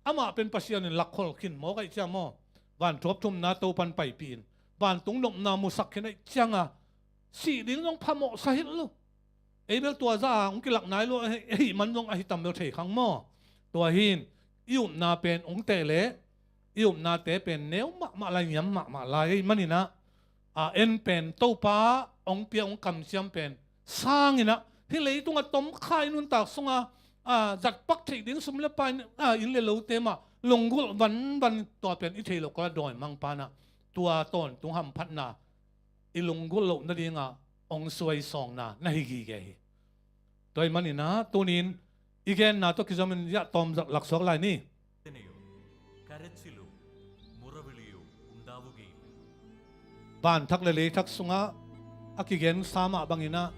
Amah pen Pasian in lakkhol khin mawk ahih ciang maw, vanthuap thumna Topan paipih in, vantung nopna musak khin ahih cianga, sih ding zong phamawhsa hilh lo. Ei bel tua zah a hong kilak nai lo, ahi, ahih man zong ahi tam bel thei khang maw. Tua hin, i upna pen hong teh leh, i upnate pen neu mahmah lai, niam mahmah lai, ahih maninah, a, en pen Topa hong pia, hong kamsiam pen sanginah, hih leitungah tomkhai nuntak sunga, a, zatpak theih ding sum le pai, a, inn le lote mah lunggulh vanvan, tua pen i theih loh kala dawimangpanah, tua tawntung hamphatna i lunggulh loh nadingah hong suaisawnna na hi gige hi. Tua ahih maninah tunin i genna tawh kizomin ziah tawm zak laksuak lai ni. Vanthak le leithak sungah a kigensa mah banginah,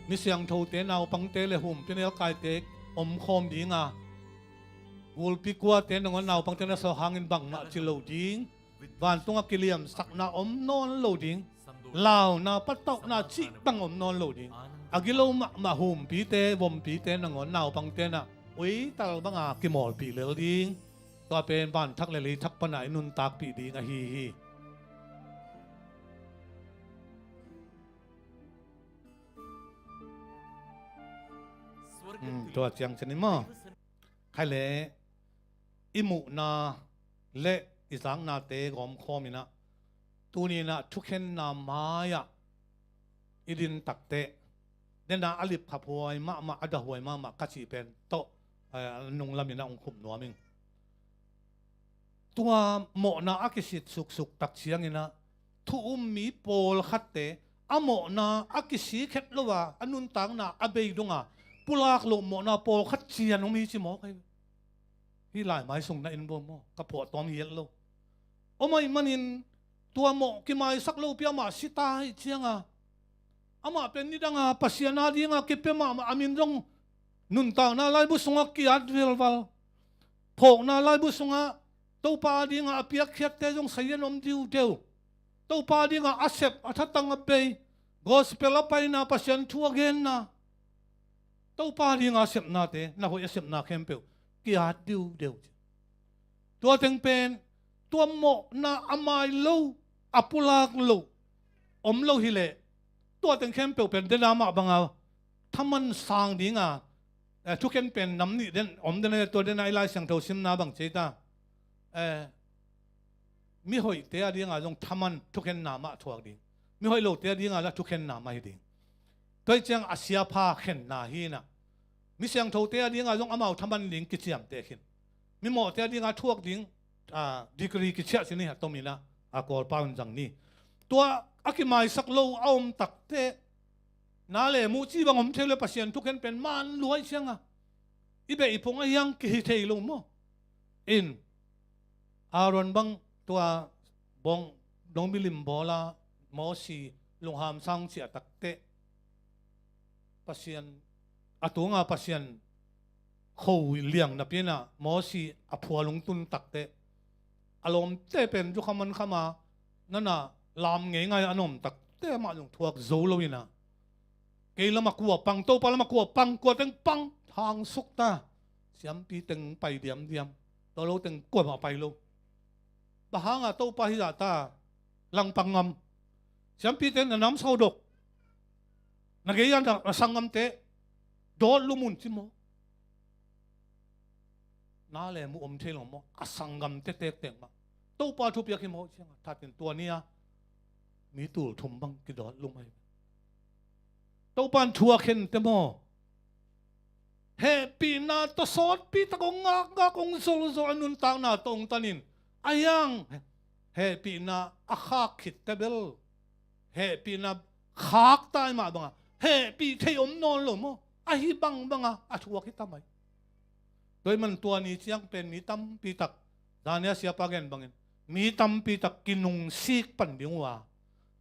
mi siangthote, naupangte le humpinelkaite omkhawm dinga, gulpi kuate nangawn naupangte na sawk hangin bangmah ci lo ding. Vantungah kiliamsakna om nawn lo ding. Launa, patauhna cih bang om nawn lo ding. A gilo mahmah humpite, vompite nangawn naupangte nah uital banga kimawlpih lel ding. Tua pen vanthak le leithak pana i nuntakpih ding ahi hi. Hmm, tua ciang cianin maw, khai le i muhna le i zaknate gawmkhawminah, tuninah thukhenna mai-ah i din takteh, dena a lipkhaphuai mahmah, a dahhuai mahmah ka cih pen tawh, eh, a nunglaminah hong khum nuam ing. Tua mawhna a kisit suksuk tak cianginah, thu um mi pawlkhatte a mawhna a kisi khet lo a, a nuntakna a bei donga pulak loh mawhna pawlkhat cian om hi ci mawk ahi. Hih laimai sung na inn bawm maw, ka phuahtawm hiat lo. Om ahih manin tua mawh kimaisak lopi amah sita ahih cianga, amah pen nidanga Pasian adinga kipia mahmah, a min zong nuntakna laibu sungah ki-at velval. Phawkna laibu sungah Topa adinga a piakkhiatte zong sazian om diudeu. Topa adinga a sep, a thatang a bei, gospel a paina, Pasian thu a genna, Topa dinga a sepnate, na hoih a sepna khempeuh ki-at diudeu. Tua teng pen, tua mawhna a mai lo, a pulak lo om lo hileh, tua teng khempeuh pen dena mah banga thaman sang dinga, eh, thukhen pen nam nih den om dena, tua dena i Lai Siangtho simna bang ci ei ta. Eh, mi hoihte adinga zong thaman thukhenna mah thuak ding. Mi hoih lote adinga la thukhenna mah hi ding. Tua hi ciang a siapha khenna hinah, mi siangthote adinga zong amau thaman ding kiciamteh khin. mimawhte a dingah thuak ding, a, degree kiciah ci ni, a tomin ah, a, Kawlpau in zang ni. Tua a kimaisak lo a om takteh, na le muh ci bang om thei lo, Pasian thukhen pen man luai cianga i beh i phung a hiang kihi thei lo maw? In, Aaron bang tua bawng, dong milim bawla Mosi lunghamsang ciah takteh, Pasian, a tunga Pasian kho liang napi inah Mosi a phual hong tun takteh, a lawmte pen zukha mankhama nana lam ngeingai a na om takteh, amah zong thuak zo lo inah, kei lama kua pang, Topa lama kua pang, kua teng pang, hangsuk ta, siampi teng pai diamdiam, tua lo teng kuamah pai lo. Bang hanga Topa hizah ta langpang ngam? Siampite na namsau dok, na gei-a na, na sanggamte dawt lum un ci maw? Na le muh om thei lo maw? A sanggamte tektek mah Topa thupiak hi maw cianga, thatin tua ni-a mi tul thum bang kidawt lum ahi. Topan thu a khen te maw? Hehpihna tawh sawtpi tak hong ngakngak, hong zolzol, a nuntakna tawh hong tanin, a hiang hehpihna a khak khit te bel, hehpihna khak ta i mah banga hehpih thei om nawn lo maw? Ahi bangbanga a thuak hi ta mai. Tua ahih man tua ni ciang pen mi tampi tak, zania siapa gen bangin, mi tampi tak kinungsik pan ding uh a,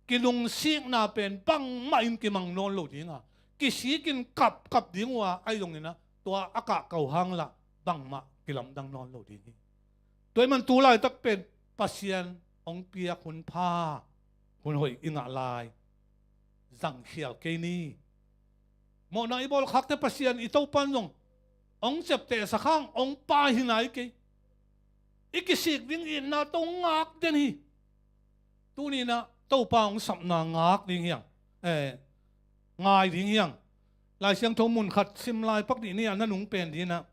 kinungsikna pen bangmah in kimang nawn lo dinga, kisikin kapkap ding uh a, ahi zongin ah tua a kahkau hang lah bangmah kilamdang nawn lo ding hi. Tua ahih man tu laitak pen Pasian hong piak hun pha, hun hoih i ngah lai zangkhial kei ni. Mawhna i bawl khakte Pasian i Topan zong hong ciaptehsak hang hong pai hi nai kei. I kisik ding itna tawh hong ngak den hi. Tuni inah Topa hong sapna ngak ding hiang, eh, ngai ding hiang. Lai Siangtho mun khat sim lai pak dih ni a, na nung pen dih inah.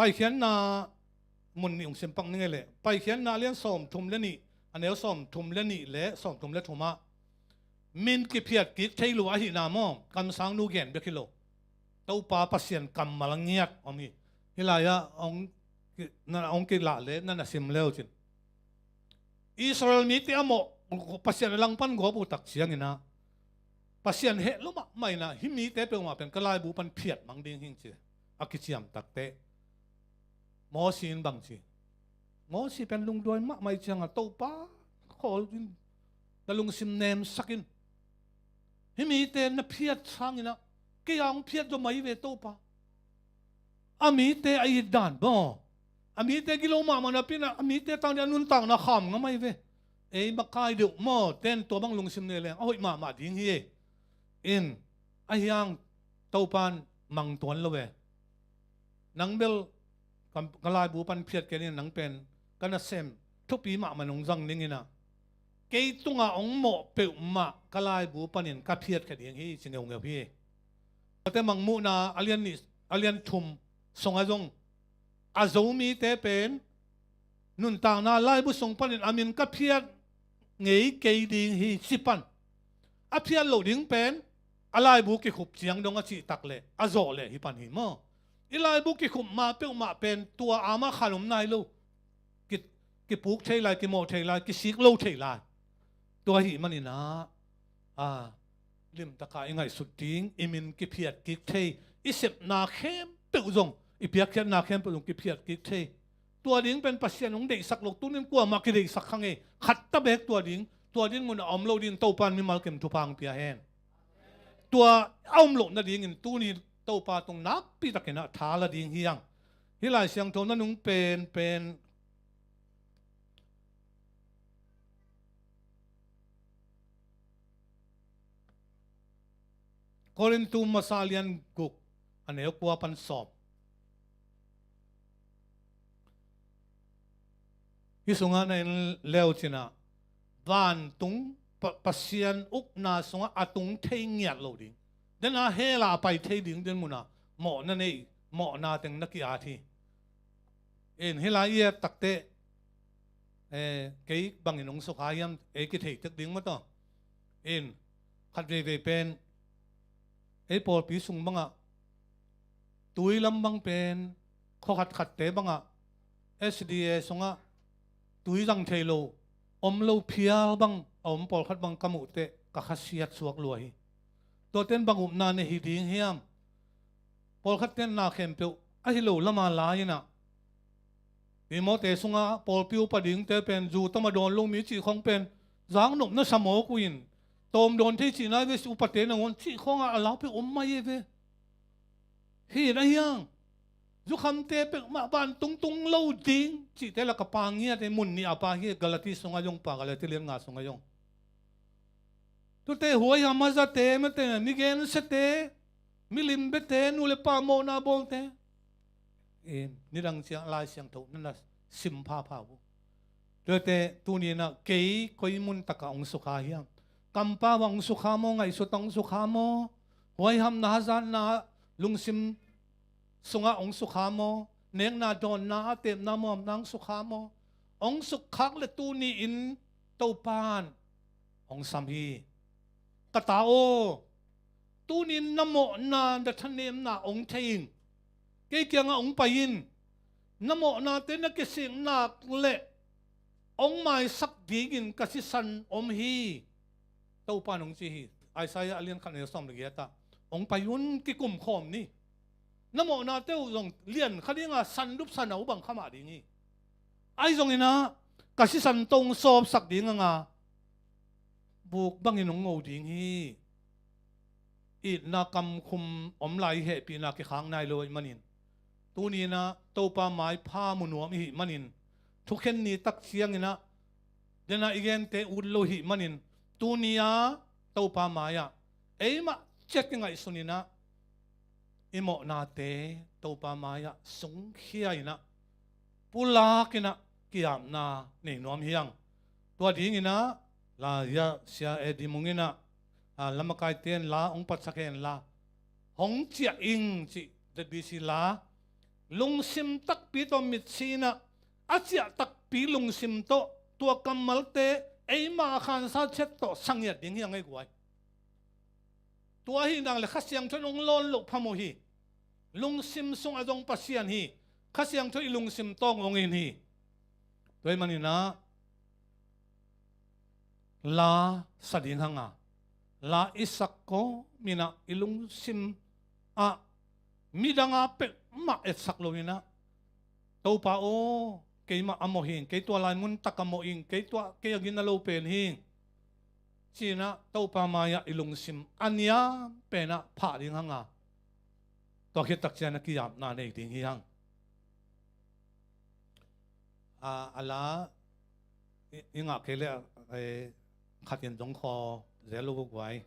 Paikhiatna mun nih hong sim pak ni ngei leh, Paikhiatna a lian sawmthum le nih, a neu sawmthum le nih le sawmthum le thum ah, min kiphiat kik thei lo ahihna maw, kamsangnu gen bek hi lo, Topa Pasian kammal a ngiat om hi. Hih lai-ah hong ki-, na, hong kilah le na na sim le uh cin. Israel mite a mawh Pasian a langpan gawp uh tak ciangin ah, Pasian heh lo mahmah inah, hih mite peuhmah pen ka laibu pan phiat mang ding hing ci a kiciam takteh, Mosi in bang ci? Mosi pen lungduai mahmah ih cianga, Topa khawl in, na lungsim nemsak in. Hih mite na phiat sangin ah kei a hong phiat zaw mai ve Topa. A mite a it dan maw, a mite gilo mahmah napi inah a mite tang ding a nuntakna kham ngam ahi ve. Ei makai deuh maw, ten tua bang lungsim nei leng a hoih mahmah ding hi. In, a hiang Topan mang tuan lo ve. Nang bel ka, ka laibu pan phiat kei ning, nang pen ka nasem thupi mahmah nong zang ning inah, kei tungah hong mawh peuhmah ka laibu panin ka phiat kha ding hi ci ngeungeu hi. Tuate Mangmuhna a lian nih, a lian thum sungah zong, a Zomite pen nuntakna laibu sung panin a min ka phiat ngei kei ding hi ci pan, a phiat loh ding pen a laibu kikhup ciang dong a cih tak leh a zawh leh hi pan hi maw? I laibu kikhup ma peuhmah pen tua ama khan om nai lo. Ki, kipuk thei lai, kimawh thei lai, kisik lo thei lai. Tua ahih manin ah, a, limtaka i ngaihsut ding, i min kiphiat kik thei, i sepna khempeuh zong, i piakkhiatna khempeuh zong kiphiat kik thei. Tua ding pen Pasian hong deihsak lo, tunin kuamah kideihsak kha ngei. Khatta beek tua ding, tua ding munah a om lo dingin Topan mimal kim thupha hong pia hen. Tua a om loh nadingin tuni Topa tung nakpi takin ah tha la ding hi hang. Hih Lai Siangtho na nung penpen Korintu masa lian guk, a neu kua pan sawm. Hih sungah na en le uh cin ah, vantung Pa-, Pasian ukna sungah a tung thei ngiat lo ding, den a hell ah a pai thei ding den munah mawhna nei, mawhna teng na ki-at hi. In, hih lai i et takteh, eh, kei bangin hong sukha hiam, ei kithei tek ding maw taw. In, khat veivei pen ei pawlpi sung bangah tui lam bang pen khua khatkhatte bangah S D A sungah tui zang thei lo, om lo phial bang a om pawlkhat bang ka muh teh ka khasiat suak lua hi. Tuate in bang upna nei hi ding hiam? Pawlkhatte in na khempeuh ahi lo lama lai-inah Timothy sungah pawlpi upa dingte pen zu tawm a dawn lo mi cih khawng pen zak nop na sa mawk uh in, tawm dawn thei cihna hi ve, upate nangawn cih khawngah a lau peuh om mai hi ve. Hi na hiang, zukhamte peuhmah vantung tung lo ding cihte lak a pa ngiat hi, mun nih a pa hi, Galati sungah zong pa, Galati lian nga sungah zong. Tute huaiham hazate, mite, migensiate, milimbete, nu le pa mawhna bawlte, i, nidang ciang Lai Siangtho na na sim phapha uh. Tuate tuni inah kei koi mun takah hong sukha hiam? Kampau ah hong sukha maw, ngaihsut ah hong sukha maw, huaihamna hazatna lungsim sungah hong sukha maw, nekna dawnna ah tepna muamna hong sukha maw? Hong sukkhak le tuni-in Topan hong sam hi. Ka ta aw, tuni-in na mawhna, na thanemna hong thei in. Kei kiangah hong pai in. Na mawhnate na kisik nak leh hong maisak dingin ka sisan om hi. Topan hong ci hi. Isaiah a lian khat neu sawm le giatah, hong pai un, kikum khawm ni. Na mawhnate uh zong lian kha dinga, san dup san a uh bang kha mah ding hi. Ahi zonginah ka sisan tawh hong sawpsak ding a nga, buk bangin hong ngo ding hi. Itna kamkhum om lai, hehpihna kikhak nai lo ahih manin, tuni inah Topa maipha mu nuam ihih manin, thukhen ni tak cianginah dena i gente ut lo ihih manin, tuni-a Topa mai-ah eimah ciat kingaihsun inah i mawhnate Topa mai-ah sungkhia inah, pulak inah ki-apna nei nuam hiang. Tua dinginah la, ya, Sia Eddie Mung inah, a, lamakaite in la hong patsak hen la, hong ciah ing cih Z B C la, lungsim takpi tawh mitsi inah, a ciah takpi lungsim tawh, tua kammalte eima a khansa ciat tawh sa ngiat ding hiang ei guai. Tua ahih nak leh Kha Siangtho in hong lawn loh phamawh hi. Lungsim sungah zong Pasian hi. Kha Siangtho i lungsim tawh hong in hi. Tua ahih maninah la sa ding hanga, la i sak kawm inah i lungsim ah midang a peuhmah etsak lo inah, Topa aw, keimah a mawh hing, kei tua lai mun tak a mawh ing, kei tua, kei a gina lo pen hing, ci-inah Topa mai-ah i lungsim a niam penah phah ding hanga, tua khit tak ciang a ki-apna nei ding hi hang. A, a la i, i ngah kei leh, eh, khat in zong khaw zel lo guai.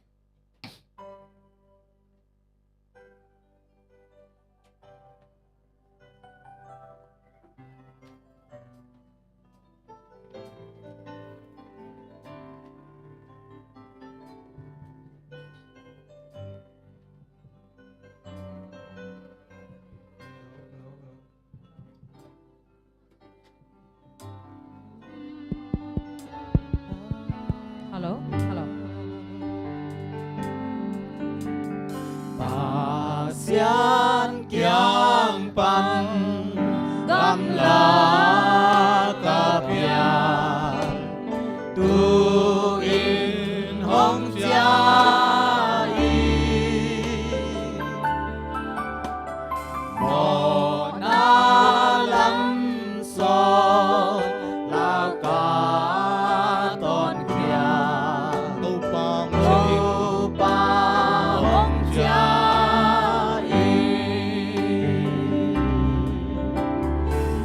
Hello, hello. Pasian kiang pan gamla ka piak, tu-in hong ciah in. Mawhna lam sawt lau ka tawnkhia, Topa hong ciah in. Topa hong ciah in.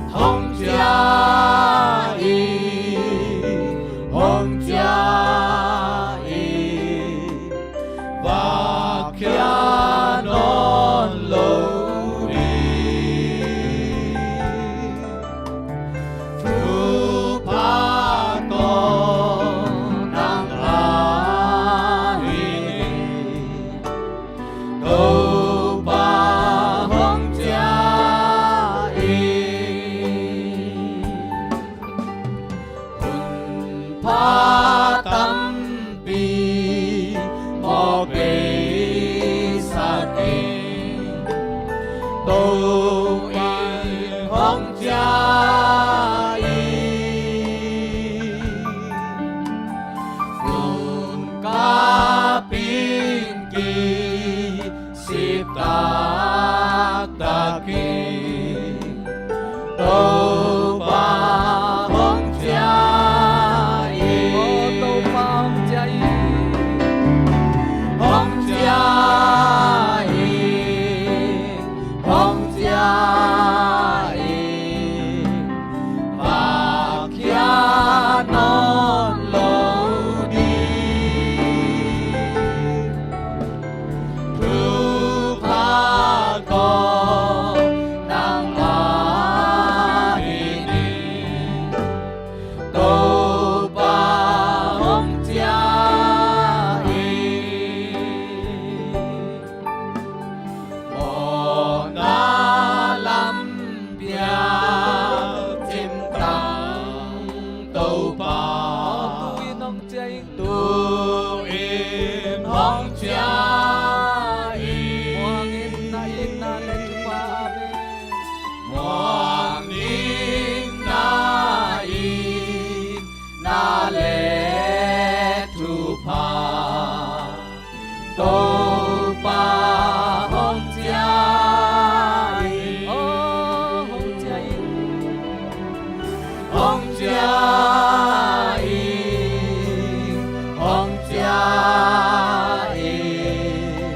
Hong ciah in, hong ciah Topa hong ciah in. Topa hong ciah in. Hong ciah in. Hong ciah in. Vakkhia nawn lo ding. Thupha tawh nang a hi ding. Topa hong ciah in. Mawhna lam piak cimtang Topa. Tu-in hong ciah in. Tu-in hong ciah in. Muang in na itna le thupha. Amen. Muang in na itna le thupha. Topa hong ciah in. Oh, hong ciah in. Hong ciah in. Hong ciah in.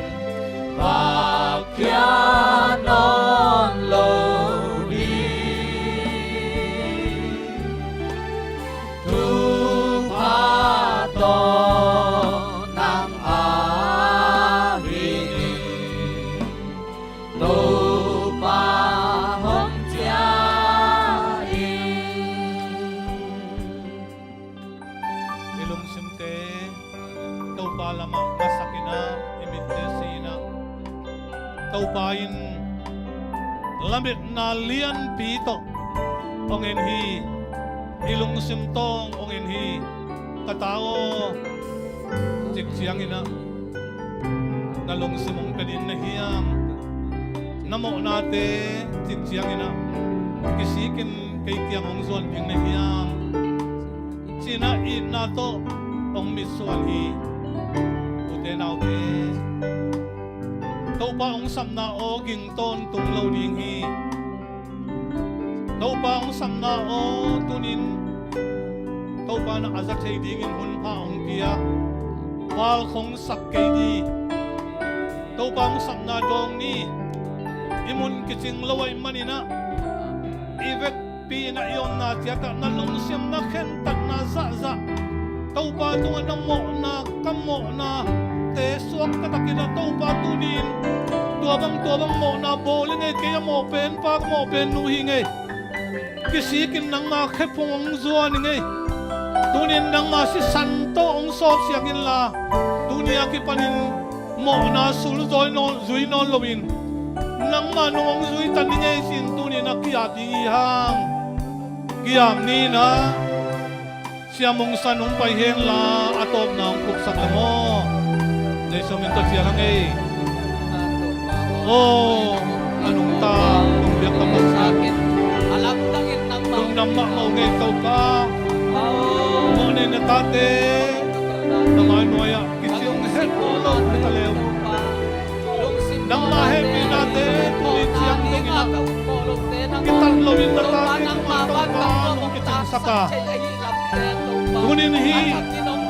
Vakkhia nawn lo ding. Thupha tawh nang a hi ding. Topa hong ciah in. I lungsimte Topa lamah masak in ah, i mitte si in ah, Topa in lametna lianpi tawh hong en hi. I lungsim tawh hong en hi. Ka ta aw, cik ciangin ah na lungsim hong pia ding na hiam? Na mawhnate cik ciangin ah kisikin kei kiang hong zuan ding na hiam? Ci-in ah itna tawh hong mitsuan hi. Ute naute, Topa hong sapna aw ging tawntung lo ding hi. Topa hong sapna aw tuni-in Topa na a za thei dingin hun pha hong pia. Val khong sak kei ni. Topa hong sapna dawng ni. I mun kicing lo ahih manin ah i vekpi in ah i omna ciat ah na lungsim na khentatna zahzah Topa tungah na mawhna, ka mawhnate suak taktakin ah Topa tuni-in tua bang tua bang mawhna bawl i ngei, kei a mawh pen pa, ka mawh pen nu hi ngei. Kisikin nangma khephung hong zuan i ngei. Tuni-in nangma sisan tawh hong sawlsiang inla, tuni a kipanin mawhna sulzui nawn, zui nawn loin nangma nung hong zui ta ni ngei ci-in tuni-in a ki-ap ding hi hang. Ki-ap ni in ah. Siam Mungsan hong pai henla, a tawpna hong khuksak le maw? Nei sawm in tawh cial hang ei. Aw, a nungta hong biak ka Pasian, lungdam mahmah ung ei Topa. Mawhnei na tate na mai nuai-ah kicing het lo na ta le uh. Nangma hehpihnate tuni ciang dongin ah kitat loin na tate tungah Topa nong kicingsak a, tunin hih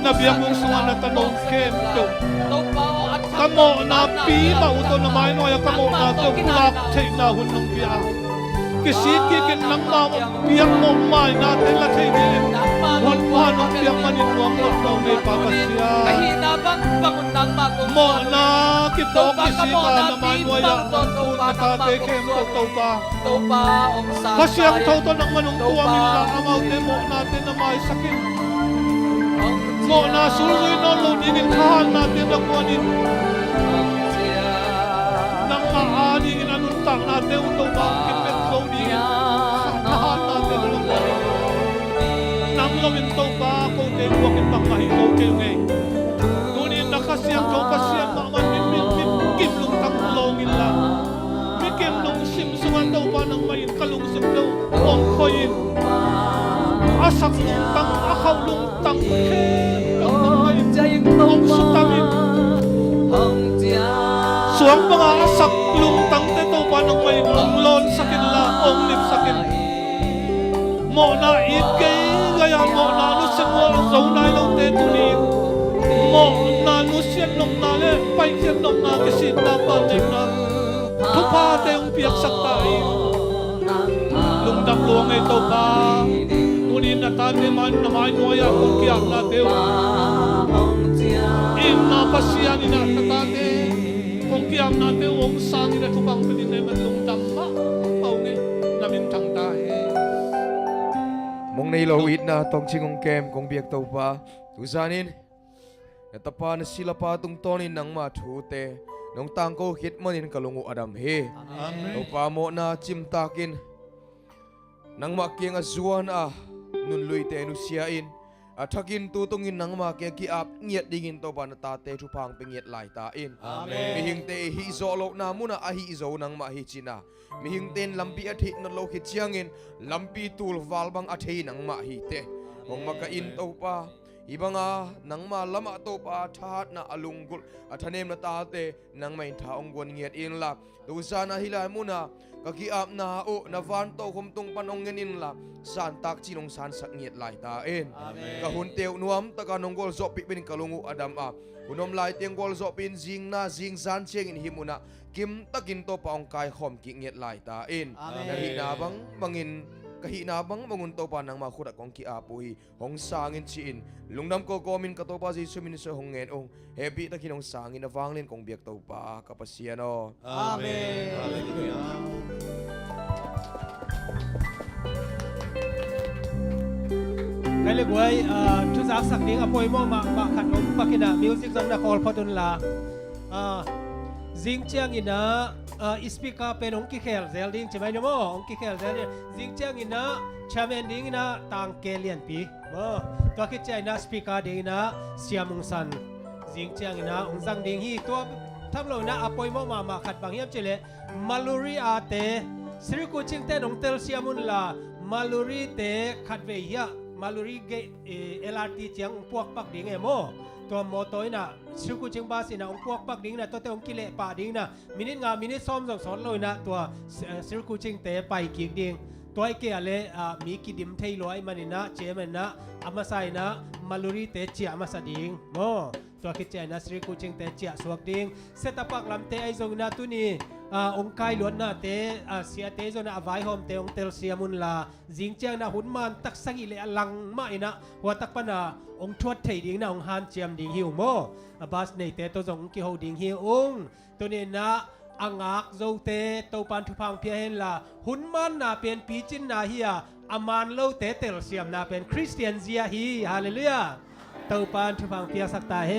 na biakbuk sungah na tanu khempeuh ka mawhna pi mah uh tawh na mai nuai-ah ka mawhnate uh pulak theihna hun nong pia a, kisik kikin nangma piak mawh mainate la thei dingin hun pha nong piak manin nuam mahmah ung ei Pa Pasian. Mawhna kiphawk kisik a na mai nuai-ah nong tung na tate khempeuh Topa, Kha Siangtho tawh nangmah nong tuam inla amaute mawhnate na maisak in. Mawhna sulzui nawn lo dingin thahatnate na guan in. Nangmah a dingin a nuntaknate uh Topa hong kipet zo dingin thahatnate na guan in. Nang lo in Topa kote guak in bangmah hi zo kei ung ei. Tuni-in na Kha Siangtho Pasian mahmah in mi, mi, mi kim lungtang lawng inla, mi kim lungsim sungah Topa nangmah in ka lungsim tawh hong khoi in. A sak lungtang, a khauh lungtang khempeuh nangmah in hong sutang in. Suang banga a sak lungtangte Topa nangmah in hong Mawhna it kei gaya mawhna nusia mual zo nai lote tuni mawhna nusiat nopna le paikhiat nopna kisinna pamneihna thuphate hong piaksak ta hi. Lungdam lua ngei Topa. Tuni na tate man na mai nuai-ah kong kiapnate uh itna Pasian in ah na tate kong kiapnate uh hong sangin a thupha hong pia ding na hi man lungdam mahmah uh ngei. Na min thang ta hi. Mong nei lo itna tawng cing hong kem kong biak Topa. Tuzanin na tapa na silapa tungtawnin nangma thute nong tangko khit manin ka lung uh a dam hi. Amen. Topa mawhna cimtakin nangmah kiang a zuan a nunluite nusia in a thakin tutungin nangmah kiang ki-ap ngiat dingin Topa na tate thupha hong pia ngiat lai ta in. Amen. Mihingte i hih zawh lohna munah a hih zo nangmah hi cina mihingte in lampi a theih nawn lo khit ciangin lampi tulval bang a thei nangmah hi teh. Hong makaih in Topa. Hih banga nangma lamah Topa thahatna a lunggulh a thanemna tate nangmah in tha hong guan ngiat inla tuzan ahi lai muna ka ki-apna uh na van tokhom tung pan hong ngen inla santak cin hong sansak ngiat lai ta in. Amen. Ka hunte uh nuamtaka nong gualzawhpih benin ka lung uh a dam a hun om laite hong gualzawhpih in zingna zingzan ciangin hih munah kimtakin Topa hong kaikhawm kik ngiat lai ta in. Amen. Na hihna bangbangin ka hihna bangbangun Topa nangma khutah kong ki-ap uh hi. Hong sangin ci-in lungdam kawkawmin ka Topa Jesu min sung hong ngen ung. Hehpihtakin hong sangin a vanglian kong biak Topa ka Pasian aw. Amen. Halleluiah. Kai le buai, ah, thuzaksak ding a poimawh mahmah khat om pakinah music zong na khawl phot unla. Ah, zing cianginah ah, speaker pen hong kikhel zel ding ci mai ni maw, hong kikhel zel ding. Zing cianginah chairman dinginah tangke lianpi maw, tua khit cianginah speaker dinginah siam hong san. Zing cianginah hong zang ding hi. Tua tham loinah a poimawh mahmah khat bang hiam cileh Maluri ate Sri Kuching ten hong telsiam unla Maluri te khatvei hiah Maluri gate, eh, L R T ciang hong puakpak ding e maw. Tua mawtaw inah Sri Kuching bus inah hong puakpak ding inah tuate hong kilehpah ding inah minit nga minit sawm zong sawt lo inah tua, eh, Sri Kuching te pai kik ding. Tua i kei a le, ah, mi kidim thei lua i maninah chairman inah a masa inah Maluri te ciah masa ding maw. Tua khit cianginah Sri Kuching te ciah suak ding. Setapak lamte ahi zonginah tuni, ah, hong kailuatnate, ah, siate ahi zonginah a vaihawmte hong telsiam unla zing cianginah hun man tak sagih le a lang mah inah huatak pana hong thuat thei dinginah hong hanciam ding hi ung maw. A bus neite tawh zong hong kiho ding hi ung. Tuninah a ngak zote Topan thupha hong pia henla hun manna pen picinna hi-a a man lote telsiamna pen Khristian zia hi. Halleluiah. Topan thupha hong piasak ta hen.